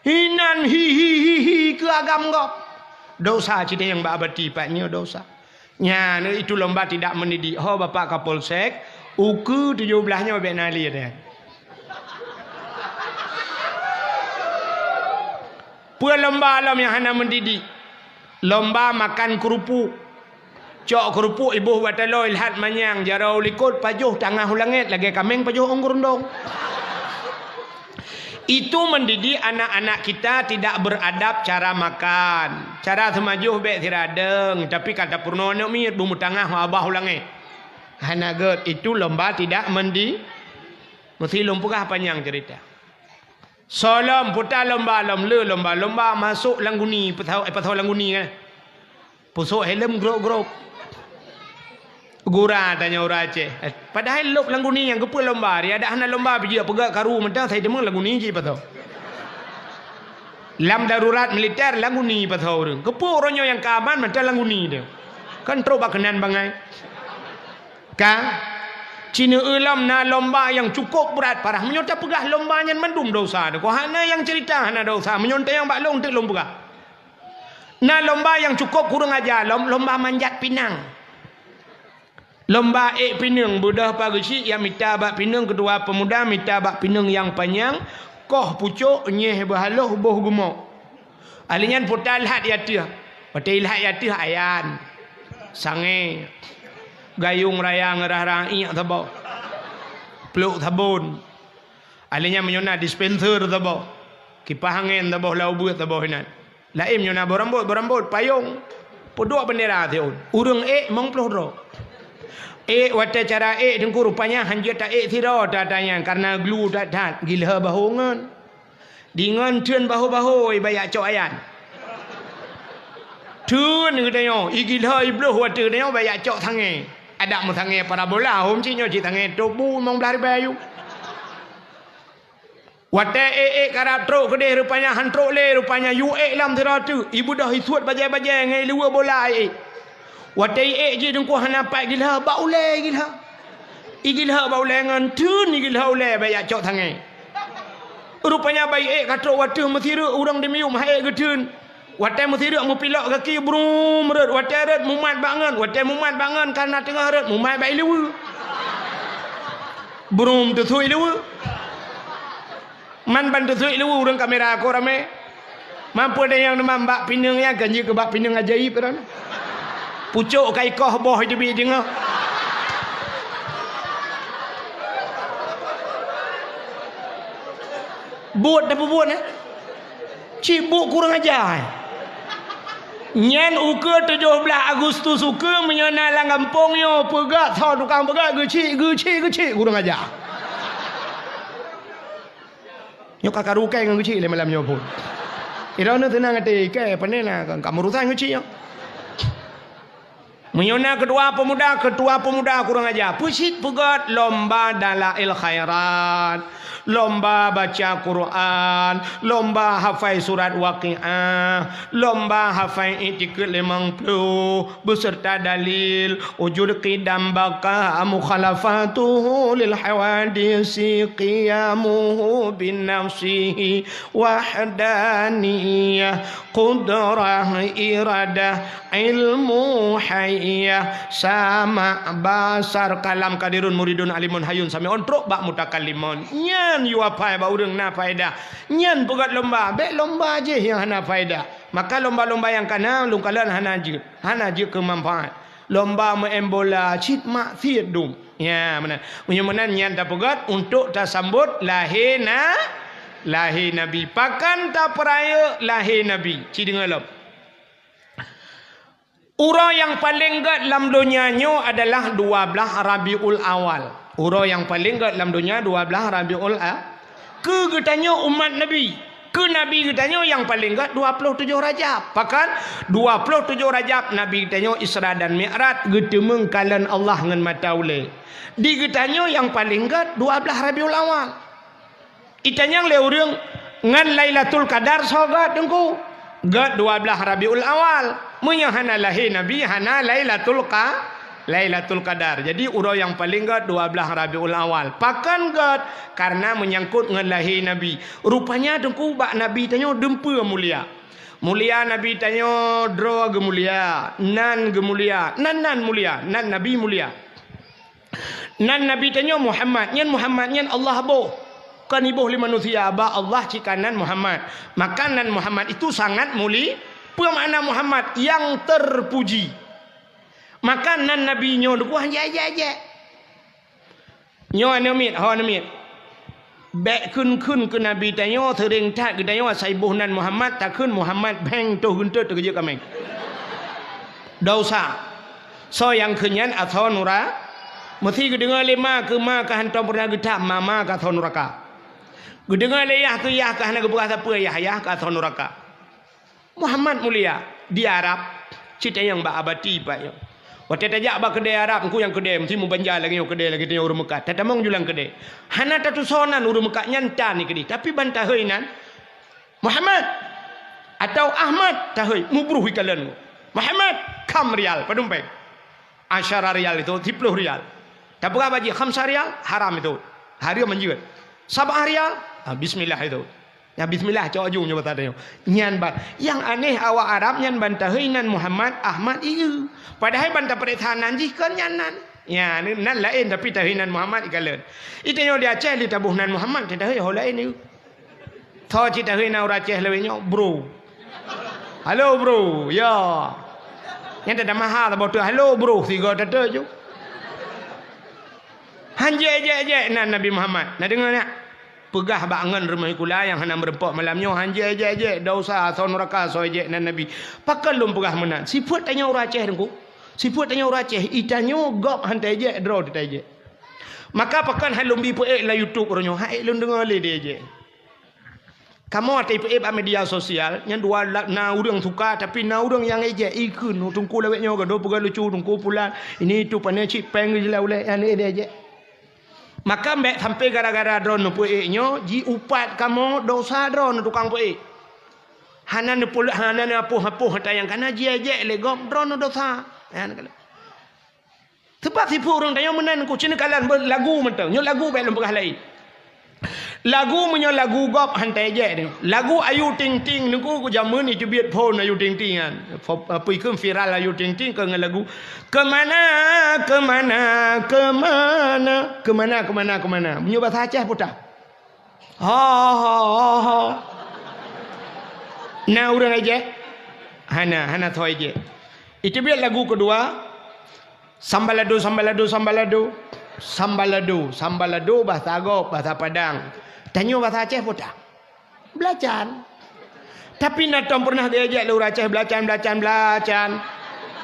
Hinan hi, hi, hi, hi keu agam gob. Dosa cit nyang bak abati pat nyoe dosa. Nyan itu lomba tidak mendidik. Ho Bapak Kapolsek, ukeue tujoh blaih nyoe bèk na lé nyan. Peue lomba lom nyang hana mendidik? Lomba makan keurupuk. Cok keurupuk iboh bak taloe, ilhat manyang, jaroe u likot, pajoh tangah u langét lagèe kaméng pajoh ôn geurundong. Itu mendidik anak-anak kita tidak beradab cara makan. Cara seumajoh bèk siradeueng, tapi ka tapeurunoe aneuk miet, beumeutangah babah u langét. Hana gèt, itu lomba tidak mendi-, meusti lôn peugah panyang cerita. Soe lom, peue ta lomba lom, le lomba, lomba masôk lam guni, peusôk, eh, peusôk lam guni kan. Peusôk helm grôk-grôk. Gura tanyoe ureueng Aceh. Eh, padahai lôb lam guni nyang keupeue lomba, ri adak hana lomba pih jeuet peugah karu mantong sai deungoe lam guni jih pasoe. Lam darurat militer lam guni pasoe ureueng. Keupeue uroe nyoe nyang ka aman mantong lam guni teuh. Kan trôk bak keunan bangai. Ka? Ci neueu lom na lomba nyang cukôp brat parah. Meunyoe tapeugah lomba nyan mandum dosa, teuh hana nyang cerita hana dosa. Meunyoe teuh nyang bak lôn teuk lôn peugah. Na lomba nyang cukôp kureueng aja lom, lomba manjat pinang. Lomba ék pineung, beudôh pageue chik nyang mita bak pineung, keutua peumuda mita bak pineung nyang panyang, koh pucôk, nyeh beuhaloh, boh geumo. Ahli nyan puta lhat i ateueh. Watèe ilhat i ateueh ayan, sangè, gayong raya ngeurah-rah iek saboh, plôk sabon. Ahli nyan meunyoe na dispenser saboh, kipah angén saboh, lau beuet saboh inan. Laén meunyoe na boh rambôt, boh rambôt, payông, peuduek bendera siôn. Ureueng ék limong ploh droe. Ék watèe cara ék teungku rupanya hanjeuet ta ék sidroe that-that nyan, kareuna glu that-that, gilhö bahô ngon. Di ngon theun bahô-bahô, i bak jak cok ayan. Theun geutanyoe, i gilhö i bloh watèe geutanyoe bak jak cok sangè. Adak meusangè parabola, hom cit nyoe cit sangè tôp bu limong blaih ribèe yu. Watèe ék-ék karab trôk keudeh rupanya han trôk lé, rupanya yue ék lam sidroe teuk, i beudôh i suet bajèe-bajèe ngon i liweue bola ék. Watèe i ék jih teungku hana pat gilhö, bak ulèe gilhö. I gilhö bak ulèe ngon theun i gilhö ulèe bak jak cok sangè. Rupanya bak i ék ka trôk watèe meusireuk ureueng di miyueb han ék geutheun. Watèe meusireuk meupilok gaki brum rhot, watèe rhot mumat bak ngon, watèe mumat bak ngon kareuna teungoh rhot mumat bak i liweue. Brum teusut i liweue. Man ban teusut i liweue ureueng kamera ko ramè. Man peue nyang teuma bak pineung nyan kan jeuet keu bak pineung ajaib droeneuh. Pucôk ka ikoh boh teubiet deungoe. Buet tapeubuet, eh? Cit buet kureueng aja, eh? Nyan ukeue tujoh blaih Agustus ukeue meunyoe na lam gampông nyoe peugah, soe tukang peugah geuchik, geuchik, geuchik kureueng aja. Nyoe ka karu kai ngon geuchik lé malam nyoe phon. Droeneuh teunang até, kai pane na ka meurusan geuchik nyoe. Meunyoe na keutua peumuda, keutua peumuda kureueng aja. Peucit peugöt lomba dalail khairat, lomba baca Quran, lomba hafai surat Waqiah, lomba hafai I'tiqad limong ploh, beserta dalil, wujud qidam baqa, mukhalafatuhu lil hawadisi, qiyamuhu binafsihi, wahdaniyah, qudrah, iradah, ilmu, haiyah, sama, basar, kalam, qadirun, muridun, alimun, hayyun, sami'un, trok bak mutakallimun. Nyan yue hafai bak ureueng na faedah. Nyan peugöt lomba, bèk lomba jih nyang hana faedah. Maka lomba-lomba nyang ka na, lôn kalon hana jeuet, hana jeuet keu manfaat. Lomba meu'en bola cit maksiet dum. Ya, meunan. Meunyoe meunan nyan tapeugöt untuk tasambot lahé na-, lahé Nabi. Pakon tapeurayeuk lahé Nabi? Ci deungö lom. Uroe nyang paleng göt lam donya nyoe adalah dua blaih Rabiul Awal. Uroe nyang paleng göt lam donya dua blaih Rabiul A-, keu geutanyoe umat Nabi. Keu Nabi geutanyoe nyang paleng gét dua ploh tujoh Rajab. Pakon? Dua ploh tujoh Rajab Nabi geutanyoe Isra dan Mi'raj geuteumeung kalon Allah ngon mata ulée. Di geutanyoe nyang paleng gét dua blaih Rabiul Awal. Itanyong lé ureuëng, ngon Lailatul Qadar soe gét Teungku? Gét dua blaih Rabiul Awal. Meunyoe hana lahé Nabi, hana Lailatul Qa-, Lailatul Qadar. Jadi, uroe nyang paleng gét dua blaih Rabiul Awal. Pakon gét? Kareuna meunyangkot ngon lahé Nabi. Rupanya Teungku bak Nabi tanyoe dumpeue mulia. Mulia Nabi tanyoe droe geumulia, nan geumulia, nan-nan mulia, nan Nabi mulia. Nan Nabi tanyoe Muhammad, nyan Muhammad nyan Allah boh. Kon iboh lé manusia, bak Allah cit ka nan Muhammad. Maka nan Muhammad itu sangat muli-, peue makna Muhammad? Yang terpuji. Maka nan Nabi nyoe deuh hana jijak-jak. Nyoe aneuk miet, ho aneuk miet. Bék kheun-kheun keu Nabi tanyoe, seuréng that geutanyoe asai boh nan Muhammad, takheun Muhammad bheng toh geuntot teukeujeuet kaméng. Dosa. Soe nyang kheun nyan asoe nura-, meusi geudeungoe lé ma keu ma ka hantom peureunah geutham, ma-ma ka asoe nuraka. Geudeungoe lé yah keu yah ka hana geupeugah sapeue, yah-yah ka asoe nuraka. Muhammad mulia di Arab, cit tanyong bak Abati pat nyoe. Watée tajak bak keudée Arab, engku nyang keudée, meusti meubanja lagée nyoe keudée, lagée tanyoe ureuëng Meukah. Tatamong ju lam keudée. Hana tatusoe nan ureuëng Meukah nyan tan keudeh, tapi ban tahôi nan Muhammad atau Ahmad tahôi, mubruh ikalon. Muhammad, kham rial, padum péng. Asyara rial itu, siploh rial. Tapeugah bak jih, khamsa rial, haram itu. Hareuem manjeuet. Sab'ah rial, ah, bismillah itu. Ya, bismillah, cok aju nyoe basa tanyoe. Nyan ban. Nyang aneh awak Arab nyan ban tahôi nan Muhammad, Ahmad, ieu. Padahai ban tapareksa nan jih kon nyan nan. Ya, nan laén tapi tahôi nan Muhammad ikalon. Itanyoe di Aceh lé taboh nan Muhammad, tahôi ho laén ieu. Tho cit tahôi nan ureuëng Aceh lawét nyoe, bro. Halo, bro. Ya. Nyan tada maha saboh teuk. Halo, bro. Sigoe teuteuju. Hanjeuet ejek-ejek nan Nabi Muhammad. Na deungoe nyak? Peugah bak ngon rumoh sikula nyang hana meureumpok malam nyoe, hanjeuet ejek-ejek, dosa, asoe nuraka, soe ejek nan Nabi. Pakon lôn peugah meunan? Sifeuet tanyoe ureuëng Aceh Teungku. Sifeuet tanyoe ureuëng Aceh, itanyoe gob han taejek, droe teuh taejek. Maka pakon han lôn bi peuék lam YouTube uroe nyoe, han ék lôn deungoe lé diejek. Kamoe watée ipeuék bak media sosial, nyan dua la-, na ureuëng suka, tapi na ureuëng nyang ejek, ikheun, "Oh, Teungku lawét nyoe gadôh peugah lucu, Teungku pulan, ini itu pane cit péng geujeulaih ulée, nyan ék diejek." Maka bék sampai gara-gara droeneuh peuék nyoe, jiupat kamoe dosa droeneuh tukang peuék. Hana neupul-, hana neuapoh-apoh ata nyang kana jiejek lé gob droeneuh dosa. Nyan keuh. Sebab sifeuet ureuëng tanyoe meunan ku cit neukalon beuh lagu mantong. Nyoe lagu bék lôn peugah laén. Lagu meunyoe lagu gob han taejek deh. Lagu Ayu Ting Ting nyoe ku jameun iteubiet phon Ayu Ting Ting nyan. Fo-, apa ikheun viral Ayu Ting Ting keu ngon lagu, "Kemana, kemana, kemana, kemana, kemana, kemana." Meunyoe basa Aceh peue tah? Ho, ho, ho, ho. Na ureuëng ejek? Hana, hana soe ejek. Iteubiet lagu keudua, Sambalado, sambalado, sambalado. Sambalado, sambalado bahasa gob, bahasa Padang. Tanyoe bahasa Aceh peue tah? Belacan. Tapi na tom peureunah geuejek lé ureuëng Aceh, belacan, belacan, belacan.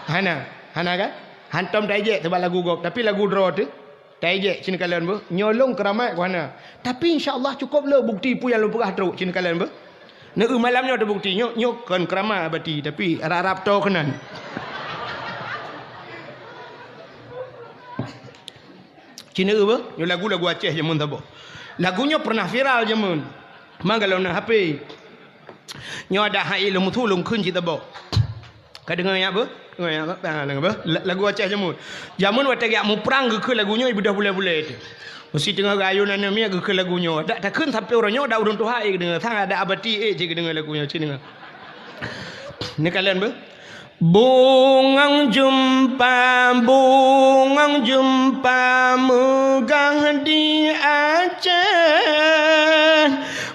Hana, hana kan? Hantom taejek sebab lagu gob, tapi lagu droe teuh taejek, cit neukalon beuh. Nyoe lôn keuramat ku hana. Tapi insya Allah cukôp le bukti peue nyang lôn peugah trok, cit neukalon beuh. Neu malam nyoe teubukti, nyoe, nyoe kon keuramat Abati, tapi rab-rab toe keunan. Cina beuh, nyoe lagu-lagu Aceh jameun saboh. Lagu nyoe peureunah viral jameun. Ma galom na HP. Nyoe adak hai lôn meusu lôn kheun cit saboh. Ka deungoe nyak beuh? Deungoe nyak beuh? Ha, deungoe beuh? La-, lagu Aceh jameun. Jameun watée geujak muprang geukheun lagu nyoe ibeudôh bulée-bulée teuh. Meusi teungoh geuayôn aneuk miet geukheun lagu nyoe. Dak takheun sampoe uroe nyoe dak ureuëng tuha ék geudeungoe. Sang adak Abati ék cit geudeungoe lagu nyoe. Cit deungoe. Neukalon beuh. Bungong jeumpa, bungong jeumpa meugah di Aceh.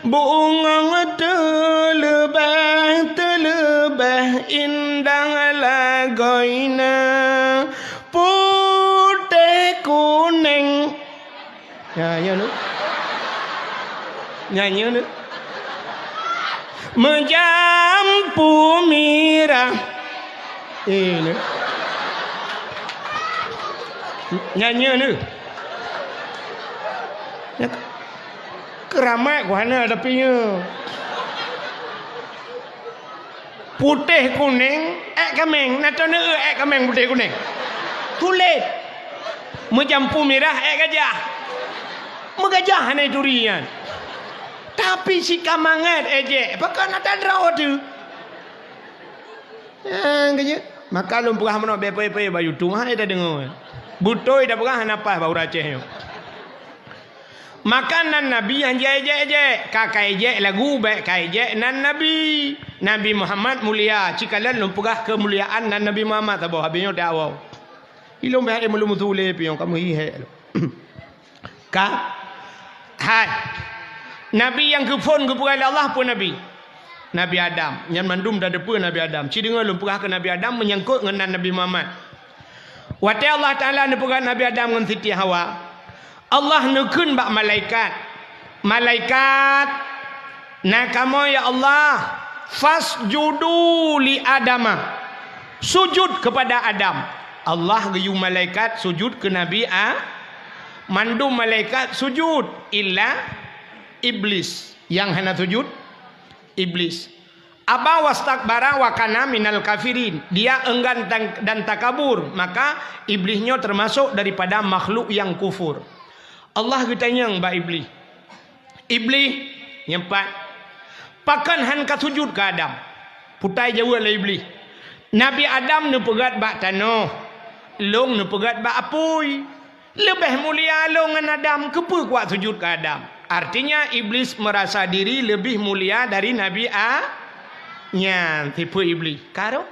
Bungong teuleubeh, teuleubeh indah lagoina, putéh kunéng. Nyan, nyan, nyan. Nyan, nyan. Meujampu mirah. Eh, nyan. Nyan, nyan. Nyan. Keuramat ku hana tapi nyoe. Putéh kunéng, ék kaméng, na teuneuk ék kaméng putéh kunéng. Kulét. Meujampu mirah, ék gajah. Meugajah hana turi nyan. Tapi si ka mangat ék jek, pakon na tadroe teuh. Ah, keu jeuet. Maka lôn peugah meunoe, bèe payah-payah bak YouTube, hai tadeungoe. Beutôi tapeugah hana paih bak ureueng Aceh nyoe. Maka nan Nabi nyang jiék-ék jek, ka ka ék jek lagu, bèk ka ék jek nan Nabi. Nabi Muhammad mulia, cikalon lôn peugah keumuliaan nan Nabi Muhammad saboh, habéh nyoe dakwah. Ilôn bèk meuleumu tulé piôh, kamoe hi hék lôn. Ka? Hai. Nabi nyang geuphon geupeugah lé Allah peue Nabi? Nabi Adam. Nyan mandum tateupeue Nabi Adam. Ci deungoe lôn peugah keu Nabi Adam meunyangkot ngon nan Nabi Muhammad. Watèe Allah Taala neupeugah Nabi Adam ngon Siti Hawa, Allah neukheun bak malaikat, "Malaikat, na kamoe ya Allah, fasjudu li Adama." Sujud kepada Adam. Allah geuyue malaikat sujud keu Nabi A-, mandum malaikat sujud, illa Iblis. Nyang hana sujud, Iblis. Aba wastakbara wa kana minal kafirin. Dia enggan dan, dan takabur, maka Iblis nyoe termasuk daripada makhluk yang kufur. Allah geutanyong bak Iblis, "Iblis, nyang pat, pakon han ka sujud keu Adam?" Putai jaweueb lé Iblis, "Nabi Adam neupeugét bak tanoh, lôn neupeugét bak apui. Leubeh mulia lôn ngon Adam, keupeue kuat sujud keu Adam?" Artinya, Iblis merasa diri lebih mulia dari Nabi A-, nyan sifeuet Iblis. Ka rhot?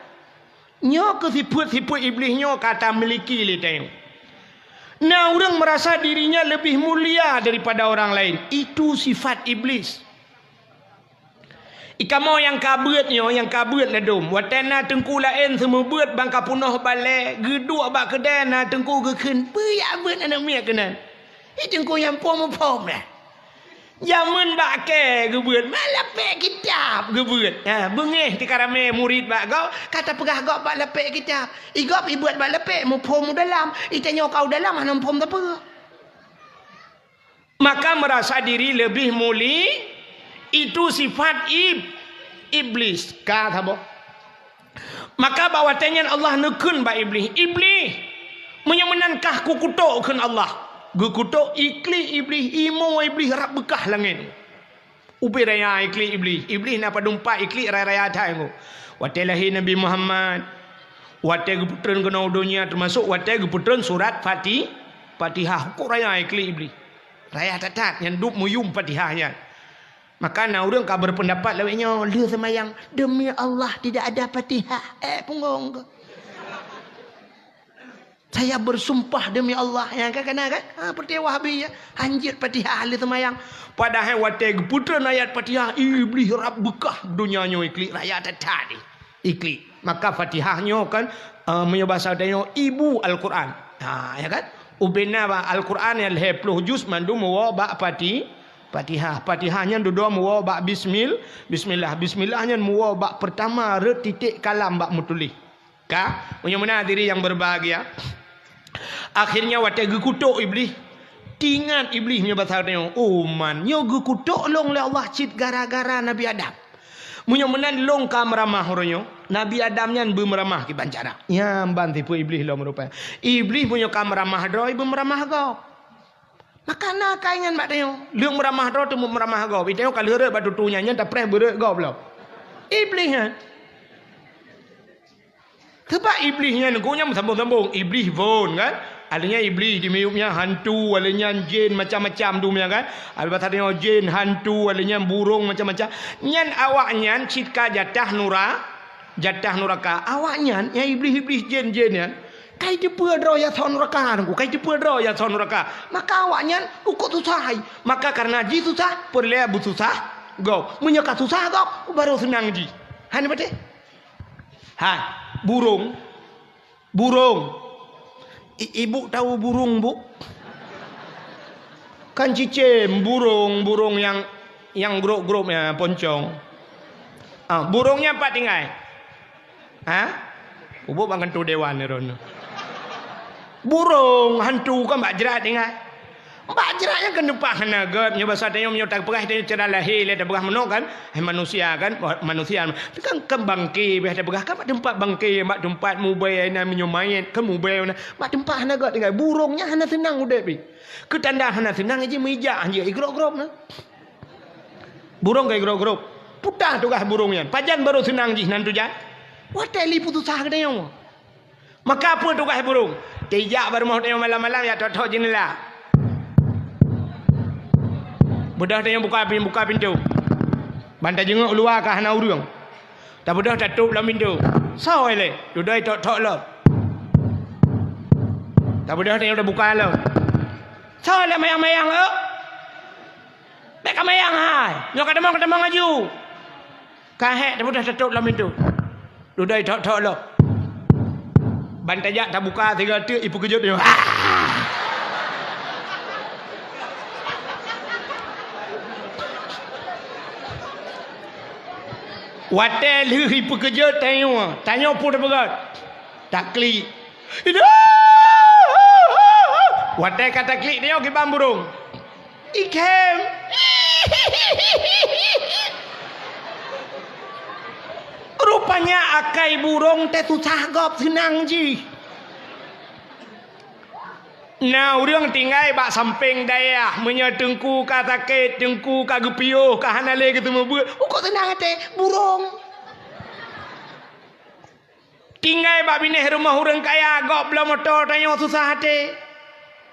Nyoe keuh sifeuet-sifeuet Iblis nyoe ka tamiliki lé tanyoe. Na ureuëng merasa dirinya lebih mulia daripada orang lain. Itu sifat Iblis. I kamoe nyang ka beuet nyoe, nyang ka beuet ladôm. Watée na teungku laén seumeubeuet ban ka peunoh balée, geuduek bak keudée na teungku geukheun, "Peue jak beuet aneuk miet keunan?" Hi teungku nyang phom-phom dah. Jameun bak kée geubeuet, bak lapék kitab geubeuet. Ha, beungéh tika ramé murit bak gob, ka tapeugah gob bak lapék kitab. I gob ibeuet bak lapék, muphom u dalam. I tanyoe ka u dalam, hana muphom sapeue. Maka merasa diri lebih muli, itu sifat ib-, iblis. Ka saboh. Maka bak watée nyan Allah neukheun bak Iblih, "Iblih, meunyoe meunan kah kukutok," kheun Allah. Geukutok iklik Iblih, imo Iblih rab beukah langét. Ubé raya iklik Iblih. Iblih na padum pat iklik raya-raya that nyoe. Watée lahé Nabi Muhammad, watée geupeutreun keunoe u donya, teumasok watée geupeutreun surat Fati-, Fatihah. Kok raya iklik Iblih. Raya that-that nyan dub meuyum Fatihah nyan. Maka na ureuëng ka berpendapat lawét nyoe, lheueh seumayang, "Demi Allah tidak ada Fatihah." Eh, punggong ke? "Saya bersumpah demi Allah." Ya kan, kena kan? Ha, seperti Wahabi ya. Hanjeuet Fatihah lheueh seumayang. Padahai watée geupeutreun ayat Fatihah, Iblih rab beukah donya nyoe iklik raya that-that. Iklik. Maka Fatihah nyoe kan, eh, meunyoe basa tanyoe ibu Al-Quran. Ha, ya kan? Ubena bak Al-Quran nyang lhée ploh juz mandum meuwoe bak Fati-, Fatihah. Fatihah nyan dudoe meuwoe bak bismil-, bismillah. Bismillah nyan meuwoe bak pertama rot titek kalam bak meutuléh. Ka, meunyoe meunan hadirin yang berbahagia. Akhirnya watée geukutok Iblih, tingat Iblih meunyoe basa tanyoe, "Oh man, nyoe geukutok lôn lé Allah cit gara-gara Nabi Adam. Meunyoe meunan lôn ka meuramah uroe nyoe, Nabi Adam nyan beumeuramah kiban cara." Nyan ban sifeuet Iblih lom rupa. Iblih meunyoe ka meuramah droe, beumeuramah gob. Maka na kai nyan bak tanyoe, lheueh meuramah droe teuma meuramah gob. Tanyoe ka lheueh rot bak tutoe nyan, nyan tapreh beurot gob lom. Iblih nyan. Sebab Iblih nyan, gobnyan meusambong-sambong. Iblih von, kan? Ada nyan Iblih di miyueb nyan, hantu, ada nyan jin, macam-macam tu nyan, kan? Ada bahasa tanyoe jin, hantu, ada nyan burung, macam-macam. Nyan awak nyan cit ka jatah nura-, jatah nuraka. Awak nyan, nyang Iblih-Iblih jin-jin nyan, kai teupeue droe jak soe nuraka, Teungku. Kai teupeue droe jak soe nuraka. Maka awak nyan ukot susah hai. Maka karena jih susah, peureulée beususah gob. Meunyoe ka susah gob, baru seunang jih. Hana beutôi? Hai, burung. Burung. I-, ibu tahu burung, Bu? Kan cicém, burung, burung nyang, nyang grup-grup nyan, poncong. Ah, burung nyan pat tinggai? Ha? Ubuk bak keutua dewan ni, Ron. Burung hantu kan bak jrat tinggai. Bak jrat nyan kan teumpat hana göt, nyoe basa tanyoe meunyoe tapeugah tanyoe cara lahé lé tapeugah meunoe kan, hai manusia kan, manusia. Kan, kan bangke beh tapeugah kan bak teumpat bangke, bak teumpat mubée na meunyoe manyét kan mubée na. Bak teumpat hana göt tinggai. Burông nyan hana seunang udép jih. Keu tanda hana seunang jih meujak jih igrop-grop na. Burông ka igrop-grop. Peue tugaih burông nyan. Pajan barô seunang jih nan tujan. Watée lé peususah geutanyoe. Maka peue tugaih burông? Teujak bak rumoh tanyoe malam-malam jak thok-thok jeundela. Beudôh tanyoe buka pin-, buka pintoe. Ban tajeungeuk u luwa ka hana ureuëng. Tabeudôh tatôb lom pintoe. Soe lé? Dudoe thok-thok lom. Tabeudôh tanyoe tabuka lom. Soe lé mayang-mayang, eh? Bék ka mayang hai. Nyoe ka tamong, ka tamong aju. Ka hék tabeudôh tatôb lom pintoe. Dudoe thok-thok lom. Ban tajak tabuka sigoe teuk ipeukeujot nyoe. Watée lheueh ipeukeujot tanyoe, tanyoe peue tapeugah? Taklik. Watée ka taklik tanyoe kiban burông. Ikhem. Rupanya akai burông teuh susah gob seunang jih. Na ureuëng tinggai bak sampéng dayah, meunyoe teungku ka sakét, teungku ka geupiôh, ka hana lé geuteumeubeuet, ukeue seunang até burông. Tinggai bak binéh rumoh ureuëng kaya, gob bloe moto tanyoe susah até.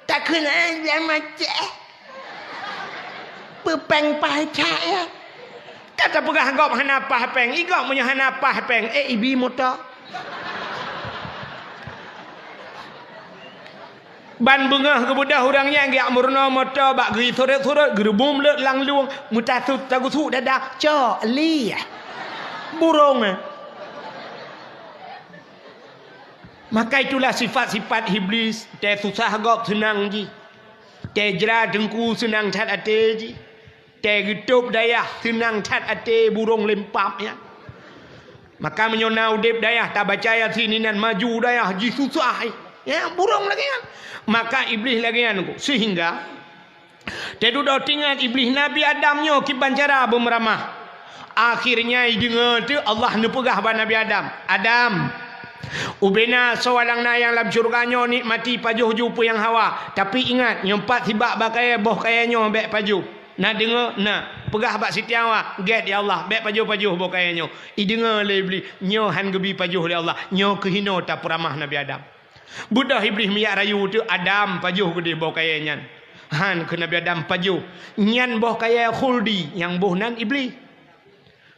Takheun, eh, biar macet. Peupeng paih cak, ya. Ka tapeugah gob hana paih péng, i gob meunyoe hana paih péng, eh, ibi moto. Ban beungoh geubeudôh ureuëng nyan geujak meurunoe moto bak geusurot-surot, geureubum leuet lam lueng, meutasut tagusuk dada, cok, lieh. Burông, eh. Maka itulah sifat-sifat Iblis, teuh susah gob seunang jih. Teuh jra teungku seunang that até jih. Teuh geutôb dayah seunang that até burông lempap nyan. Maka meunyoe na udeb dayah tabaca Yasin inan maju dayah jih susah, eh. Ya, burông lagée nyan. Maka Iblih lagée nyan, sehingga teududoe tingat Iblih Nabi Adam nyoe kiban cara beumeuramah. Akhirnya ideungoe teuh Allah neupeugah bak Nabi Adam, "Adam, ubena soe alang na nyang lam syeuruga nyoe nikmati pajoh ju peue nyang hawa. Tapi ingat, nyoe pat sibak bak kayée boh kayée nyoe bék pajoh." Na deungoe? Na. Peugah bak Siti Hawa, "Gét, ya Allah, bék pajoh-pajoh boh kayée nyoe." Ideungoe lé Iblih, "Nyoe han geubi pajoh lé Allah. Nyoe keuhinoe tapeuramah Nabi Adam." Beudôh Iblih meujak rayu teuh Adam pajoh keudeh boh kayée nyan. Han keu Nabi Adam pajoh. Nyan boh kayée khuldi nyang boh nan Iblih.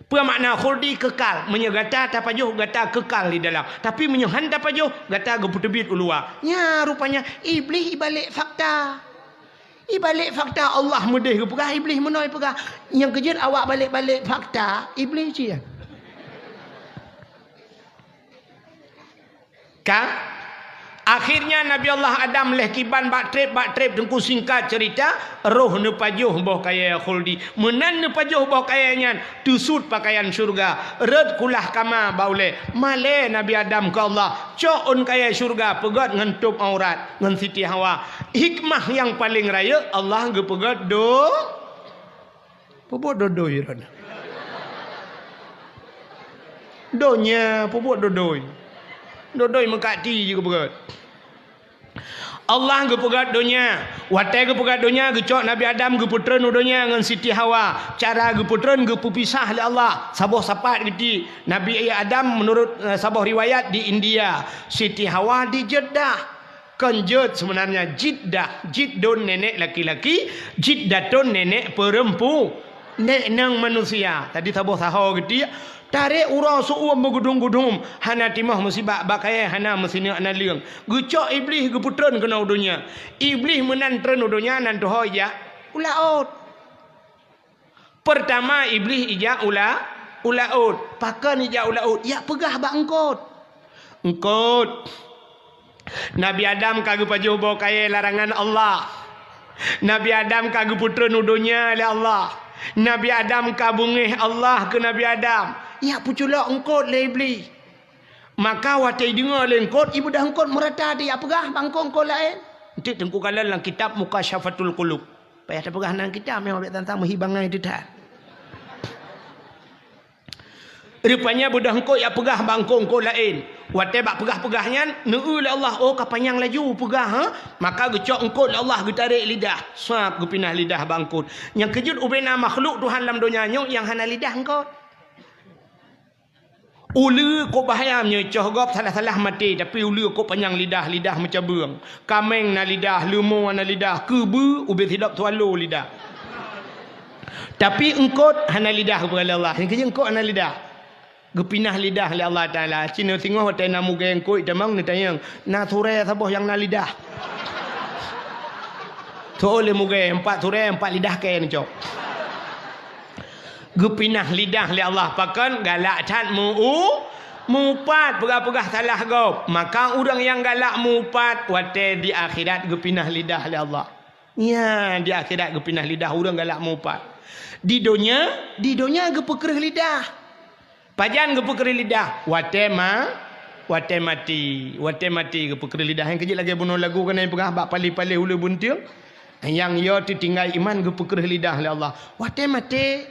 Peue makna khuldi? Keukal. Meunyoe gata tapajoh, gata keukal di dalam. Tapi meunyoe han tapajoh, gata geupeuteubiet u luwa. Nyan rupanya Iblih ibalek fakta. Ibalek fakta Allah meudeh geupeugah, Iblih meunoe peugah. Nyang keujeuet awak balek-balek fakta, Iblih cit. Ka? Akhirnya Nabi Allah Adam lheueh kiban bak treb, bak treb teungku, singkat cerita, roh neupajoh boh kayée khuldi. Meunan neupajoh boh kayée nyan, teusut pakaian syeuruga, rot kulah kama bak ulée. Malée Nabi Adam keu Allah, cok ôn kayée syeuruga peugét ngon tôb aurat ngon Siti Hawa. Hikmah nyang paleng rayeuk Allah geupeugét do Peubuet dodoi droeneuh. Donya peubuet dodoi. Dodoi meukat ti jih geupeugét. Allah geupeugét donya. Watée geupeugét donya, geucok Nabi Adam geupeutreun u donya ngon Siti Hawa. Cara geupeutreun geupeupisah lé Allah. Saboh sapat geutiek. Nabi Adam, meunurot, eh, saboh riwayat di India, Siti Hawa di Jeddah. Kon jeuet seubeunarnya, Jiddah, Jiddun nenek laki-laki, Jiddatun nenek peurempu-, nenek manusia. Tadi saboh saho geutiek, tarek uroe seu-uem beugudum-gudum, hana timoh meusibak bak kayée, hana meusineuk naleueng. Geucok Iblih geupeutreun keunoe u donya. Iblih meunan treun u donya nan tuho ijak u laôt. Peurtama Iblih ijak u la-, u laôt. Pakon ijak u laôt? Ijak peugah bak eungkôt. Eungkôt, Nabi Adam ka geupajoh boh kayée larangan Allah. Nabi Adam ka geupeutreun u donya lé Allah. Nabi Adam ka beungéh Allah keu Nabi Adam. Ijak peuculok eungkôt lé Iblih. Maka watée ideungoe lé eungkôt, ibeudôh eungkôt meurata di, ijak peugah bak eungkôt-eungkôt laén. Enteuk Teungku kalon lam kitab Mukasyafatul Qulub. Payah tapeugah nan kitab, memang bèk tantang meuhi bangai teutat. Rupanya beudôh eungkôt jak peugah bak eungkôt-eungkôt laén. Watèe bak peugah-peugah nyan, neueu lé Allah, oh, ka panyang laju peugah, ha? Maka geucok eungkôt lé Allah, geutarek lidah. Sab, geupinah lidah bak eungkôt. Nyang keujeuet ubena makhluk Tuhan lam donya nyoe nyang hana lidah eungkôt. Uleue kok bahayam nyoe, coh gob salah-salah maté, tapi uleue kok panyang lidah, lidah meucabeueng. Kaméng na lidah, leumo na lidah, keubeue ubé sidop swallow lidah. Tapi eungkôt hana lidah, geupeugah lé Allah. Nyang keujeuet eungkôt hana lidah. Geupinah lidah lé Allah Taala. Cit neuh singoh watèe na mugée eungkôt tamong neutanyong, "Na surée saboh nyang na lidah?" Soe lé mugée, empat surée, empat lidah kèe neucok. Geupinah lidah lé Allah, pakon galak that meu-, meuupat, peugah-peugah salah gob. Maka ureuëng nyang galak meuupat, watèe di akhirat geupinah lidah lé Allah. Nya, di akhirat geupinah lidah ureuëng galak meuupat. Di donya, di donya geupeukreueh lidah. Pajan geupeukreueh lidah? Watèe ma-, watèe maté. Watèe maté geupeukreueh lidah. Nyang keujeuet lagèe bunoe lagu keunan peugah bak paléh-paléh uleue bunteueng. Nyang yo teutinggai iman geupeukreueh lidah lé Allah. Watèe maté.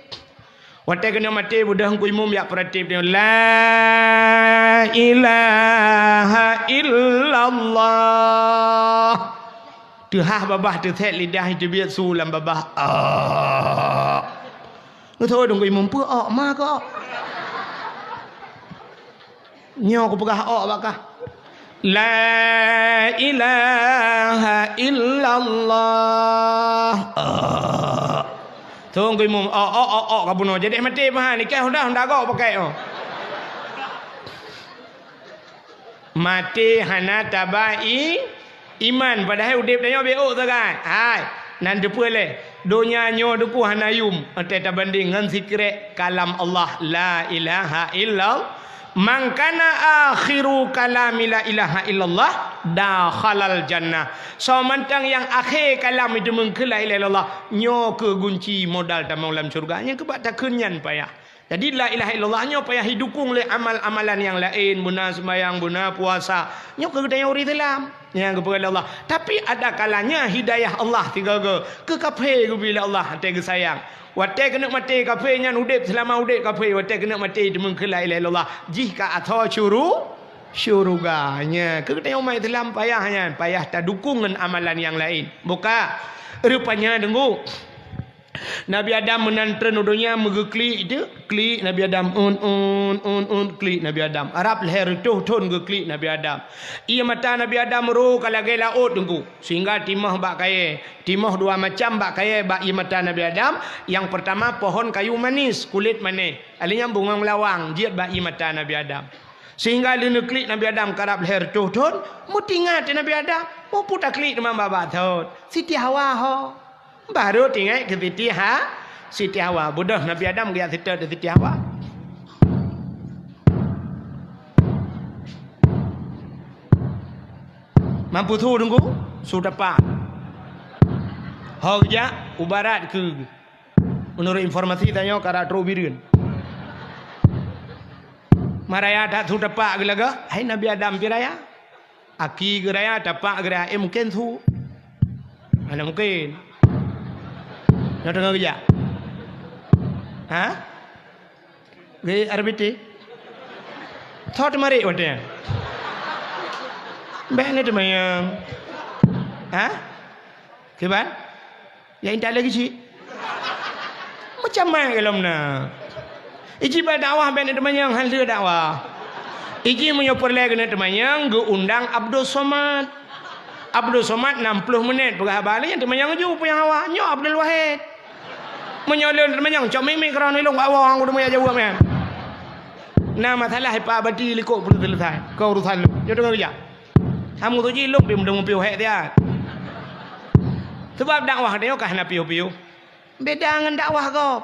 Watèe keuneuk maté beudôh Teungku Imum jak peuratéb nyoe, "La ilaha illallah." Teuhah babah teusét lidah teubiet su lam babah. Ah. Neusoe Teungku Imum, "Peue ok ma kok?" Nyoe kupeugah ok bak kah. La ilaha illallah. Ah. Teungku Imum, ok, ok, ok, ok, ka bunoe. Jadi maté pahan, ikan sudah, sudah gok pakai, oh. Maté hana taba i-, iman, padahai udép tanyoe beuôk sagai. Hai, nan teupeue lé, donya nyoe Teungku hana yum, watèe tabandéng ngon sikrek kalam Allah, la ilaha illallah. "Man kana akhiru kalami la ilaha illallah, dakhalal jannah." Soe mantong nyang akhé kalam jiteumeung keu la ilaha illallah, nyoe keuh gunci modal tamong lam syeuruga. Nyang keubah takheun nyan payah. Jadi, la ilaha illallah nyoe payah jidukong lé amal-amalan nyang laén, beuna seumayang, beuna puasa. Nyoe keuh geutanyoe ureuëng Islam nyang geupeugah lé Allah. Tapi ada kalanya hidayah Allah sigoe-goe keu kafé geubri lé Allah, watèe geusayang. Watèe keuneuk maté kafé nyan udép seulama udép kafé, watèe keuneuk maté teumeung keu la ilaha illallah, jih ka asoe syuru-, syeuruga. Nya, keu geutanyoe umat Islam payah nyan, payah tadukong ngon amalan nyang laén. Buka. Rupanya, Teungku, Nabi Adam meunan treun u donya meugeuklik teuk, klik Nabi Adam, un, un, un, un, klik Nabi Adam. Rab lhèe reutôh thon geuklik Nabi Adam. Ié mata Nabi Adam roh ka lagèe laôt Teungku, sehingga timoh bak kayèe. Timoh dua macam bak kayèe bak ié mata Nabi Adam. Nyang peurtama pohon kayu manis, kulét manéh. Alèh nyan bungong lawang jeuet bak ié mata Nabi Adam. Sehingga lheuh neuklik Nabi Adam karab lhèe reutôh thon, meutingat Nabi Adam, "Peue taklik teuma bak-bak thon? Siti Hawa ho." Barô teuingat keu Siti Ha-, Siti Hawa. Beudôh Nabi Adam geujak seutôt di Siti Hawa. Mampu su Teungku? Su tapak. Ho geujak u barat keu, meunurot informasi tanyoe ka rot trok u Bireuen. Ma raya that su tapak geulaga, hai Nabi Adam pi raya. Aki geuraya, tapak geuraya, eh, mungken su. Hana mungken. Nyoe teungoh geujak. Ha? Geuh R B T. Thot marit watèe nyan. Bèk neuteumanyong. Ha? Kiban? Ya intat lagèe cit. Macam mana lom na? Iji bak dakwah bèk neuteumanyong hana lheueh dakwah. Iji meunyoe peureulèe keuneuk teumanyong geuundang Abdul Somad. Abdul Somad enam puluh menit peugah haba, lheueh nyan teumanyong ju peue nyang hawa. Nyoe Abdul Wahid. Meunyoe lôn teumanyong cok mimi keudroe ilong bak woe hang kuteumanyong jaweueb nyan. Na masalah ipak bati likot peureulèe seuleusai. Keu urusan lôn. Nyoe teungoh geujak. Kamoe tu jih lôn pih meudong piôh hék siat. Sabab dakwah tanyoe ka hana piôh-piôh. Beda ngon dakwah gob.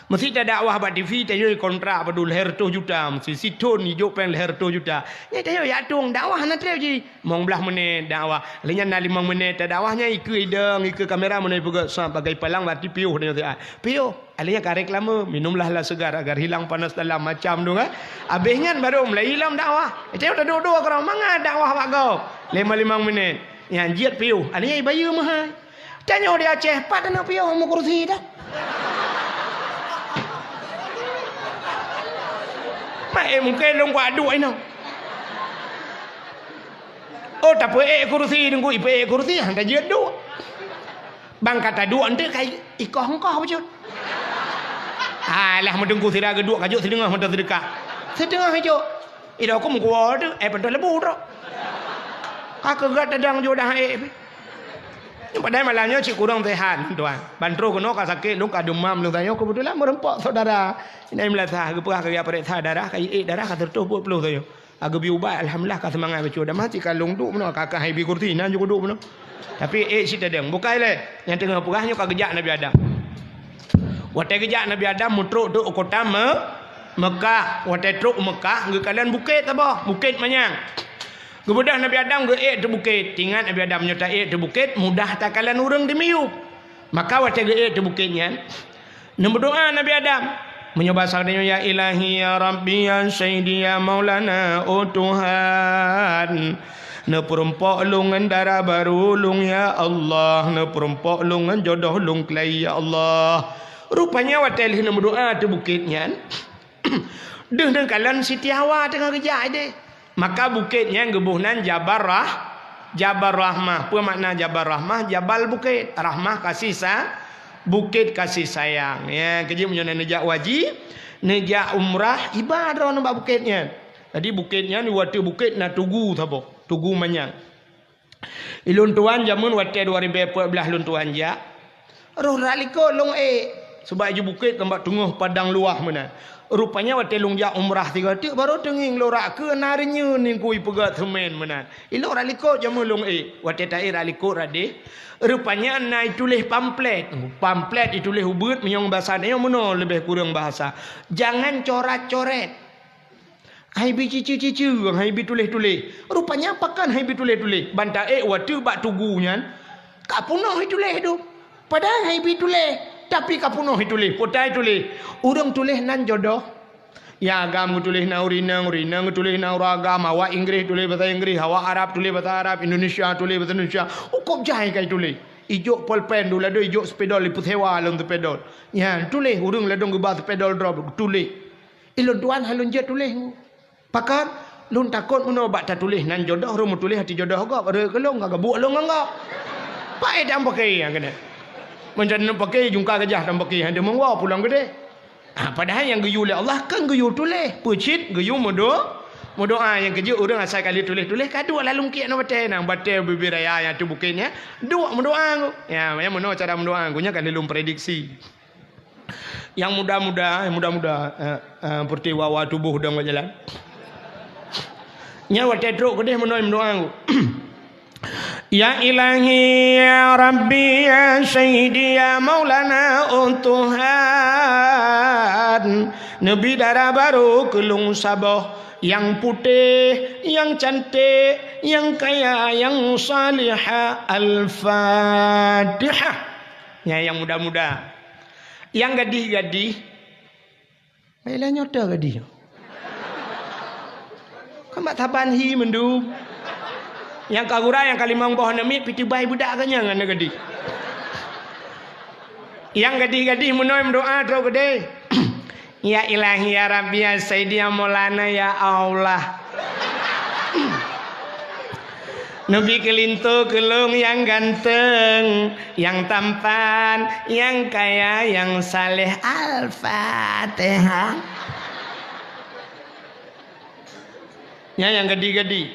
Meusi tadakwah bak T V, tanyoe kontrak padum lhèe reutôh juta, meusi sithon ijok péng lhèe reutôh juta. Nyan tanyoe jak tueng dakwah hana trép jih. Limong blaih menit dakwah. Lheueh nyan na limong menit tadakwah nyan ikeue idong, ikeue kamera meunyoe peugah sabagai palang berarti piôh tanyoe siat. Piôh. Alèh nyan ka reklame, minumlah lah segar agar hilang panas dalam macam tu kan. Abéh nyan baru mulai ilom dakwah. Itu udah dua-dua keurang mangat dakwah bak gob. Lima-lima menit. Nyan jeuet piôh. Aneuk nyan ibayeue meuhai. Tanyoe di Aceh, pat aneuk piôh meu kursi dah. Mak, eh, mungken lôn kuat duek inoe. Oh, tapeuék kursi, deungku ipeuék kursi, han tajeuet duek. Bang ka taduek enteuk ka ikoh-ikoh bacut. Alah, meuteungku sira geuduek ka jok sideungoh mantong seudeukah. Sideungoh ijok. Idok ku meukuwoe teuh, eh, pantoh leubeh trok. Ka keugat tadang jok dah ék pih. Nyoe padahai malam nyoe cit kureueng sehat, tuan. Ban troh keunoe ka sakét lôn, ka deumam lôn, tanyoe keubeutulan meureumpok syedara. Inai meulasah geupeugah ka geujak pareksa darah, ka jiék darah ka siratoh peuet ploh tanyoe. Ka geubri ubat, alhamdulillah ka seumangat bacut. Dah mati ka lôn duek meunoe, ka, ka hai bi kursi, nan jeuet kuduek meunoe. Tapi ék cit tadong. Bukai lé, nyang teungoh peugah nyoe ka geujak Nabi Adam. Watée geujak Nabi Adam meutrok teuk u kota Me-, Mekah. Watée trok u Mekah, geukalon bukét saboh, Bukét Manyang. Geubeudôh Nabi Adam geuék teuk bukét. Ingat Nabi Adam nyoe taék teuk bukét, mudah takalon ureuëng di miyueb. Maka watée geuék teuk bukét nyan, neumeudoá Nabi Adam. Meunyoe basa tanyoe, "Ya Ilahi, ya Rabbi, ya Sayyidi, ya Maulana, oh Tuhan. Neupeurumpok lôn ngon dara barô lôn, ya Allah. Neupeurumpok lôn ngon jodoh lôn keulai, ya Allah." Rupanya watée lheueh neumeudoá teuk bukét nyan, deuh neukalon Siti Hawa teungoh geujak ideh. Maka bukét nyan geuboh nan Jabal Rah-, Jabal Rahmah. Peue makna Jabal Rahmah? Jabal bukét, Rahmah kasih sa-, bukét kasih sayang. Ya, keujeuet meunyoe na neujak haji, neujak umrah, iba droeneuh bak bukét nyan. Jadi bukét nyan, di ateueh bukét na tugu saboh, Tugu Manyang. Ilôn tuan jameun watée dua ribée peuet blaih lôn tuan jak, roh rot likot lôn ék, sabab iju bukét ngon bak teungoh padang luwah meunan. Rupanya watée lôn jak umrah sigoe teuk, barô teungieng lôn rot keue na reunyeun ningkui peugét seumén meunan. Ilôn rot likot jameun lôn ék, watée taék rot likot rot deh, rupanya na ituléh pamflet. Pamflet ituléh ubeuet, meunyoe basa tanyoe meunoe leubeh kureueng bahasa, jangan corat-coret. Hai bi cici-cici, hai bi tuléh-tuléh. Rupanya pakon hai bi tuléh-tuléh? Ban taék watée bak tugu nyan, ka peunoh ituléh tu. Padahai hai bi tuléh, tapi ka peunoh ituléh. Peue ituléh? Ureuëng tuléh nan jodoh. Ya, agam geutuléh nan ureuëng inong, ureuëng inong geutuléh nan ureuëng agam, awak Inggréh tuléh basa Inggréh, awak Arab tuléh basa Arab, Indonesia tuléh basa Indonesia. Ukôb jai ka ituléh. Ijok polpen, dum ladôm ijok spidol, ipeusewa lom spidol. Nyan tuléh, ureuëng ladôm geuba spidol droe, tuléh. Ilôn tuan hai lôn jeuet tuléh. Pakon? Lôn takot meunoe bak tatuléh nan jodoh, roh meutuléh ati jodoh gob, rhot keu lôn ka geubuek lôn ngon gob. Paét dan paké nyang keunan. Meuncan lôn paké, jungka gajah dan paké, han deungon woe pulang keudeh. Ah, padahai nyang geuyue lé Allah kan geuyue tuléh, peue cit geuyue meudo-, meudoá. Nyang keujeuet ureuëng asai ka lheueh tuléh-tuléh ka duek lam lungkiek ngon batée, nang batée bubé raya nyang ateueh bukét nyan, duek meudoá. Ya, nyang meunoe cara meudoá, nyan ka lheueh lôn prediksi. Nyang muda-muda, muda-muda, eh, eh, peureulée wawa tuboh dong bak jalan. Nyan watée trok keudeh meunoe meudoá. Ya Ilahi, ya Rabbi, ya Sayyidi, ya Maulana, oh Tuhan, neubi dara barô keu lôn saboh, nyang putéh, nyang canték, nyang kaya, nyang salihah. Al-Fatihah. Nyan nyang muda-muda. Nyang gadih-gadih, baiklah nyoe teuh gadih. Kan bak saban hi mandum. Nyang ka gura nyang ka limong boh aneuk miet, pih teubai beudak geuh nyan aneuk gadih. Nyang gadih-gadih meunoe meudoá trok keudeh. Ya Ilahi, ya Rabbi, ya Sayyidi, ya Maulana, ya Allah. Neubi keu linto keu lôn nyang ganteng, nyang tampan, nyang kaya, nyang saleh. Al-Fatihah. Nyan nyang gadih-gadih.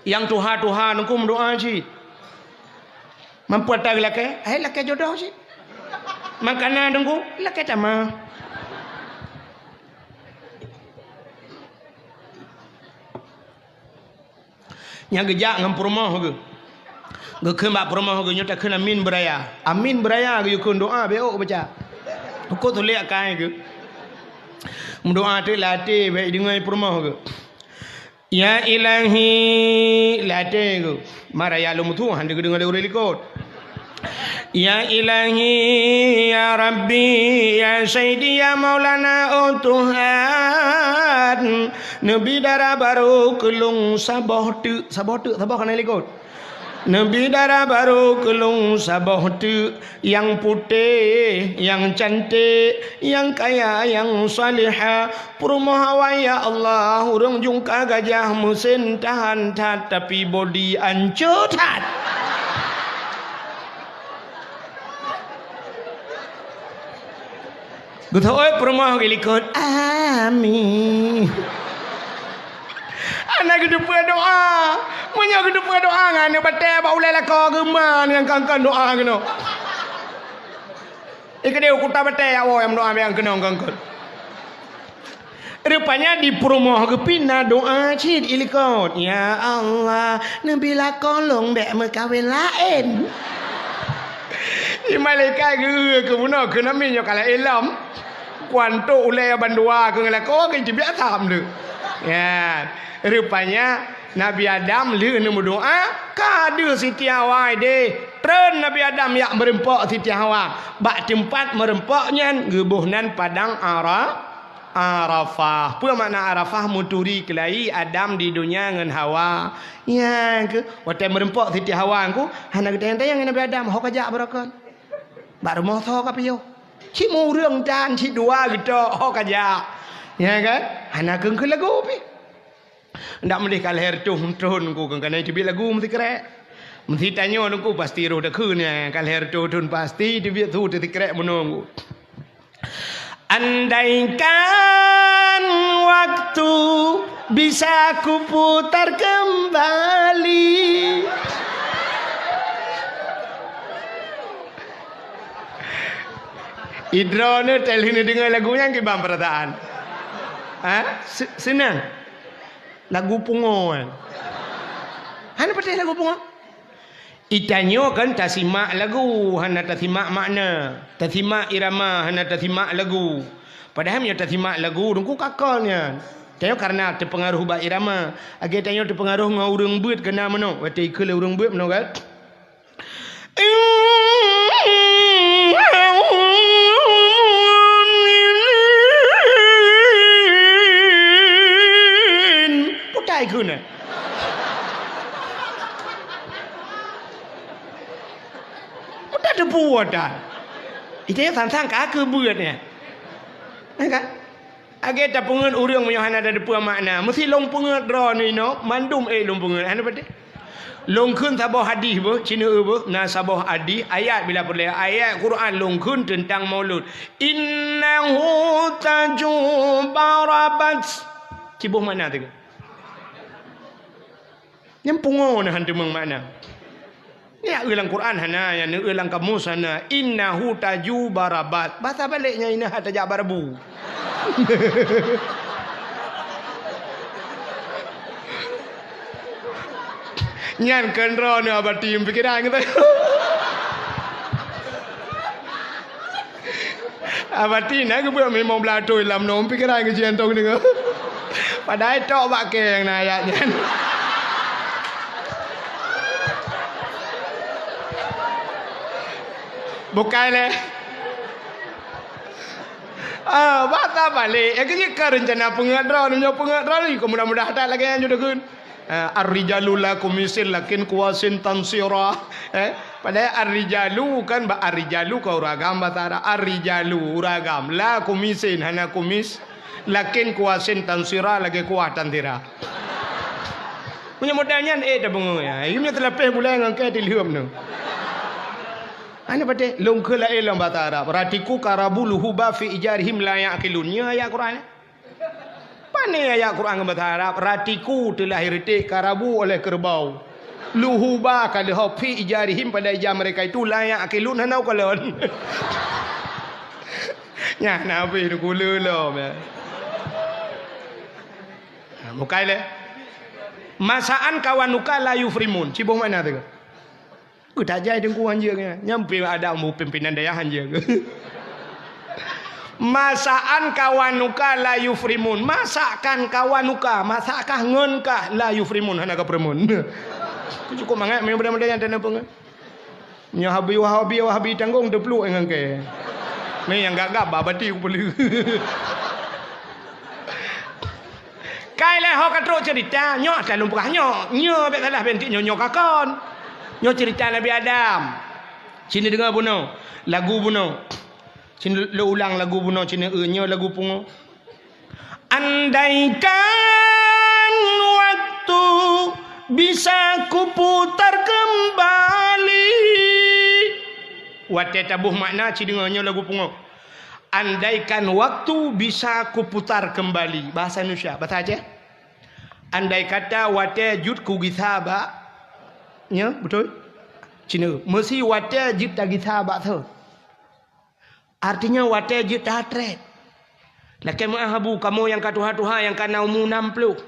Nyang tuha-tuha nungku meudoá cit. Mampu ata geulakée, hai lakée jodoh cit. Makanan nungku, lakée tamah. Nyang geujak ngon peurumoh geuh. Geukheun bak peurumoh geuh, nyoe takheun amin beuraya. Amin beuraya geuyue kheun, doa bék baca. Uko tulék akai geuh. Meudoa teuk lam até bék deungoe peurumoh geuh. Ya Ilahi, lam até geuh. Maraya lom tu, han deungoe lé ureuëng likot. Ya Ilahi, ya Rabbi, ya Sayyidi, ya Maulana, oh Tuhan, neubi dara barô keu lôn saboh teuk, saboh teuk, saboh keunan likot. Neubi dara barô keu lôn saboh teuk, nyang putéh, nyang canték, nyang kaya, nyang salihah. Peurumoh awai, ya Allah, ureuëng jungka gajah, meusén tahan that, tapi bodi ancô that. Geuteuôt peurumoh geulikot, "Amin." Hana geuteupeue doá. Meunyoe geuteupeue doá ngon aneuk batée bak ulée lakoe, geuma nyang kangkon doá keunoe. Ikeudeh u kuta batée awai nyang meudoá nyang keunong kangkon. Rupanya di peurumoh geupina doá cit ilikot, "Ya Allah, neubi lakoe lôn bék meukawen laén." Di malaikat geu-eu keu bunoe keu nami nyoe ka laén lom. Kuantok ulée bandua keu ngeulakô keu jibiasa meudeuk. Ya, rupanya Nabi Adam lheueh neumeudoá ka deuh Siti Hawa ideh. Treun Nabi Adam jak meureumpok Siti Hawa. Bak teumpat meureumpok nyan geuboh nan padang Ara-, Arafah. Peue makna Arafah? Meuturi keulayi Adam di donya ngon Hawa. Nyang keuh, watée meureumpok Siti Hawa ngku, hana geutanyong-tanyong Nabi Adam, "Ho kajak baroekon? Bak rumoh soe kapiôh? Cit meu ureuëng tan, cit dua geutok, ho kajak." Nya kan? Hana keuh-keuh lagu pih. Ndak meulih ka lhée reutôh thon ngku keuh kana teubiet lagu meusikrek. Meusitanyoe ngku pasti roh takheun nyan, ka lhée reutôh thon pasti teubiet su teusikrek meunoe ngku. Andaikan waktu bisa kuputar kembali. Idroeneuh teuh lheueh neudeungoe lagu nyan kiban peurasaan? Ha? Se-, seunang? Lagu pungo kan? Hana patéh lagu pungo? Itanyoe kan tasimak lagu, hana tasimak makna. Tasimak irama, hana tasimak lagu. Padahai meunyoe tasimak lagu, teungku ka kon nyan. Tanyoe karena teupeungaroh bak irama. Lagée tanyoe teupeungaroh ngon ureuëng beuet keu na meunoe. Watée ikheun lé ureuëng beuet meunoe kan? Putai kheun. Udah teupeue dah. Itu yang sang-sang ka keu beuet nyan. Kan? Lagée tapeungeut ureuëng meunyoe hana tateupeue makna. Meusi lôn peungeut droeneuh inoe, mandum ék lôn peungeut. Hana patéh. Lôn kheun saboh hadih beuh, cineuk beuh, na saboh hadih, ayat bila peureulée, ayat Quran lôn kheun teuntang maulud. Innahu tajuba rabat. Ciboh makna teuh. Nyang pungo na han teumeung makna. Nyang eu lam Quran hana, nyang eu lam kamus hana. Innahu tajuba rabat. Basa balek nyan inah tajak barabu. Nyan keu droeneuh abati pikiran geutanyoe. Abati na geubeuet limong blaih thon lam nong pikiran geujian tong deungoe. Padahai tok bak keng na ayat nyan. Bukai lé. Ah, basa balek. Ya, keunyek ka reuncana peungeut droe, nyoe peungeut droe, keu mudah-mudahan that lagée nyan judeukeun. Eh, ar-rijalu la kumisin lakin kuwasin tansira. Eh, padahai ar-rijalu kan ba ar-rijalu ka uragam basa Arab. Ar-rijalu uragam, la kumisin hana kumis, lakin kuwasin tansira lagée kuwah tansira. Meunyoe model nyan, eh, tabeungoe ya. Meunyoe teulapeh bulai ngon kée tilheuem nyoe. Hana patéh, lôn kheun laén lam basa Arab. Ratiku karabu luhuba fi ijarihim la yaqilun. Nyoe ayat Quran. Pane ayat Quran ngon basa Arab, ratiku telah ireuteh karabu oleh kerbau. Luhuba ka leuhob fi ijarihim pada ija mereka itu la yaqilun hana ukalon. Nyan na habéh dukule lom ya. Bukai lé. Masaan kawanuka la yufrimun. Ciboh makna teuh. Geutajai teungku hanjeueng nyan. Nyan pih ada mu pimpinan dayah hanjeueng. Masaan kawanuka la yufrimun. Masakan kawanuka, masakah ngon kah la yufrimun, hana ka peureumun. Cukup mangat meunyoe mudah-mudahan nyan tanda peungeut. Nyoe habi wahabi, wahabi tanggong teupluek ngon kée. Mé nyang gab-gab babati kupeuleueh. Kai lé ho ka trok cerita, nyoe asai lôn peugah nyoe. Nyoe bék salah bintik nyoe, nyoe ka kon. Nyoe cerita Nabi Adam. Sini deungoe bunoe, lagu bunoe. Sini lôn ulang lagu bunoe, sini, eh, nyoe lagu pungo. Andaikan waktu bisa kuputar kembali. Watée taboh makna, ci deungoe nyoe lagu pungo. Andaikan waktu bisa kuputar kembali. Bahasa Indonesia, bahasa Aceh. Andai kata watée jeuet kugisa bak, nyoe, beutôi? Cina, meusi watée jeuet tagisa bak thon. Artinya watée jeuet tatrét. Lakée meu'ah abu, kamoe nyang ka tuha-tuha, nyang ka na umu nam ploh.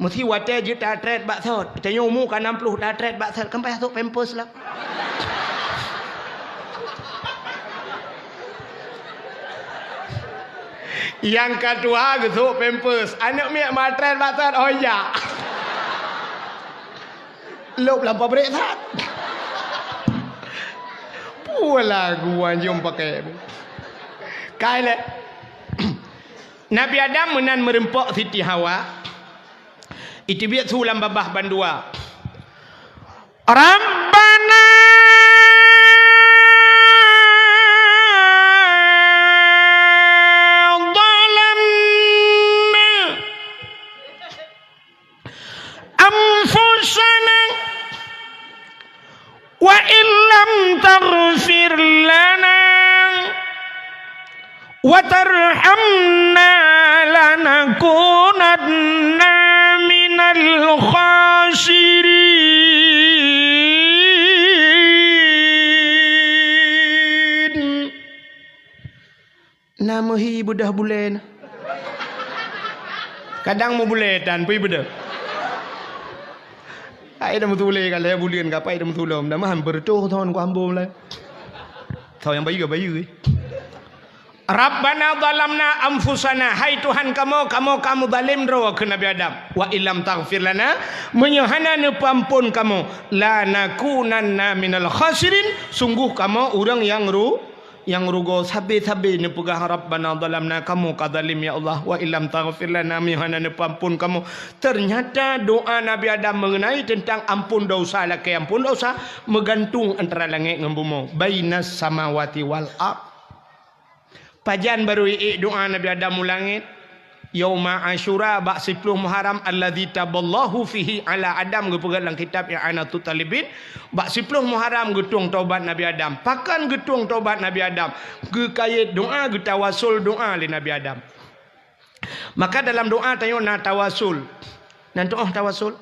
Meusi watée jeuet tatrét bak thon. Tanyoe umu ka nam ploh tatrét bak thon, kan payah sôk pampers lah. Nyang ka tuha geusôk pampers. Aneuk miet matrét bak thon, oh ya. Lôb lam pabrék that. Pualah geuanjom pakai. Kai lé. Nabi Adam meunan meureumpok Siti Hawa. Iteubiet su lam babah bandua. Rabbana zalamna anfusana wa illam taghfir lana wa tarhamna lanakunanna minal khasirin. Na meuhi beudôh bulée na. Kadang meubulée tan pih beudôh. Hai dah meutulée ka lhée buleuen ka pai dah meutulom. Dah mahan beureutoh thon ku hambom lé. Thon nyang bayeue-bayeue. Rabbana zalamna anfusana, hai Tuhan kamoe, kamoe ka meuzalém droe keu Nabi Adam. Wa illam taghfir lana, meunyoe hana neupeuamphon kamoe, lanakunanna minal khasirin, sunggoh kamoe ureuëng nyang ru-, nyang rugoe sabe-sabe neupeugah, "Rabbana zalamna," kamoe ka zalém, ya Allah, "wa illam taghfir lana," meunyoe hana neupeuamphon kamoe. Teunyata doa Nabi Adam meungeunai teuntang amphon desya, lakée amphon desya, meugantung antara langét ngon bumoe, bainas samawati wal ard. Pajan barô iék doa Nabi Adam u langét? Yauma Asyura, bak siploh Muharram, alladzi taballahu fihi ala Adam, geupeugah lam kitab I'anatut Talibin, bak siploh Muharram geutueng taubat Nabi Adam. Pakon geutueng taubat Nabi Adam? Geukayét doa, geutawasul doa lé Nabi Adam. Maka dalam doa tanyoe na tawasul. Nan tu'oh tawasul?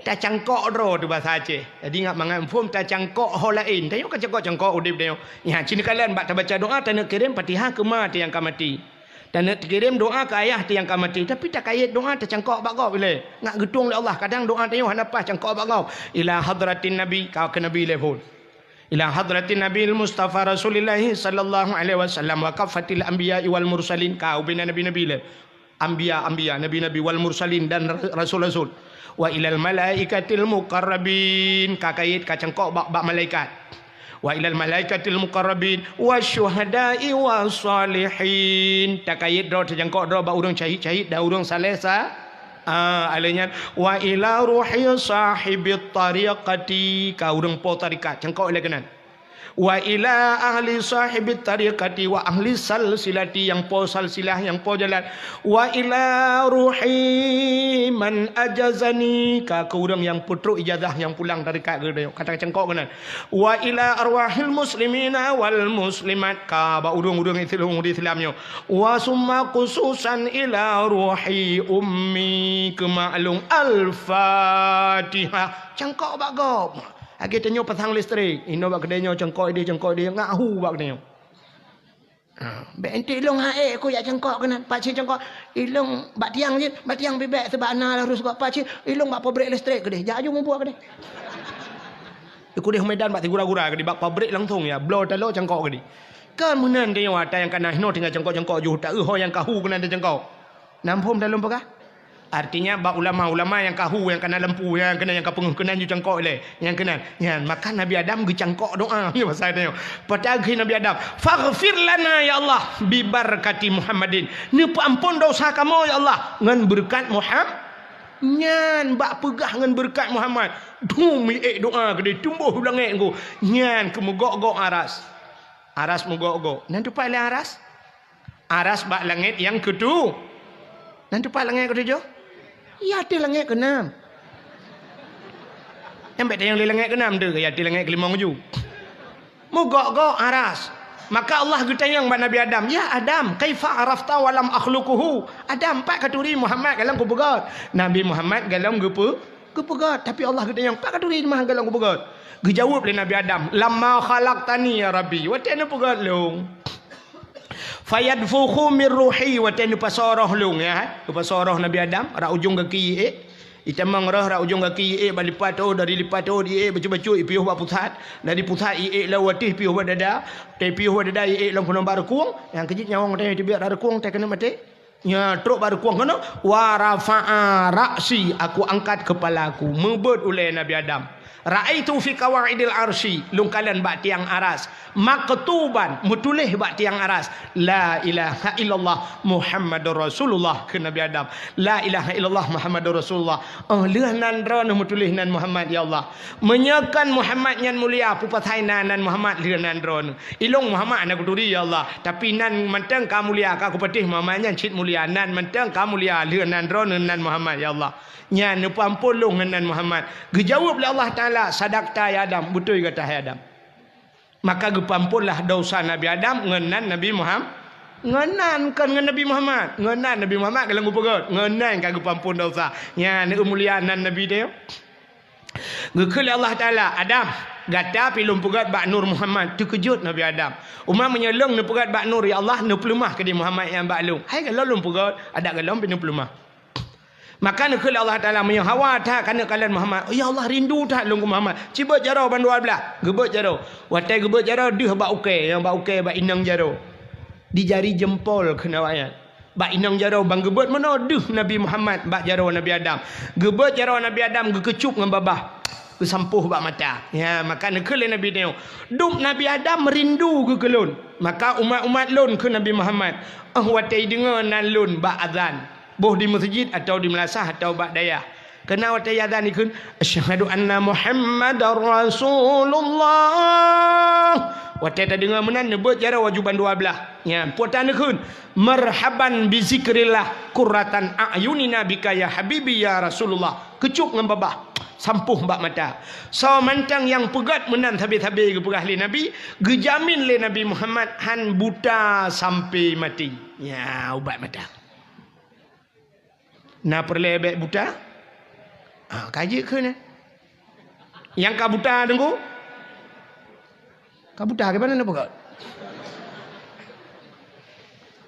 Tacangkok droe teuh basa Aceh. Jadi ngat mangat muphom tacangkok ho laén. Tanyoe ka cangkok-cangkok udeb tanyoe. Nyan, ci neukalon bak tabaca doa, taneuk kirém Fatihah keu ma teuh nyang ka maté. Taneuk kirém doa keu ayah teuh nyang ka maté. Tapi takayét doa tacangkok bak gob ilée. Ngat geutueng lé Allah. Kadang doa tanyoe hana paih cangkok bak gob. Ila hadratin Nabi, ka keu Nabi lé phon. Ila hadratin Nabil Mustafa Rasulillahi sallallahu alaihi wasallam wa kaffatil anbiya'i wal mursalin, ka ubena nabi-nabi lé. Anbiya, anbiya, nabi-nabi, wal mursalin, dan ra-, rasul-rasul. Wa ilal malaikatil muqarrabin, ka kayét ka cangkok bak, bak malaikat. Wa ilal malaikatil muqarrabin, wasyuhada'i wasalihin. Takayét droe, tacangkok droe bak ureuëng syahid-syahid dan ureuëng saleh sa-, Ah, alèh nyan, wa ila ruhi sahibit tariqati, ka ureuëng po tarekat, cangkok ilée keunan. Wa ila ahli sahibit tariqati wa ahli salsilati, nyang po salsilah, nyang po jalan. Wa ila ruhi man ajazani, ka keu ureuëng nyang peutrok ijazah nyang pulang tarekat keu tanyoe. Ka tacangkok keunan. Wa ila arwahil muslimina wal muslimat, ka bak ureuëng-ureuëng Islam, ureuëng Islam nyoe. Wa summa khususan ila ruhi ummi, keu mak lôn. Al-Fatihah. Cangkok bak gob. Lagée tanyoe pasang listrik. Inoe bak keudée nyoe cangkok idéh, cangkok idéh, ngat hu bak keudée nyoe. Ha, bék enti ilôn ha ék ku jak cangkok keunan. Pakcik cangkok, ilôn bak tiang cit, bak tiang pih bék, seubab na harôh gob pakcik, ilôn bak pabrék listrik keudéh. Jak aju mubuet keudéh. Ikudéh Medan bak sigura-gura keudéh, bak pabrék langsong ya, bloe taloe cangkok keudéh. Kan meunan tanyoe ata nyang ka na hinoe tinggai cangkok-cangkok jôh, ta eu ho nyang ka hu keunan tacangkok. Na muphom ata lôn peugah? Artinya, bak ulama-ulama nyang ka hu, nyang ka na lampu, nyang keunan, nyang ka peungeuh keunan ju cangkok ilée. Nyang keunan. Nyan, maka Nabi Adam geucangkok doa. Nyoe pasai tanyoe. Peugah keu Nabi Adam, "Faghfir lana, ya Allah, bi barakati Muhammadin." Neupeuamphon desya kamoe, ya Allah, ngon beureukat Muham-, Nyan bak peugah ngon beureukat Muhammad. Dum iék doa keudeh tumboh u langét ngon. Nyan keuh meugok-gok aras. Aras meugok-gok. Nan teupat lé aras? Aras bak langét nyang keutu-, nan teupat langét keutujoh? Ya, ateueh langét keunam. Nyang bèk tanyong lé langét keunam tu, ya, ateueh langét keulimong ju. Meugok-gok aras. Maka Allah geutanyong bak Nabi Adam, "Ya Adam, kaifa arafta wa lam akhluquhu?" "Adam, pat katuri Muhammad goh lom kupeugöt?" Nabi Muhammad goh lom geupeu-, geupeugöt, tapi Allah geutanyong, "Pat katuri Muhammad goh lom kupeugöt?" Geujaweueb lé Nabi Adam, "Lamma khalaqtani ya Rabbi," watèe neupeugöt lôn. "Fayadfukhu min ruhi," watèe neupasoe roh lôn, ya. Neupasoe roh Nabi Adam, rot ujong gaki iék. Itamong roh rot ujong gaki iék bak lipat teuôt, dari lipat teuôt iék bacut-bacut, ipiôh bak pusat. Dari pusat iék lom u ateueh, ipiôh bak dada. Watèe ipiôh bak dada iék lom keunoe bak reukueng. Nyang keujeuet nyawöng watèe teubiet rot reukueng, watèe keuneuk maté. Nya, trok bak reukueng keunoe, "Wa rafa'a ra'si," aku angkat kepalaku, meubeuet ulèe Nabi Adam. "Ra'aitu fi qawaidil arsy," lôn kalon bak tiang aras, "maktuban," meutuléh bak tiang aras, "La ilaha illallah Muhammadur Rasulullah," kheun Nabi Adam. "La ilaha illallah Muhammadur Rasulullah." Oh, lheueh nan droeneuh meutuléh nan Muhammad, ya Allah. Meunyoe kon Muhammad nyan mulia, peue pasai na nan Muhammad lheueh nan droeneuh? Ilôn Muhammad hana kuturi, ya Allah. Tapi nan mantong ka mulia, ka kupatéh Muhammad nyan cit mulia. Nan mantong ka mulia lheueh nan droeneuh nan Muhammad, ya Allah. Nyan neupeuamphon lôn ngon nan Muhammad. Geujaweueb lé Allah Taala, "Sadaqta ya Adam, beutôi gata hai Adam." Maka geupeuamphonlah desya Nabi Adam ngon nan Nabi Muham-, ngon nan, kon ngon Nabi Muhammad. Ngon nan Nabi Muhammad goh lom geupeugöt, ngon nan ka geupeuamphon desya. Nyan, mulia nan Nabi teuh. Geukheun lé Allah Taala, "Adam, gata pih lôn peugöt bak nur Muhammad." Teukeujot Nabi Adam. "Uma meunyoe lôn neupeugöt bak nur, ya Allah, neupeuleumah keudeh Muhammad nyang bak lôn. Hai goh lom lôn peugöt, adak goh lom pih neupeuleumah." Maka neukheun lé Allah Taala, "Meunyoe hawa that keuneuk kalon Muhammad, ya Allah, rindu that lôn keu Muhammad. Ci beuet jaroe ban dua blaih." Geubeuet jaroe. Watèe geubeuet jaroe, deuh bak ukèe, nyang bak ukèe bak inong jaroe. Di jari jeumpol kheun awaknyan. Bak inong jaroe ban geubeuet meunoe deuh Nabi Muhammad bak jaroe Nabi Adam. Geubeuet jaroe Nabi Adam geukeucup ngon babah. Geusampôh bak mata. Ya, maka neukheun lé Nabi nyoe, "Dum Nabi Adam rindu geuh keu lôn. Maka umat-umat lôn keu Nabi Muhammad, 'Oh watèe deungoe nan lôn bak azan, boh di meuseujid atawa di meulasah atawa bak dayah. Keunan watèe azan ikheun, 'Asyhadu anna Muhammadar Rasulullah.' Watèe tadeungoe meunan, neubeuet jaroe laju ban dua blaih." Nyan, peue tan neukheun, "Marhaban bi zikrillah, qurratan a'yunina bika ya habibi ya Rasulullah." Keucup ngon babah, sampôh bak mata. Soe mantong nyang peugöt meunan sabe-sabe geupeugah lé Nabi, geujamin lé Nabi Muhammad han buta sampoe maté. Nyan, ubat mata. Na peureulèe bèk buta? Ah, ka jeuet kheun, eh. Nyang ka buta, Teungku? Ka buta, keuban na peugah?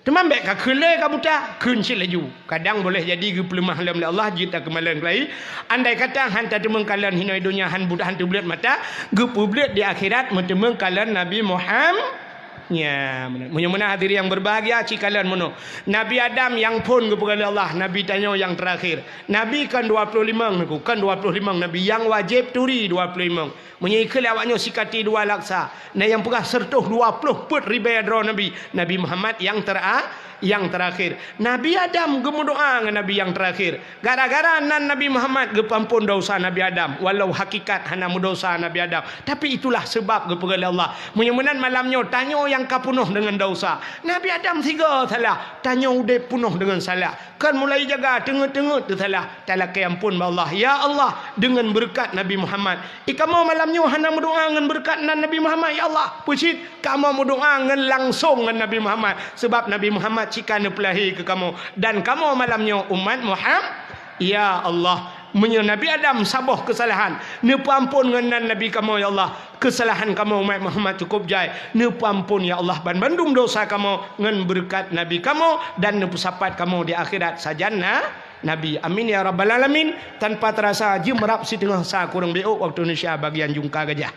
Teuma bèk ka kheun lé ka buta, kheun cit laju. Kadang boleh jadi geupeuleumah lom lé Allah, jeuet takeumalon keulayi. Andai kata han tateumeung kalon hinoe donya, han buta, han teubleuet mata, geupeubleuet di akhirat meuteumeung kalon Nabi Muhammad. Nya, meunan. Meunyoe meunan hadirin yang berbahagia, ci kalon meunoe. Nabi Adam nyang phôn geupeugah lé Allah, Nabi tanyoe nyang teurakhir. Nabi kon dua ploh limong, Teungku, kon dua ploh limong Nabi nyang wajéb turi dua ploh limong. Meunyoe ikheun lé awak nyoe sikati dua laksa, na nyang peugah seureutôh dua ploh peuet ribèe droe Nabi, Nabi Muhammad nyang tera-, nyang teurakhir. Nabi Adam geumeudoa ngon Nabi nyang teurakhir. Gara-gara nan Nabi Muhammad geupeuamphon desya Nabi Adam, walau hakikat hana meudesya Nabi Adam, tapi itulah seubab geupeugah lé Allah. Meunyoe meunan malam nyoe tanyoe nyang ka peunoh deungon desya. Nabi Adam sigoe salah, tanyoe udép peunoh deungon salah. Kon mulai jaga teungeut-teungeut teusalah, talakèe amphon bak Allah. Ya Allah, deungon beureukat Nabi Muhammad. Ih, kamoe malam nyoe hana meudoa ngon beureukat nan Nabi Muhammad, ya Allah. Peue cit, kamoe meudoa ngon langsong ngon Nabi Muhammad. Seubab Nabi Muhammad cit ka neupeulahé keu kamoe. Dan kamoe malam nyoe umat Muham-, ya Allah, meunyoe Nabi Adam saboh keusalahan, neupeuamphon ngon nan Nabi kamoe, ya Allah. Keusalahan kamoe umat Muhammad cukôp jai. Neupeuamphon, ya Allah, banmandum desya kamoe ngon beureukat Nabi kamoe dan neupeusapat kamoe di akhirat sajan na-, Nabi. Amin, ya Rabbal Alamin. Tanpa terasa, jeuem rab siteungoh sa kureueng beuôk waktu Indonesia bagian jungka gajah.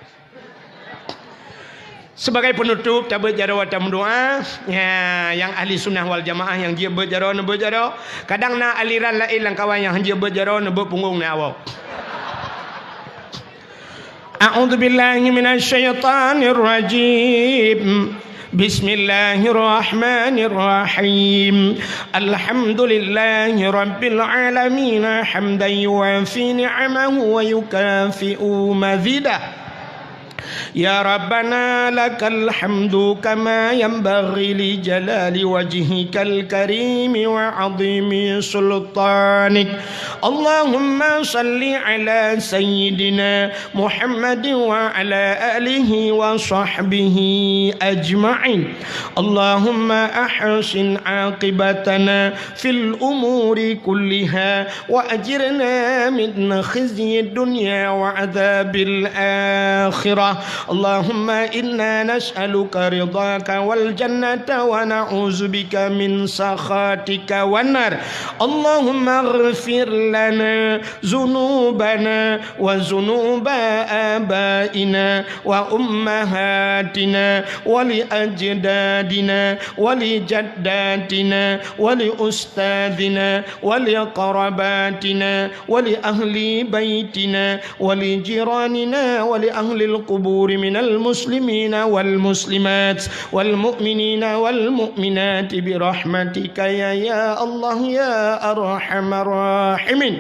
Sebagai penutup, tabeuet jaroe watèe meudoa. Ya, nyang ahli sunnah wal jamaah nyang jeuet beuet jaroe, neubeuet jaroe. Kadang na aliran laén lam kawan nyang han jeuet beuet jaroe, neubeuet punggong neuwoe. أعوذ بالله من الشيطان الرجيم. بسم الله الرحمن الرحيم. الحمد لله رب العالمين، حمدا يوافي نعمه ويكافئ مزيده. يا ربنا لك الحمد كما ينبغي لجلال وجهك الكريم وعظيم سلطانك. اللهم صل على سيدنا محمد وعلى آله وصحبه أجمعين. اللهم أحسن عاقبتنا في الأمور كلها وأجرنا من خزي الدنيا وعذاب الآخرة. اللهم إنا نسألك رضاك والجنة ونعوذ بك من سخطك والنار. اللهم اغفر لنا ذنوبنا وذنوب آبائنا وأمهاتنا ولأجدادنا ولجداتنا ولأستاذنا ولقرباتنا ولأهل بيتنا ولجيراننا ولأهل القبور من المسلمين والمسلمات والمؤمنين والمؤمنات برحمتك يا، يا الله يا أرحم الراحمين.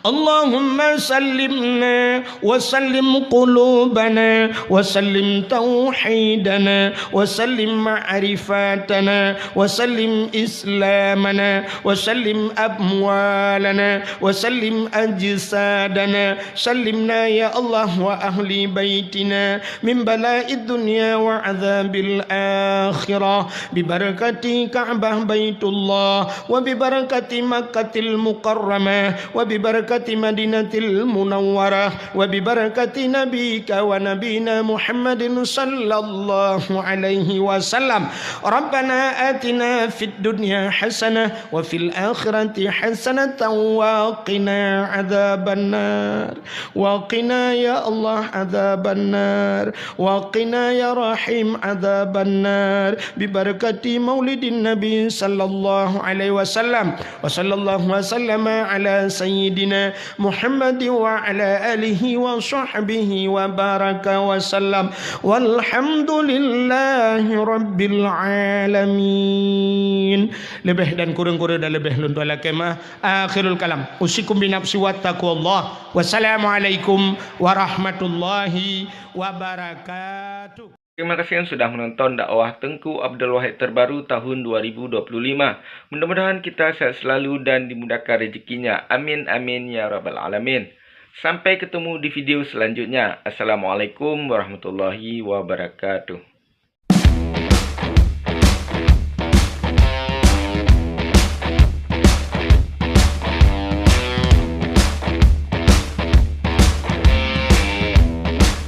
اللهم سلمنا وسلم قلوبنا وسلم توحيدنا وسلم معرفتنا وسلم إسلامنا وسلم أموالنا وسلم أجسادنا. سلمنا يا الله وأهل بيتنا من بلاء الدنيا وعذاب الآخرة ببركة كعبة بيت الله وببركة مكة المكرمة وببركة مدينة المنورة وببركة نبيك ونبينا محمد صلى الله عليه وسلم. ربنا آتنا في الدنيا حسنة وفي الآخرة حسنة وقنا عذاب النار. وقنا يا الله عذاب النار. وقنا يا رحيم عذاب النار. ببركة مولد النبي صلى الله عليه وسلم. وصلى الله وسلم على سيدنا محمد وعلى آله وصحبه وبارك وسلم. والحمد لله رب العالمين. Leubeh dan kureueng-kureueng dan leubeh lôn tuan lakée meu'ah. Akhirul kalam. Usikum binafsi wa taqwallah. Wassalamualaikum warahmatullahi wabarakatuh. Terima kasih yang sudah menonton dakwah Teungku Abdul Wahid terbaru tahun dua ribu dua puluh lima. Mudah-mudahan kita sehat selalu dan dimudahkan rezekinya. Amin, amin, ya rabbal alamin. Sampai ketemu di video selanjutnya. Assalamualaikum warahmatullahi wabarakatuh.